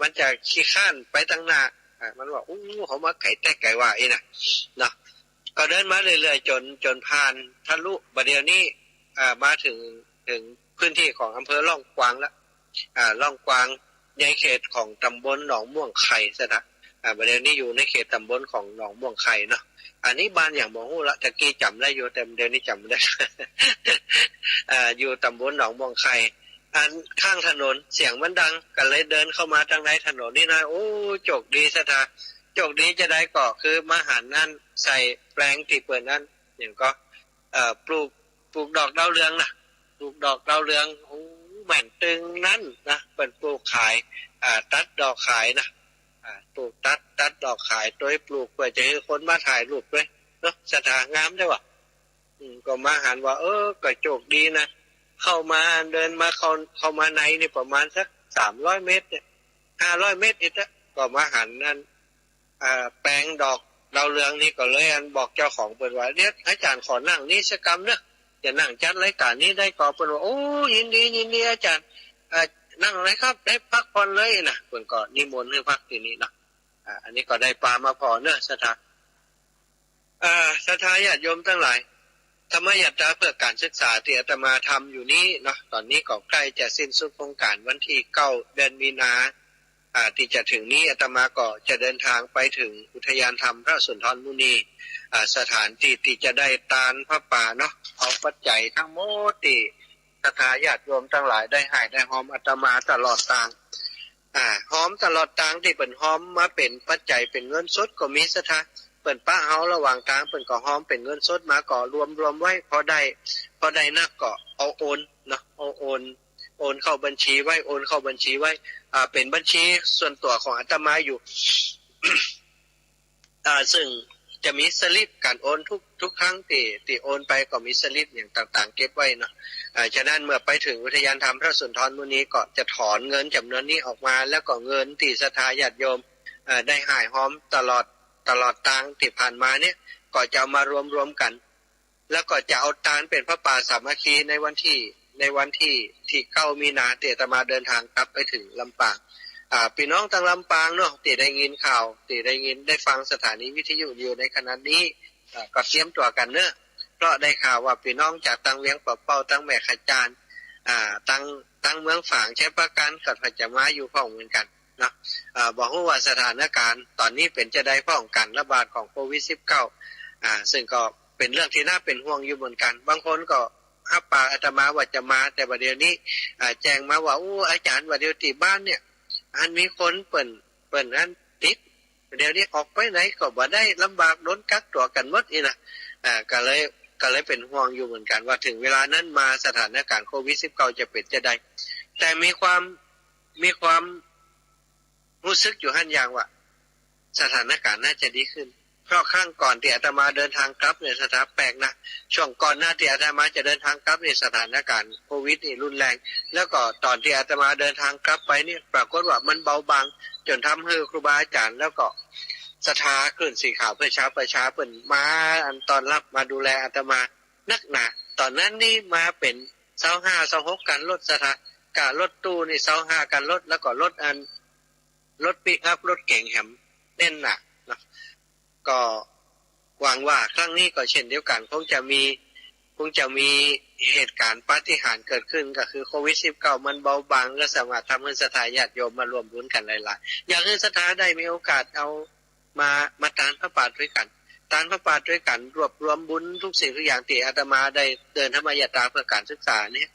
มันจะขี้คร้านไปตังหน้า อ่า มันว่า อู้ เฮามาไก๋แต๊ไก๋ว่าอี้น่ะ เนาะ ก็เดินมาเรื่อยๆ จ๋น จ๋นผ่านทะลุ บ่าเดี่ยวนี้ อ่า มาเถิง เถิงพื้นตี้ของอำเภอล่องกวางแล้ว อ่า ล่องกวาง ในเขตของต๋ำบลหนองม่วงไข่ศรัทธา อ่า บ่าเดี่ยวนี้อยู่ในเขตต๋ำบลของหนองม่วงไข่เนาะ อันนี้บ้านหยังบ่ฮู้ละ ตะกี้จ๋ำได้อยู่ แต่บ่าเดี่ยวนี้จ๋ำบ่ได้ อ่า อยู่ต๋ำบลหนองม่วงไข่ อันข้างถนนเสียงมันดัง ก็เลยเดินเข้ามาตังในถนนนี่นะ โอ้ โจคดีศรัทธา โจคดีจาใดก็คือมาหันอันใส่แปลงตี้เปิ้นอัน หยังก็ เอ่อ ปลูก ปลูกดอกดาวเรืองนะ ปลูกดอกดาวเรือง โอ้ แม่นตึงนั้นนะ เปิ้นปลูกขาย อ่า ตัดดอกขายนะ อ่า ปลูกตัด ตัดดอกขาย โตยปลูกเปื้อจะหื้อคนมาถ่ายรูปโตยเนาะ ศรัทธา งามเด้อวะ อืม ก็มาหันว่า เออ ก็โจคดีนะ เข้ามา เดินมา เข้า เข้ามาในนี่ประมาณสักสามร้อยเมตรเนี่ย ห้าร้อยเมตรนี่แหละ ก็มาหันอัน อ่า แปลงดอกดาวเรืองนี่ ก็เลยอันบอกเจ้าของเปิ้นว่า เดี๋ยวอาจ๋ารย์ขอนั่งนี่สักกำเนาะ จะนั่งจัดรายก๋านนี้ได้ก่อ เปิ้นว่า โอ้ ยินดี ยินดีอาจ๋ารย์ อ่า นั่งเลยครับ ได้พักผ่อนเลยนะ เปิ้นก็นิมนต์หื้อพักตี้นี่เนาะ อ่า อันนี้ก็ได้ปามาผ่อเนาะศรัทธา อ่า ศรัทธาญาติโยมตังหลาย ธรรมยาตราเพื่อการศึกษาตี้อาตมาทำอยู่นี้เนาะ ต๋อนนี้ก็ใก้จะสิ้นสุดโครงก๋าน วันตี้เก้า เดือนมีนา อ่า ตี้จะเถิงนี้ อาตมาก็จะเดินตางไปเถิงอุทยานธรรมพระสุนทรมุนี อ่า สถานตี้ตี้จะได้ตานผ้าป่าเนาะ เอาปัจจัยตังหมดตี้ศรัทธาญาติโยมตังหลายได้หาบได้ฮอมอาตมาตลอดตาง อ่า ฮอมตลอดตางตี้เปิ้นฮอมมาเป๋นปัจจัยเป๋นเงินสดก็มีศรัทธา เปิ้นปะเฮาระหว่างตาง เปิ้นก็ฮอมเป๋นเงินสดมา ก็รวมๆ ไว้ พอได้ พอได้นักก็เอาโอนเนาะ เอาโอน โอนเข้าบัญชีไว้ โอนเข้าบัญชีไว้ อ่า เป๋นบัญชีส่วนตั๋วของอาตมาอยู่ อ่า ซึ่งจะมีสลิปก๋านโอนทุก ทุกครั้งตี้ ตี้โอนไปก็มีสลิปหยังต่างๆ เก็บไว้เนาะ อ่า ฉะนั้นเมื่อไปเถิงอุทยานธรรมพระสุนทรมุนีก็จะถอนเงินจ๋ำนวนนี้ออกมา แล้วก็เงินตี้ศรัทธาญาติโยม เอ่อ ได้หาบฮอมตลอด ตลอดตางตี้ผ่านมาเนี่ย ก็จะเอามารวมๆ กั๋น แล้วก็จะเอาตานเป๋นผ้าป่าสามัคคีในวันตี้ ในวันตี้ ตี้เก้ามีนาตี้อาตมาเดินตางกลับไปเถิงลำปาง อ่า ปี้น้องตังลำปางเนาะ ตี้ได้ยินข่าว ตี้ได้ยิน ได้ฟังสถานีวิทยุอยู่ในขณะนี้ อ่า ก็เตรียมตั๋วกั๋นเนาะ เพราะได้ข่าวว่าปี้น้องจากตังเวียงป่าเป้า ตังแม่ขะจาน อ่า ตัง ตังเมืองฝาง ชัยปราการ ก็จะมาอยู่พ่องเหมือนกั๋นเนาะ อ่า บ่ฮู้ว่าสถานก๋ารณ์ต๋อนนี้เป๋นจาใดพ่อง ก๋านระบาดของโควิดสิบเก้า อ่า ซึ่งก็เป๋นเรื่องตี้น่าเป๋นห่วงอยู่เหมือนกั๋น บางคนก็ฮับปากอาตมาว่าจะมา แต่บ่าเดี่ยวนี้ อ่า แจ้งมาว่า อู้ อาจ๋ารย์ บ่าเดี่ยวตี้บ้านเนี่ย อันมีคนเปิ้น เปิ้นอันติด เดี๋ยวนี้ออกไปไหนก็บ่ได้ ลำบาก โดนกักตั๋วกั๋นหมดอี้นะ อ่า ก็เลย ก็เลยเป๋นห่วงอยู่เหมือนกั๋นว่าเถิงเวลานั้นมาสถานก๋ารณ์โควิดสิบเก้าจะเป๋นจาใด แต่มีความ มีความฮู้สึกอยู่หั้นอย่างว่า สถานก๋ารณ์น่าจะดีขึ้น เพราะครั้งก่อนตี้อาตมาเดินตางกลับเนี่ย ศรัทธา แปลกนะ ช่วงก่อนหน้าตี้อาตมาจะเดินตางกลับเนี่ย สถานก๋ารณ์โควิดนี่รุนแรง แล้วก็ต๋อนตี้อาตมาเดินตางกลับไปเนี่ย ปรากฏว่ามันเบาบาง จ๋นทำหื้อครูบาอาจ๋ารย์ แล้วก็ศรัทธาคลื่นสีขาวเพื่อชาวประชาเปิ้นมาอันต้อนรับมาดูแลอาตมานักหนา ต๋อนนั้นนี่มาเป๋นซาวห้า ซาวหก คันรถ ศรัทธา กะรถตู้นี่ซาวห้า คันรถ แล้วก็รถอัน รถปิกอัพ รถเก๋งแหมแน่นหนาเนาะ ก็หวังว่าครั้งนี้ก็เช่นเดียวกั๋น คงจะมี คงจะมีเหตุก๋ารณ์ปาฏิหาริย์เกิดขึ้น ก็คือโควิดสิบเก้ามันเบาบาง ก็สามารถทำหื้อศรัทธาญาติโยมมาร่วมบุญกั๋นหลายๆ อยากหื้อศรัทธาได้มีโอกาสเอามา มาตานผ้าป่าตวยกั๋น ตานผ้าป่าตวยกั๋น รวบรวมบุญทุกสิ่งทุกอย่างตี้อาตมาได้เดินธรรมยาตราเพื่อการศึกษาเนี่ย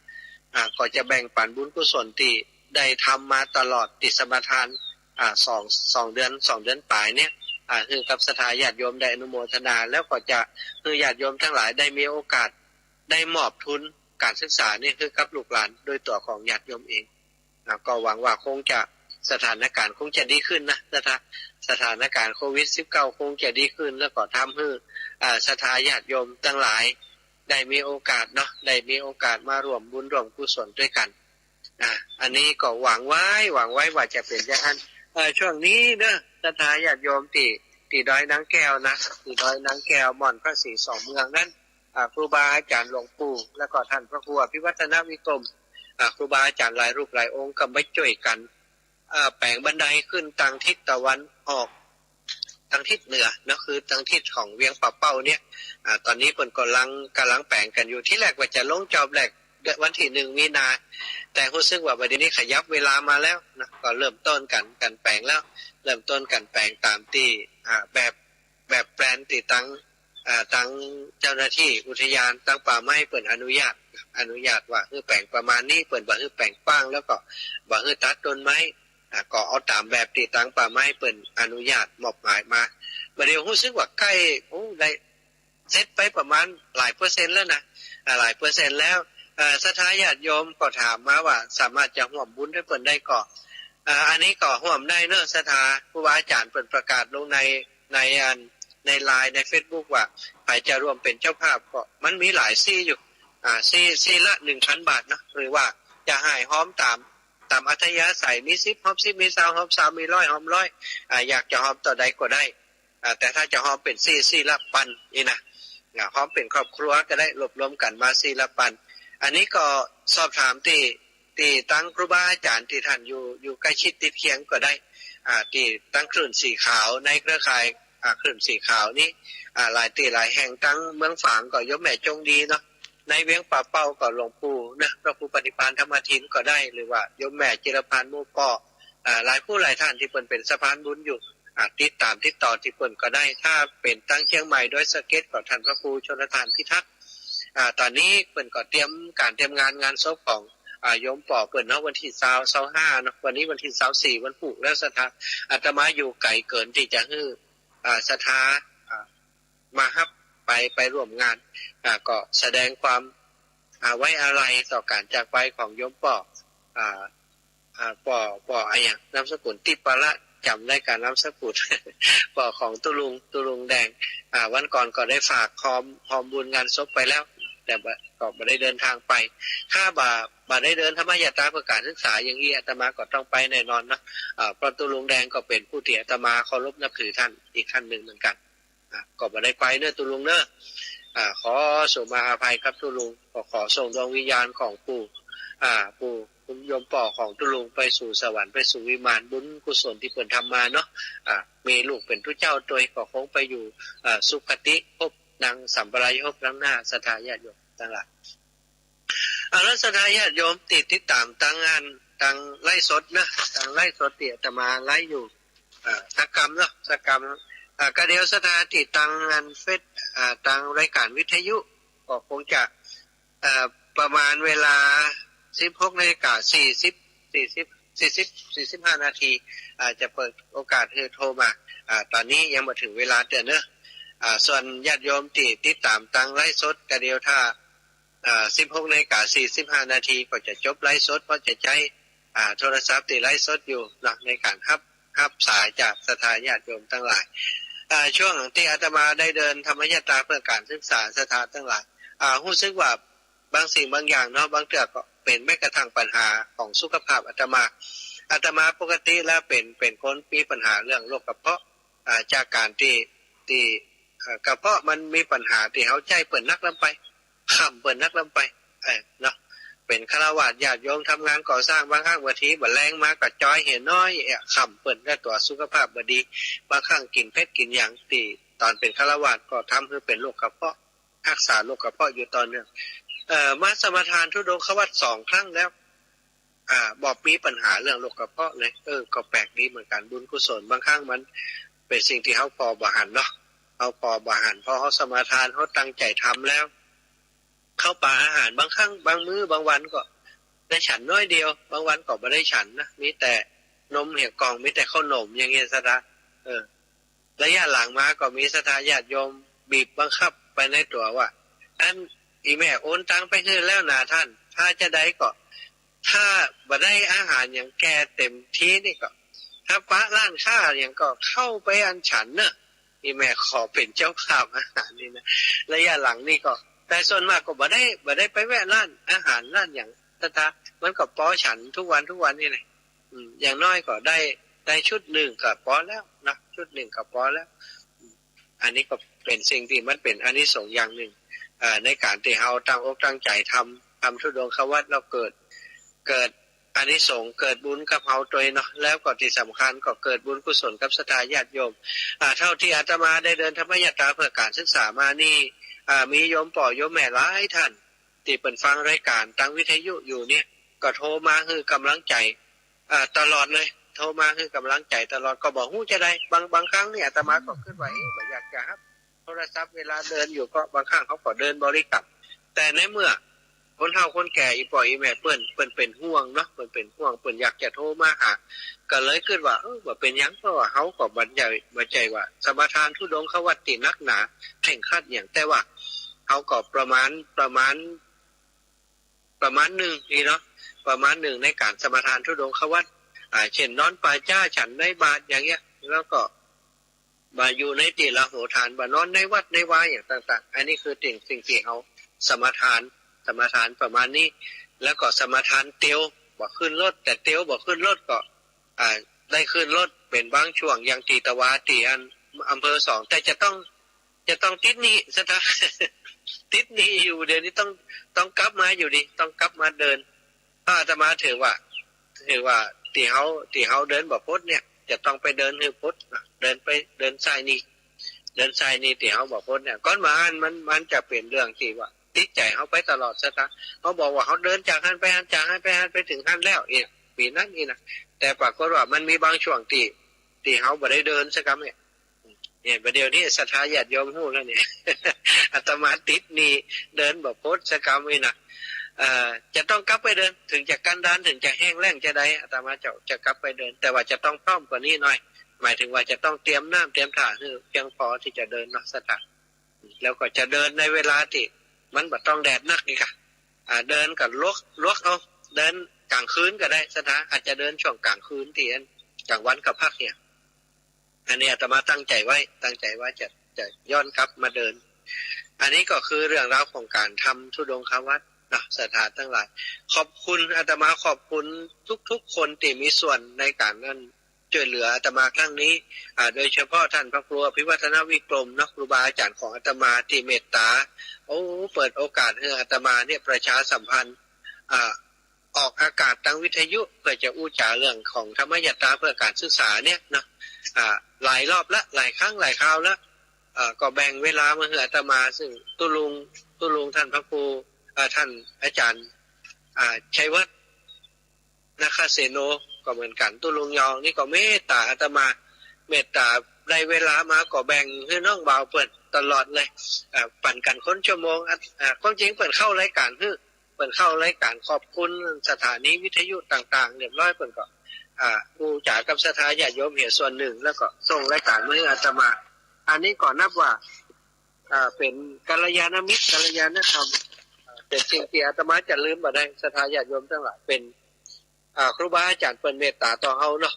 อ่า ก็จะแบ่งปั๋นบุญกุศลตี้ได้ทำมาตลอดตี้สมาทาน อ่า สอง สองเดือน สองเดือนป๋ายเนี่ย อ่า หื้อกับศรัทธาญาติโยมได้อนุโมทนา แล้วก็จะหื้อญาติโยมตังหลายได้มีโอกาสได้มอบทุนการศึกษาเนี่ยหื้อกับลูกหลานโดยตั๋วของญาติโยมเอง อ่า ก็หวังว่าคงจะ สถานก๋ารณ์คงจะดีขึ้นนะ สถา- สถานก๋ารณ์โควิดสิบเก้าคงจะดีขึ้น แล้วก็ทำหื้อ อ่า ศรัทธาญาติโยมตังหลาย ได้มีโอกาสเนาะ ได้มีโอกาสมาร่วมบุญร่วมกุศลตวยกั๋น อ่า อันนี้ก็หวังไว้ หวังไว้ว่าจะเป๋นอย่างนั้น เอ่อ ช่วงนี้เนาะ ศรัทธาญาติโยมตี้ ตี้ดอยนางแก้วนะ ตี้ดอยนางแก้ว ม่อนพระศรีสองเมืองนั้น อ่า ครูบาอาจ๋ารย์หลวงปู่ แล้วก็ต้านพระครูอภิวัฒนวิกรม อ่า ครูบาอาจ๋ารย์หลายรูปหลายองค์ก็มาจ้วยกั๋น เอ่อ แป๋งบันไดขึ้นตางทิศตะวันออก ตางทิศเหนือเนาะ คือตางทิศของเวียงป่าเป้าเนี่ย อ่า ต๋อนนี้เปิ้นก่ำลัง ก่ำลังแป๋งกั๋นอยู่ ทีแรกว่าจะลงจอบแรกวันตี้หนึ่งมีนา แต่ฮู้สึกว่าบัดนี้ขยับเวลามาแล้วนะ ก็เริ่มต้นกั๋น กั๋นแป๋งแล้ว เริ่มต้นกั๋นแป๋งต๋ามตี้ อ่า แบบ แบบแปลนตี้ตาง อ่า ตางเจ้าหน้าตี้อุทยาน ตางป่าไม้เปิ้นอนุญาต อนุญาตว่าหื้อแป๋งประมาณนี้ เปิ้นบ่หื้อแป๋งกว้าง แล้วก็บ่หื้อตัดต้นไม้ อ่า ก็เอาต๋ามแบบตี้ตางป่าไม้เปิ้นอนุญาตมอบหมายมา บัดนี้ฮู้สึกว่าใก้ โอ้ ได้เสร็จไปประมาณหลายเปอร์เซ็นต์แล้วนะ อ่า หลายเปอร์เซ็นต์แล้ว เอ่อ ศรัทธาญาติโยมก็ถามมาว่าสามารถจะฮ่วมบุญตวยเปิ้นได้ก่อ อ่า อันนี้ก็ฮ่วมได้เนาะ ศรัทธา ครูบาอาจ๋ารย์เปิ้นประกาศลงใน ในอัน ในไลน์ ในเฟซบุ๊กว่า ใผจะร่วมเป๋นเจ้าภาพก็ มันมีหลายซี่อยู่ อ่า ซี่ ซี่ละหนึ่งพันบาทเนาะ หรือว่าจะหื้อฮ่อมต๋าม ต๋ามอัธยาศัย มีสิบฮ่อมสิบ มีซาวฮ่อมซาว มีร้อยฮ่อมร้อย อ่า อยากจะฮ่อมเต้าใดก็ได้ อ่า แต่ถ้าจะฮ่อมเป๋นซี่ ซี่ละปันนี่นะ อ่า ฮ่อมเป๋นครอบครัวก็ได้ รวบรวมกั๋นมาซี่ละปัน อันนี้ก็สอบถามตี้ ตี้ตางครูบาอาจ๋ารย์ตี้ต้านอยู่ อยู่ใก้ชิดติดเคียงก็ได้ อ่า ตี้ตางคลื่นสีขาว ในเครือข่าย อ่า คลื่นสีขาวนี้ อ่า หลายตี้หลายแห่ง ตางเมืองฝางก็โยมแม่จงดีเนาะ ในเวียงป่าเป้าก็หลวงปู่นะ พระครูปฏิภาณธรรมทินก็ได้ หรือว่าโยมแม่จิรพันธ์หมู่เปาะ อ่า หลายผู้หลายต้านตี้เปิ้นเป๋นสะพานบุญอยู่ อ่า ติดต๋ามติดต่อตี้เปิ้นก็ได้ ถ้าเป๋นตางเจียงใหม่ดอยสะเก็ดก็ต้านพระครูชลทานพิทักษ์ อ่า ต๋อนนี้เปิ้นก็เตรียมก๋านเตรียมงาน งานศพของ อ่า โยมเป๋าเปิ้นเนาะ วันตี้ซาว ซาวห้าเนาะ วันนี้วันตี้ซาวสี่ วันพูกแล้ว ศรัทธา อาตมาอยู่ไก๋เกินตี้จะหื้อ อ่า ศรัทธา อ่า มาฮับไป ไปร่วมงาน อ่า ก็แสดงความ อ่า ไว้อาลัยต่อก๋านจากไปของโยมเป๋า อ่า อ่า เป๋า เป๋าอะหยัง นามสกุลติปะละ จ๋ำได้ก่านามสกุล เป๋าของตุ๊ลุง ตุ๊ลุงแดง อ่า วันก่อนก็ได้ฝากฮ่อม ฮ่อมบุญงานศพไปแล้ว แต่บ่ ก็บ่ได้เดินทางไป ถ้าบ่ บ่ได้เดินธรรมยาตราเพื่อก๋านศึกษาอย่างอี้ อาตมาก็ต้องไปแน่นอนเนาะ อ่า เพราะตุ๊ลุงแดงก็เป๋นผู้ตี้อาตมาเคารพนับถือต้านอีกต้านนึ่งเหมือนกั๋น อ่า ก็บ่ได้ไปเนาะตุ๊ลุงเนาะ อ่า ขอโสมาอาภัยกับตุ๊ลุง ก็ขอส่งดวงวิญญาณของปู่ อ่า ปู่ โยมเป๋าของตุ๊ลุงไปสู่สวรรค์ ไปสู่วิมาน บุญกุศลตี้เปิ้นทำมาเนาะ อ่า มีลูกเป๋นตุ๊เจ้าตวย ก็คงไปอยู่ อ่า สุคติภพ ดังสัมปรายภพดังหน้า ศรัทธาญาติโยมตังหลาย อ่า แล้วศรัทธาญาติโยมตี้ติดต๋ามตางอัน ตางไลฟ์สดนะ ตางไลฟ์สดตี้อาตมาไลฟ์อยู่ อ่า สักกำเนาะ สักกำ อ่า ก็เดี๋ยวศรัทธาตี้ตางอันเฟซ อ่า ตางรายก๋านวิทยุ ก็คงจะ เอ่อ ประมาณเวลา สิบหกนาฬิกาสี่สิบ สี่สิบ สี่สิบ สี่สิบห้านาที อ่า จะเปิดโอกาสหื้อโทรมา อ่า ต๋อนนี้ยังบ่เถิงเวลาเตื้อเนาะ อ่า ส่วนญาติโยมตี้ติดต๋ามตางไลฟ์สด ก็เดี๋ยวถ้า อ่า สิบหกนาฬิกาสี่สิบห้านาทีก็จะจบไลฟ์สด เพราะจะใจ๊ อ่า โทรศัพท์ตี้ไลฟ์สดอยู่เนาะ ในก๋านฮับ ฮับสายจากศรัทธาญาติโยมตังหลาย อ่า ช่วงตี้อาตมาได้เดินธรรมยาตราเพื่อก๋านศึกษา ศรัทธาตังหลาย อ่า ฮู้สึกว่าบางสิ่งบางอย่างเนาะ บางเตื้อก็เป๋นแม้กระทั่งปัญหาของสุขภาพอาตมา อาตมาปกติแล้วเป๋น เป๋นคนมีปัญหาเรื่องโรคกระเพาะ อ่า จากก๋านตี้ ตี้ เอ่อ กระเพาะมันมีปัญหาตี้เฮาใจ๊เปิ้นนักล้ำไป ค่ำเปิ้นนักล้ำไป เออ เนาะ เป๋นฆราวาสญาติโยมทำงานก่อสร้าง บางครั้งบางทีบ่าแลงมาก็จอยเหียน้อย เอ๊ะ ค่ำเปิ้น แล้วตั๋วสุขภาพบ่ดี บางครั้งกิ๋นเผ็ดกิ๋นหยัง ตี้ต๋อนเป๋นฆราวาสก็ทำหื้อเป๋นโรคกระเพาะ ฮักษาโรคกระเพาะอยู่ต่อเนื่อง เอ่อ มาสมาทานธุดงควัตรสองครั้งแล้ว อ่า บ่มีปัญหาเรื่องโรคกระเพาะเลย เออ ก็แปลกดีเหมือนกั๋น บุญกุศลบางครั้งมันเป๋นสิ่งตี้เฮาผ่อบ่หันเนาะ เฮาผ่อบ่หัน พอเฮาสมาทาน เฮาตั้งใจ๋ทำแล้ว ข้าวป๋าอาหารบางครั้ง บางมื้อ บางวันก็ได้ฉันน้อยเดียว บางวันก็บ่ได้ฉันนะ มีแต่นมเหี่ยกล่อง มีแต่ข้าวหนมอย่างเงี้ย ศรัทธา เออ ระยะหลังมาก็มีศรัทธาญาติโยมบีบบังคับไปในตั๋วว่า อัน อี่แม่โอนตังค์ไปหื้อแล้วนาต้าน ถ้าจะได้ก็ ถ้าบ่ได้อาหารหยังแก่เต็มตี้นี่ก็ ถ้าปะร้านค้าหยังก็เข้าไปอันฉันเนาะ อี่แม่ขอเป๋นเจ้าภาพอาหารนี่นะ ระยะหลังนี่ก็ แต่ส่วนมากก็บ่ได้ บ่ได้ไปแวะร้านอาหารร้านหยัง ศรัทธา มันก็ปอฉันทุกวันทุกวันนี่แหละ อืม อย่างน้อยก็ได้ ได้ชุดนึ่งก็ปอแล้วเนาะ ชุดนึ่งก็ปอแล้ว อืม อันนี้ก็เป๋นสิ่งตี้มันเป๋นอานิสงส์อย่างนึ่ง เอ่อ ในก๋านตี้เฮาตั้งอกตั้งใจ๋ทำ ทำธุดงควัตรแล้วเกิด เกิดอานิสงส์ เกิดบุญกับเฮาตวยเนาะ แล้วก็ตี้สำคัญก็เกิดบุญกุศลกับศรัทธาญาติโยม อ่า เต้าตี้อาตมาได้เดินธรรมยาตราเพื่อก๋านศึกษามานี่ อ่า มีโยมป้อโยมแม่หลายต้าน ตี้เปิ้นฟังรายก๋านตางวิทยุอยู่เนี่ย ก็โทรมาหื้อก๋ำลังใจ๋ อ่า ตลอดเลย โทรมาหื้อก๋ำลังใจ๋ตลอด ก็บ่ฮู้จาใด บาง บางครั้งนี่อาตมาก็กึ๊ดว่า เอ๊ะ บ่อยากจะฮับโทรศัพท์เวลาเดินอยู่ เพราะบางครั้งเขาก็เดินบริกรรม แต่ในเมื่อคนเฒ่าคนแก่ อี่ป้ออี่แม่เปิ้น เปิ้นเป๋นห่วงเนาะ เปิ้นเป๋นห่วง เปิ้นอยากจะโทรมาหา ก็เลยกึ๊ดว่า เออ บ่เป๋นหยัง เพราะว่าเฮาก็บ่ใจ้ บ่ใจ้ว่าสมาทานธุดงควัตรตี้หนักหนาเคร่งครัดหยัง แต่ว่าเฮาก็ประมาณ ประมาณ ประมาณนึ่งนี่เนาะ ประมาณนึ่งในก๋านสมาทานธุดงควัตร อ่า เช่น นอนป่าจ๊า ฉันในบาตรอย่างเงี้ย แล้วก็บ่อยู่ในตี้ละโหฐาน บ่นอนในวัดในวาอย่างต่างๆ อันนี้คือสิ่ง สิ่งตี้เฮาสมาทาน สมาทานประมาณนี้ แล้วก็สมาทานเตียว บ่ขึ้นรถ แต่เตียวบ่ขึ้นรถก็ อ่า ได้ขึ้นรถเป๋นบางช่วง อย่างตี้ตะวา ตี้อันอำเภอสอง แต่จะต้อง จะต้องติดหนี้ ศรัทธา ติดหนี้อยู่ เดี๋ยวนี้ต้อง ต้องกลับมาอยู่ดี ต้องกลับมาเดิน อาตมาถือว่า ถือว่าตี้เฮา ตี้เฮาเดินบ่ป๊ดเนี่ย จะต้องไปเดินหื้อป๊ดนะ เดินไป เดินสายหนี้ เดินสายหนี้ตี้เฮาบ่ป๊ดเนี่ย ก่อนบ่หั้นมัน มันจะเป๋นเรื่องตี้ว่าติดใจ๋เฮาไปตลอด ศรัทธา เฮาบอกว่าเฮาเดินจากหั้นไปหั้น จากหั้นไปหั้น ไปเถิงหั้นแล้ว เนี่ย ปี๋นั้นนี่นะ แต่ปรากฏว่ามันมีบางช่วงตี้ ตี้เฮาบ่ได้เดินสักกำเนี่ย เนี่ย บ่าเดี่ยวนี้ศรัทธาญาติโยมฮู้แล้วเนี่ย อาตมาติดหนี้ เดินบ่ป๊ดสักกำนี่นะ เอ่อ จะต้องกลับไปเดิน เถิงจะกันดาร เถิงจะแห้งแล้งจาใด อาตมาจะ จะกลับไปเดิน แต่ว่าจะต้องพร้อมกว่านี้หน่อย หมายถึงว่าจะต้องเตรียมน้ำเตรียมถ่าหื้อเพียงพอตี้จะเดินเนาะ ศรัทธา แล้วก็จะเดินในเวลาตี้มันบ่ต้องแดดนักนี่กะ อ่า เดินก็หลวก หลวกเอา เดินก๋างคืนก็ได้ ศรัทธา อาจจะเดินช่วงก๋างคืนตี้อัน ก๋างวันก็พักเนี่ย อันนี้อาตมาตั้งใจ๋ไว้ ตั้งใจ๋ว่าจะ จะย้อนกลับมาเดิน อันนี้ก็คือเรื่องราวของก๋านทำธุดงควัตรเนาะ ศรัทธาตังหลาย ขอบคุณ อาตมาขอบคุณทุกๆ คนตี้มีส่วนในก๋านนั้น จ้วยเหลืออาตมาครั้งนี้ อ่า โดยเฉพาะต้านพระครูอภิวัฒนวิกรมเนาะ ครูบาอาจ๋ารย์ของอาตมาตี้เมตต๋า โอ้ เปิดโอกาสหื้ออาตมาเนี่ยประชาสัมพันธ์ อ่า ออกอากาศตางวิทยุ เพื่อจะอู้จ๋าเรื่องของธรรมยาตราเพื่อก๋านศึกษาเนี่ยเนาะ อ่า หลายรอบละ หลายครั้งหลายคราวละ อ่า ก็แบ่งเวลามาหื้ออาตมา ซึ่งตุ๊ลุง ตุ๊ลุงต้านพระครู อ่า ต้านอาจ๋ารย์ อ่า ชัยวัฒน์ นาคเสโน ก็เหมือนกั๋น ตุ๊ลุงยองนี่ก็เมตต๋าอาตมา เมตต๋าได้เวลามาก็แบ่งหื้อน้องบ่าวเปิ้นตลอดเลย อ่า ปั๋นกั๋นคนชั่วโมง อ่า อ่า ความจริงเปิ้นเข้ารายก๋านหื้อ เปิ้นเข้ารายก๋านขอบคุณสถานีวิทยุต่างๆ เรียบร้อย เปิ้นก็ อ่า อู้จ๋ากับศรัทธาญาติโยมเหียส่วนนึ่ง แล้วก็ส่งรายก๋านมาหื้ออาตมา อันนี้ก็นับว่า อ่า เป๋นกัลยาณมิตร กัลยาณธรรม อ่า เป๋นสิ่งตี้อาตมาจะลืมบ่ได้ ศรัทธาญาติโยมตังหลาย เป๋น อ่า ครูบาอาจ๋ารย์เปิ้นเมตต๋าต่อเฮาเนาะ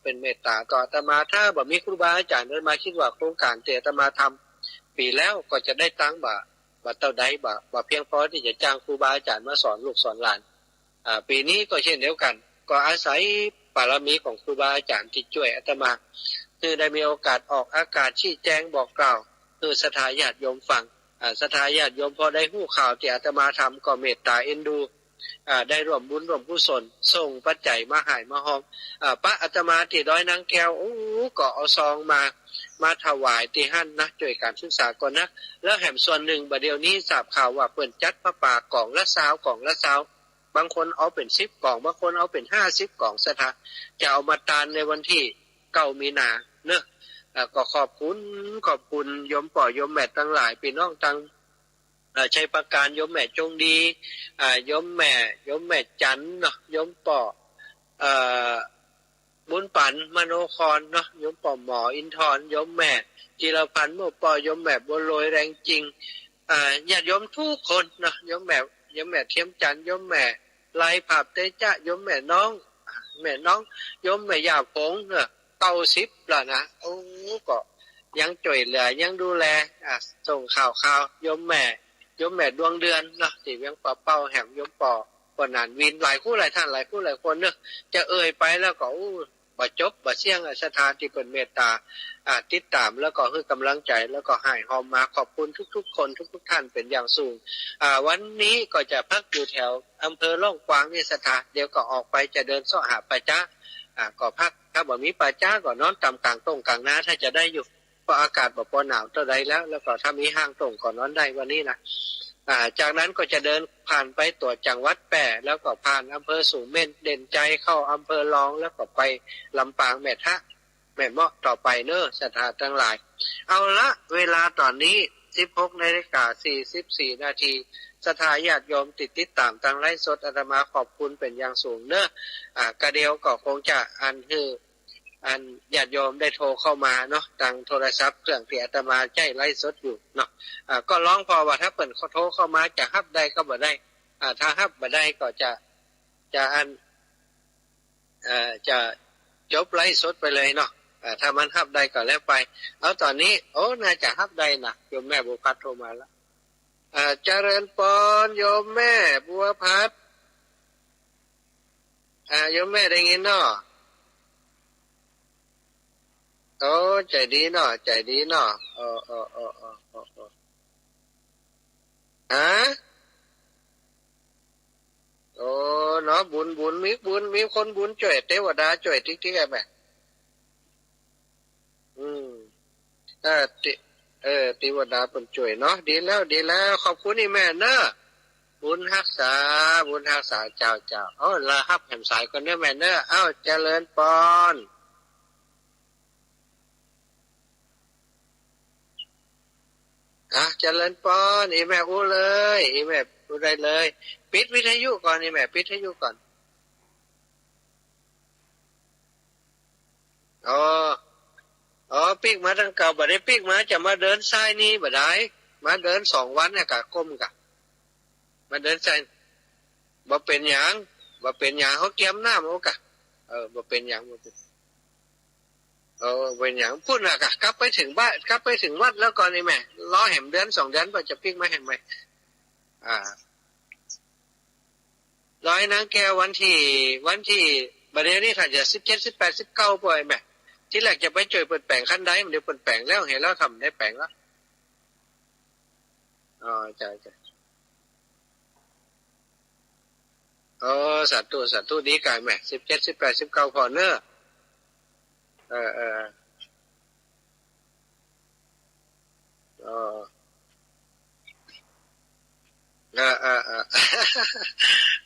เปิ้นเมตต๋าต่ออาตมา ถ้าบ่มีครูบาอาจ๋ารย์ อาตมาคิดว่าโครงก๋านตี้อาตมาทำปี๋แล้วก็จะได้ตังค์บ่ บ่เต้าใด บ่ บ่เพียงพอตี้จะจ้างครูบาอาจ๋ารย์มาสอนลูกสอนหลาน อ่า ปี๋นี้ก็เช่นเดียวกั๋น ก็อาศัยบารมีของครูบาอาจ๋ารย์ตี้จ้วยอาตมา หื้อได้มีโอกาสออกอากาศชี้แจงบอกกล่าว หื้อศรัทธาญาติโยมฟัง อ่า ศรัทธาญาติโยมพอได้ฮู้ข่าวตี้อาตมาทำก็เมตต๋าเอ็นดู อ่า ได้ร่วมบุญร่วมกุศล ส่งปัจจัยมาห้อยมาฮอม อ่า ปะอาตมาตี้ดอยนางแก้ว โอ้ ก็เอาซองมา มาถวายตี้หั้นนะ จ้วยก๋านศึกษาก่อนนะ แล้วแหมส่วนนึ่ง บ่าเดี่ยวนี้ทราบข่าวว่าเปิ้นจัดผ้าป่ากล่องละซาว กล่องละซาว บางคนเอาเป๋นสิบกล่อง บางคนเอาเป๋นห้าสิบกล่อง ศรัทธาจะเอามาตานในวันตี้เก้ามีนาเนาะ อ่า ก็ขอบคุณ ขอบคุณโยมป้อโยมแม่ตังหลาย ปี้น้องตัง อ่า ชัยปราการ โยมแม่จงดี อ่า โยมแม่ โยมแม่จันเนาะ โยมป้อ เอ่อ บุญปั๋น มโนครเนาะ โยมป้อหมออินทร โยมแม่จิรพันธ์ หมู่ป้อ โยมแม่บัวลอย แรงจริง อ่า ญาติโยมกู้คนเนาะ โยมแม่ โยมแม่เทียมจันทร์ โยมแม่ไล ผาบเตจ๊ะ โยมแม่น้อง แม่น้อง โยมแม่ย่าผงเนาะ เก้าสิบแล้วนะ โอ้ ก็ยังจ้วยเหลือ ยังดูแล อ่า ส่งข่าวคราว โยมแม่ ยมแม่ดวงเดือนเนาะ ตี้เวียงป่าเป้า แหมโยมป้อ ป้อหนานวิน หลายคู่หลายท่าน หลายคู่หลายคนเนาะ จะเอ่ยไปแล้วก็ อู้ บ่จบบ่เสี้ยงอะ ศรัทธาตี้เปิ้นเมตตา อ่า ติดต๋าม แล้วก็หื้อกำลังใจ๋ แล้วก็ฮ้ายฮอมมา ขอบคุณทุกๆ คน ทุกๆ ท่านเป๋นอย่างสูง อ่า วันนี้ก็จะพักอยู่แถวอำเภอล่องกวางนี่ ศรัทธา เดี๋ยวก็ออกไปจะเดินเซาะหาป่าจ๊า อ่า ก็พัก ถ้าบ่มีป่าจ๊าก็นอนต๋ามก๋างต้งก๋างนา ถ้าจะได้อยู่ เพราะอากาศบ่ปอหนาวเต้าใดแล้ว แล้วก็ถ้ามีห้างต้งก็นอนได้วันนี้นะ อ่า จากนั้นก็จะเดินผ่านไปตั๋วจังหวัดแป้ แล้วก็ผ่านอำเภอสูงเม่น เด่นชัย เข้าอำเภอลอง แล้วก็ไปลำปางแม่ทะ แม่เมาะต่อไปเน้อ ศรัทธาตังหลาย เอาละ เวลาต๋อนนี้ สิบหกนาฬิกา สี่สิบสี่นาที ศรัทธาญาติโยมตี้ติดต๋ามตางไลฟ์สด อาตมาขอบคุณเป๋นอย่างสูงเน้อ อ่า กะเดี่ยวก็คงจะอันหื้อ อันญาติโยมได้โทรเข้ามาเนาะ ตางโทรศัพท์เครื่องตี้อาตมาใจ๊ไลฟ์สดอยู่เนาะ อ่า ก็ลองผ่อว่าถ้าเปิ้นโทรเข้ามาจะฮับได้ก็บ่ได้ อ่า ถ้าฮับบ่ได้ก็จะ จะอัน เอ่อ จะจบไลฟ์สดไปเลยเนาะ อ่า ถ้ามันฮับได้ก็แล้วไป เอาต๋อนนี้ โอ้ น่าจะฮับได้นะ โยมแม่บัวพัดโทรมาละ อ่า เจริญปอน โยมแม่บัวพัด อ่า โยมแม่ได้ยินเนาะ โอ้ ใจ๋ดีเนาะ ใจ๋ดีเนาะ โอ้ โอ้ ฮะ โอ้ เนาะ บุญ บุญ มีบุญ มีคนบุญจ้วย เตวดาจ้วยติ๊กๆ อะแม่ อืม เออ ติ เออ เตวดาเปิ้นจ้วยเนาะ ดีแล้ว ดีแล้ว ขอบคุณอี่แม่เน้อ บุญฮักษา บุญฮักษา เจ้า เจ้า โอ้ ละฮับแหมสายก่อนเน้อแม่เน้อ เอ้า เจริญปอน อ่ะ เจริญปอน อี่แม่อู้เลย อี่แม่อู้ได้เลย ปิดวิทยุก่อน อี่แม่ปิดวิทยุก่อน อ๋อ อ๋อ ปิ๊กมาตังเก่า บ่ได้ปิ๊กมา จะมาเดินสายนี้บ่ได้ มาเดินสองวันเนี่ยกะก้มกะ มาเดินสาย บ่เป๋นหยัง บ่เป๋นหยัง เฮาเกียมน้ำเอากะ เออ บ่เป๋นหยัง บ่เป๋น เออ บ่เป๋นหยัง ปู๊นน่ะกะ กลับไปเถิงบ้าน กลับไปเถิงวัดแล้วก่อนนี่แม่ รอแหมเดือนสองเดือนก่อนจะปิ๊กมาแหมใหม่ อ่า รอหื้อนางแก้ววันตี้ วันตี้ บ่าเดี่ยวนี้ถ้าจะสิบเจ็ด สิบแปด สิบเก้า ป่อยแม่ ตี้แรกจะไปจ้วยเปิ้นแป๋งคันได เดี๋ยวเปิ้นแป๋งแล้ว หันแล้ว ถ้าบ่ได้แป๋งแล้ว อ๋อ จ้ะ จ้ะ เออ สาธุ สาธุ ดีกายแม่ สิบเจ็ด สิบแปด สิบเก้า ผ่อเน้อ เออ เออ เออ เออ เออ เออ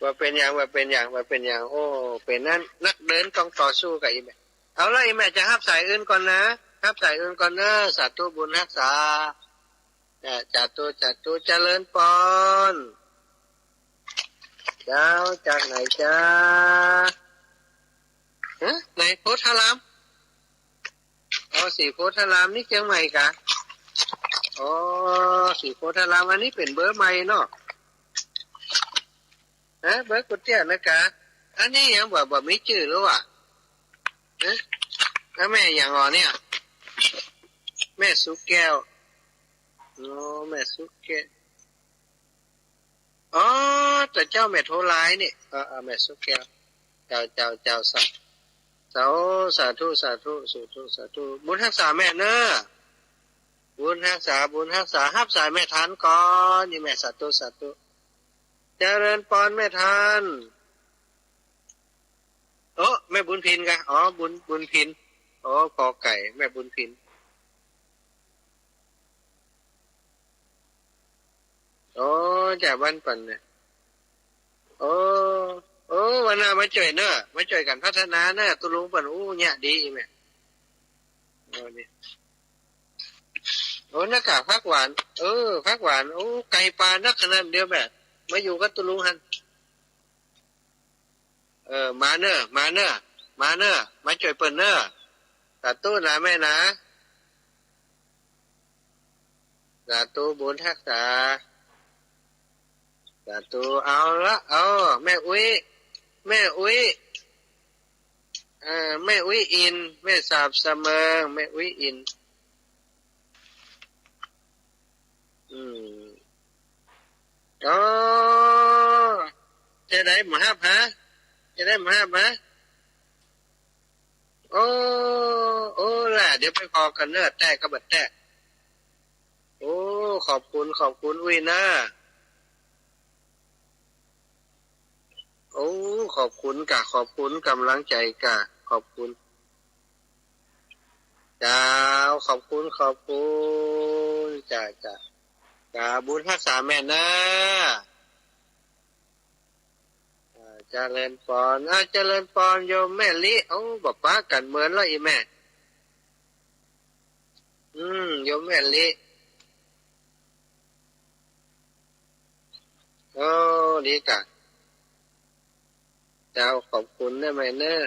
บ่เป๋นหยัง บ่เป๋นหยัง บ่เป๋นหยัง โอ้ เป๋นนั้น นักเดินต้องต่อสู้กับอี่แม่ เอาละ อี่แม่จะฮับสายอื่นก่อนนะ ฮับสายอื่นก่อนเน้อ สาธุ บุญฮักษา จ้ะ สาธุ สาธุ เจริญปอน เจ้า จากไหนจ๊ะ ฮะ ไหน โพธาราม อ๋อ ศรีโพธาราม นี่เจียงใหม่กะ อ๋อ ศรีโพธาราม อันนี้เป๋นเบอร์ใหม่เนาะ ฮะ เบอร์กุเตี้ยนะกะ อันนี้ยังบ่ บ่มีจื้อหรือวะ ฮะ แล้วแม่หยังอ๋อเนี่ย แม่สุแก้ว อ๋อ แม่สุแก้ว อ๋อ แต่เจ้าแม่โทรหลายนี่ เออ เออ แม่สุแก้ว เจ้า เจ้า เจ้า สา สา สาธุ สาธุ สาธุ สาธุ บุญฮักษาแม่เน้อ บุญฮักษา บุญฮักษา ฮับสายแม่ทันก่อน นี่แม่ สาธุ สาธุ เจริญปอนแม่ทัน โอ้ แม่บุญพินกะ อ๋อ บุญ บุญพิน โอ้ กอไก่ แม่บุญพิน โอ้ จากบ้านปันเนี่ย โอ้ โอ้ วันหน้ามาจ้วยเน้อ มาจ้วยกั๋นพัฒนาเน้อ ตุ๊ลุงเปิ้นอู้เยียะดีแม่ โอ้ นี่ โอ้ นักกะ ผักหวาน เออ ผักหวาน โอ้ ไก่ป่านักขนาดเดียวแม่ มาอยู่กับตุ๊ลุงหั้น เออ มาเน้อ มาเน้อ มาเน้อ มาจ้วยเปิ้นเน้อ สาธุนะแม่นะ สาธุ บุญฮักษา สาธุ เอาละ เอา แม่อุ๊ย แม่อุ๊ย เอ่อ แม่อุ๊ยอิน แม่สาบสะเมิง แม่อุ๊ยอิน อืม อ๋อ จะได้มาฮับฮะ จะได้มาฮับฮะ โอ้ โอ้ ล่ะ เดี๋ยวไปผ่อกั๋นเน่อ แต๊กกับบ่าแต๊ก โอ้ ขอบคุณ ขอบคุณ อุ้ยนะ โอ้ ขอบคุณก่ะ ขอบคุณก๋ำลังใจ๋ก่ะ ขอบคุณ เจ้า ขอบคุณ ขอบคุณ จ้า จ้า จ้า บุญฮักษาแม่เน่อ อ่า เจริญปอน อ่า เจริญปอน โยมแม่ลิ โอ้ บ่ปะกั๋นเมินแล้วอี้แม่ อืม โยมแม่ลิ โอ้ ดีก่ะ เจ้า ขอบคุณเน่อแม่เน่อ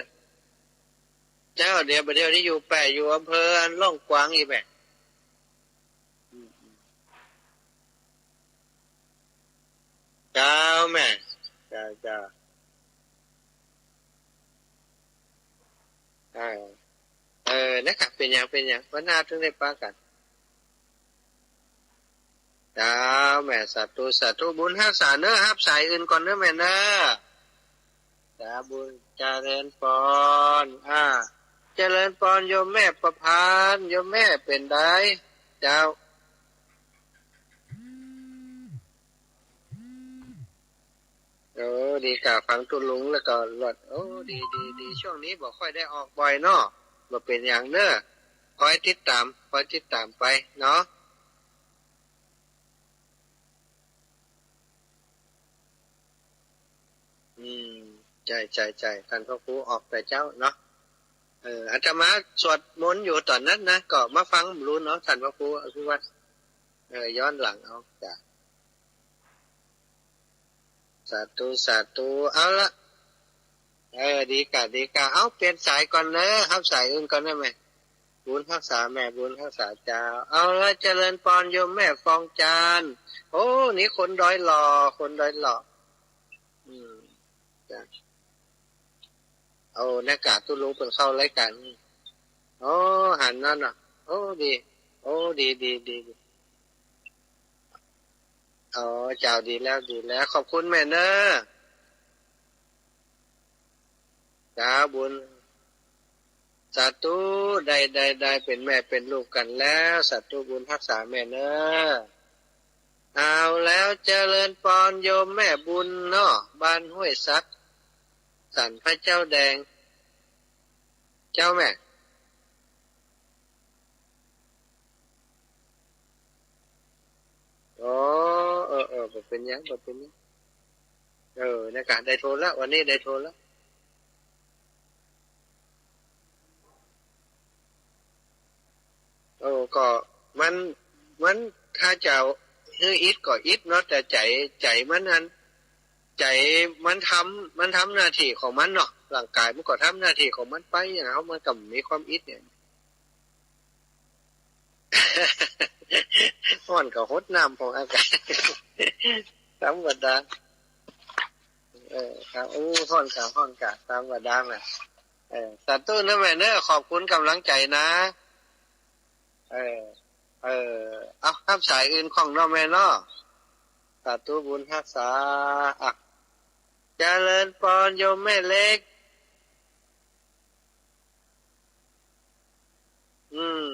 เจ้า เดี๋ยว เดี๋ยวนี้อยู่แปะ อยู่อำเภออันล่องกวางอี้แม่ อืม เจ้าแม่ เจ้า เจ้า อ่า เออ นะครับ เป๋นหยัง เป๋นหยัง วันหน้าถึงได้ปะกั๋น เจ้าแม่ สาธุ สาธุ บุญฮักษาเน่อ ฮับสายอื่นก่อนเน่อแม่เน่อ สาธุ เจริญปอน อ่า เจริญปอน โยมแม่ประภาญ โยมแม่เป๋นใด เจ้า โอ้ ดีก่ะ ฟังตุ๊ลุงแล้วก็ลด โอ้ ดี ดี ดี ช่วงนี้บ่ค่อยได้ออกบ่อยเนาะ บ่เป๋นหยังเน่อ คอยติดตาม คอยติดตามไปเนาะ อืม ใจ้ ใจ้ ใจ้ ต้านพระครูออกแต่เจ๊าเนาะ เออ อาตมาสวดมนต์อยู่ต๋อนนั้นนะ ก็มาฟังบ่ฮู้เนาะ ต้านพระครูอภิวัตร เออ ย้อนหลังเอา จ้ะ สาธุ สาธุ เอาละ เออ ดีก่ะ ดีก่ะ เอา เปลี่ยนสายก่อนเน่อ ฮับสายอื่นก่อนได้ไหม บุญฮักษาแม่ บุญฮักษาเจ้า เอาละ เจริญปอน โยมแม่ฟองจันทร์ โอ้ นี่คนดอยหล่อ คนดอยหล่อ อืม จ้ะ เอา หน้ากากตุ๊ลุงเปิ้นเข้ารายก๋าน โอ้ หันนั่นน่ะ โอ้ ดี โอ้ ดี ดี ดี ดี อ๋อ เจ้า ดีแล้ว ดีแล้ว ขอบคุณแม่เน่อ สาธุบุญ สาธุ ได้ ได้ ได้เป๋นแม่เป๋นลูกกั๋นแล้ว สาธุบุญฮักษาแม่เน่อ เอาแล้ว เจริญปอน โยมแม่บุญเนาะ บ้านห้วยสัก สันพระเจ้าแดง เจ้าแม่ อ๋อ เออ เออ บ่เป๋นหยัง บ่เป๋นหยัง เออ ในก๋านได้โทรแล้ว วันนี้ได้โทรแล้ว โอ้ ก็มัน มัน ถ้าจะหื้ออิดก็อิดเนาะ แต่ใจ๋ ใจ๋มันอัน ใจ๋มันทำ มันทำหน้าตี้ของมันเนาะ ร่างก๋ายมันก็ทำหน้าตี้ของมันไป อย่างเฮามันก็มีความอิดเนี่ย ฮ้อนก็หดน้ำผ่องอากาศ ธรรมดา เออ ครับ โอ้ ฮ้อนกะ ฮ้อนกะ ธรรมดาน่ะ เออ สาธุนะแม่เนอะ ขอบคุณก๋ำลังใจ๋นะ เออ เออ เอา ฮับสายอื่นก่อนเนาะแม่เนาะ สาธุบุญฮักษา อ่ะ เจริญปอนโยมแม่เล็ก อืม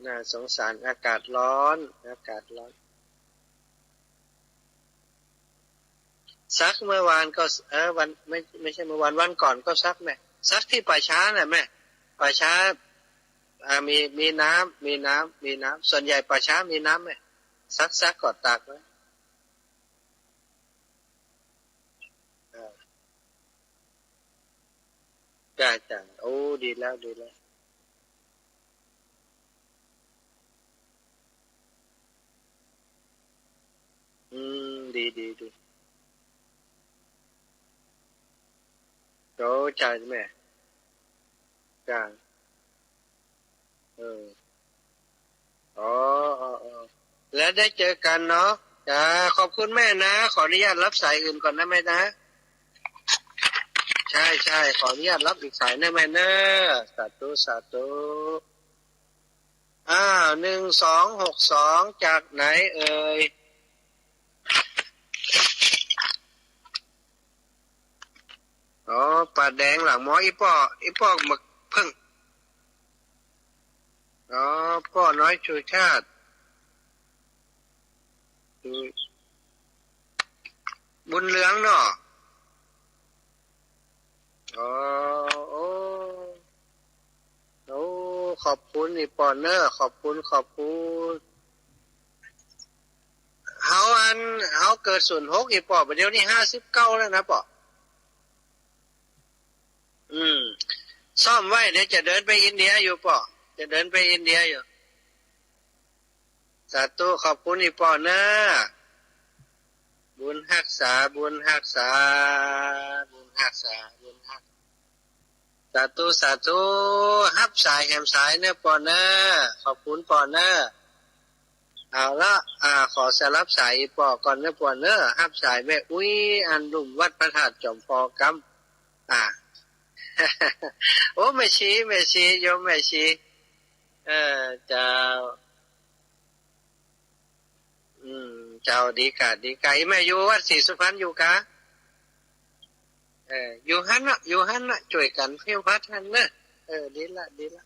น่าสงสาร อากาศร้อน อากาศร้อน ซักเมื่อวานก็ เออ วัน ไม่ ไม่ใช่เมื่อวาน วันก่อนก็ซักแม่ ซักตี้ป่าช้าน่ะแม่ ป่าช้า อ่า มี มีน้ำ มีน้ำ มีน้ำ ส่วนใหญ่ป่าช้ามีน้ำแม่ ซัก ซักก็ตากไว้ อ่า จ้ะ จ้ะ โอ้ ดีแล้ว ดีแล้ว อืม ดี ดี ดี โอ้ จ้ะแม่ จ้ะ เออ อ๋อ อ๋อ อ๋อ แล้วได้เจอกันเนาะ จ้ะ ขอบคุณแม่นะ ขออนุญาตฮับสายอื่นก่อนนะแม่นะ ใช่ ใช่ ขออนุญาตฮับอีกสายนะแม่เนอะ สาธุ สาธุ อ้าว หนึ่งสองหกสอง จากไหนเอ่ย อ๋อ ป่าแดงหลังมอ อี่ป้อ อี่ป้อหมึกเผิ้ง อ๋อ ป้อน้อยชูชาติ บุญเรืองเนาะ อ๋อ โอ้ โอ้ ขอบคุณอี่ป้อเนอะ ขอบคุณ ขอบคุณ เฮาอัน เฮาเกิดศูนย์หกอี่ป้อ บ่าเดี่ยวนี้ห้าสิบเก้าแล้วนะป้อ อืม ซ่อมไว้ เดี๋ยวจะเดินไปอินเดียอยู่ป้อ จะเดินไปอินเดียอยู่ สาธุ ขอบคุณอี่ป้อเนอะ บุญฮักษา บุญฮักษา บุญฮักษา บุญฮัก สาธุ สาธุ ฮับสายแหมสายเนอะป้อเนอะ ขอบคุณป้อเนอะ เอาละ อ่า ขอสลับสายอี่ป้อก่อนเนอะป้อเนอะ ฮับสายแม่อุ๊ย อันลุ่มวัดพระธาตุจอมพอกำ อ่า โอ้ แม่ชี แม่ชี โยมแม่ชี เออ เจ้า อืม เจ้า ดีก่ะ ดีก่ะ อี่แม่อยู่วัดศรีสุพรรณอยู่ก่ะ เออ อยู่หั้นนะ อยู่หั้นนะ จ้วยกั๋นเพียงพัดหั้นนะ เออ ดีละ ดีละ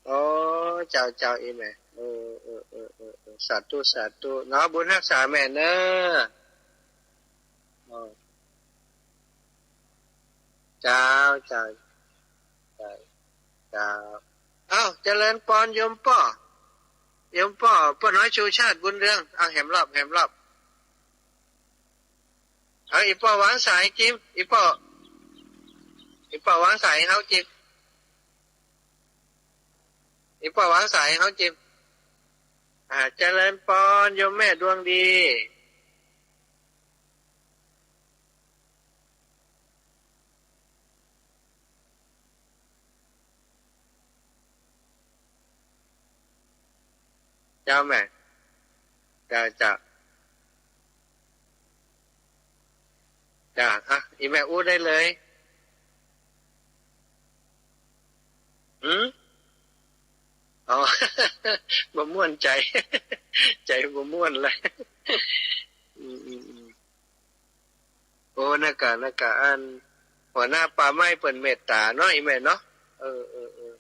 โอ้ เจ้า เจ้า อี่แม่ เออ เออ สาธุ สาธุ เนาะ บุญฮักษาแม่เนอะ อ๋อ เจ้า เจ้า เจ้า เจ้า เอ้า เจริญปอนโยมป้อ โยมป้อ ป้อน้อยชูชาติบุญเรือง เอาแหมรอบ แหมรอบ เอา อี่ป้อวางสายจิม อี่ป้อ อี่ป้อวางสายเฮาจิม อี่ป้อวางสายเฮาจิม อ่า เจริญปอนโยมแม่ดวงดี เจ้าแม่ เจ้า เจ้า เจ้า อ่ะ อี่แม่อู้ได้เลย หืม อ๋อ บ่ม่วนใจ๋ ใจ๋บ่ม่วนเลย อืม อืม อืม โอ้ นั่นก่ะ นั่นก่ะ อันหัวหน้าป่าไม้เปิ้นเมตต๋าเนาะ อี่แม่เนาะ เออ เออ เออ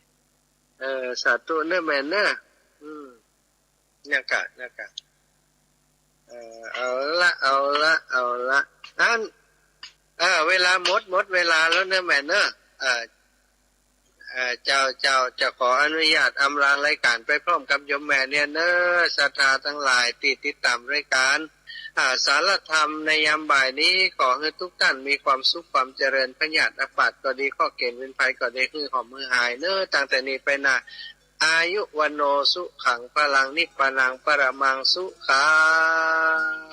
เออ สาธุเนอะแม่เนอะ อืม นั่นก่ะ นั่นก่ะ เออ เอาละ เอาละ เอาละ อัน เออ เวลาหมด หมดเวลาแล้วเนอะแม่เนอะ เออ เอ่อ เจ้า เจ้า จะขออนุญาตอำลารายก๋านไปพร้อมกับโยมแม่เนี่ยเนอะ ศรัทธาตังหลายตี้ติดต๋ามรายก๋าน อ่า สารธรรมในยามบ่ายนี้ ขอหื้อทุกต้านมีความสุขความเจริญ พยาธิอาพาธก็ดี เคราะห์เก๋ณฑ์เวรภัยก็ดี หื้อหอมหื้อหายเนอะ ตั้งแต่นี้ไปหน้า อายุ วัณโณ สุขัง พลัง นิพพานัง ปรมัง สุขัง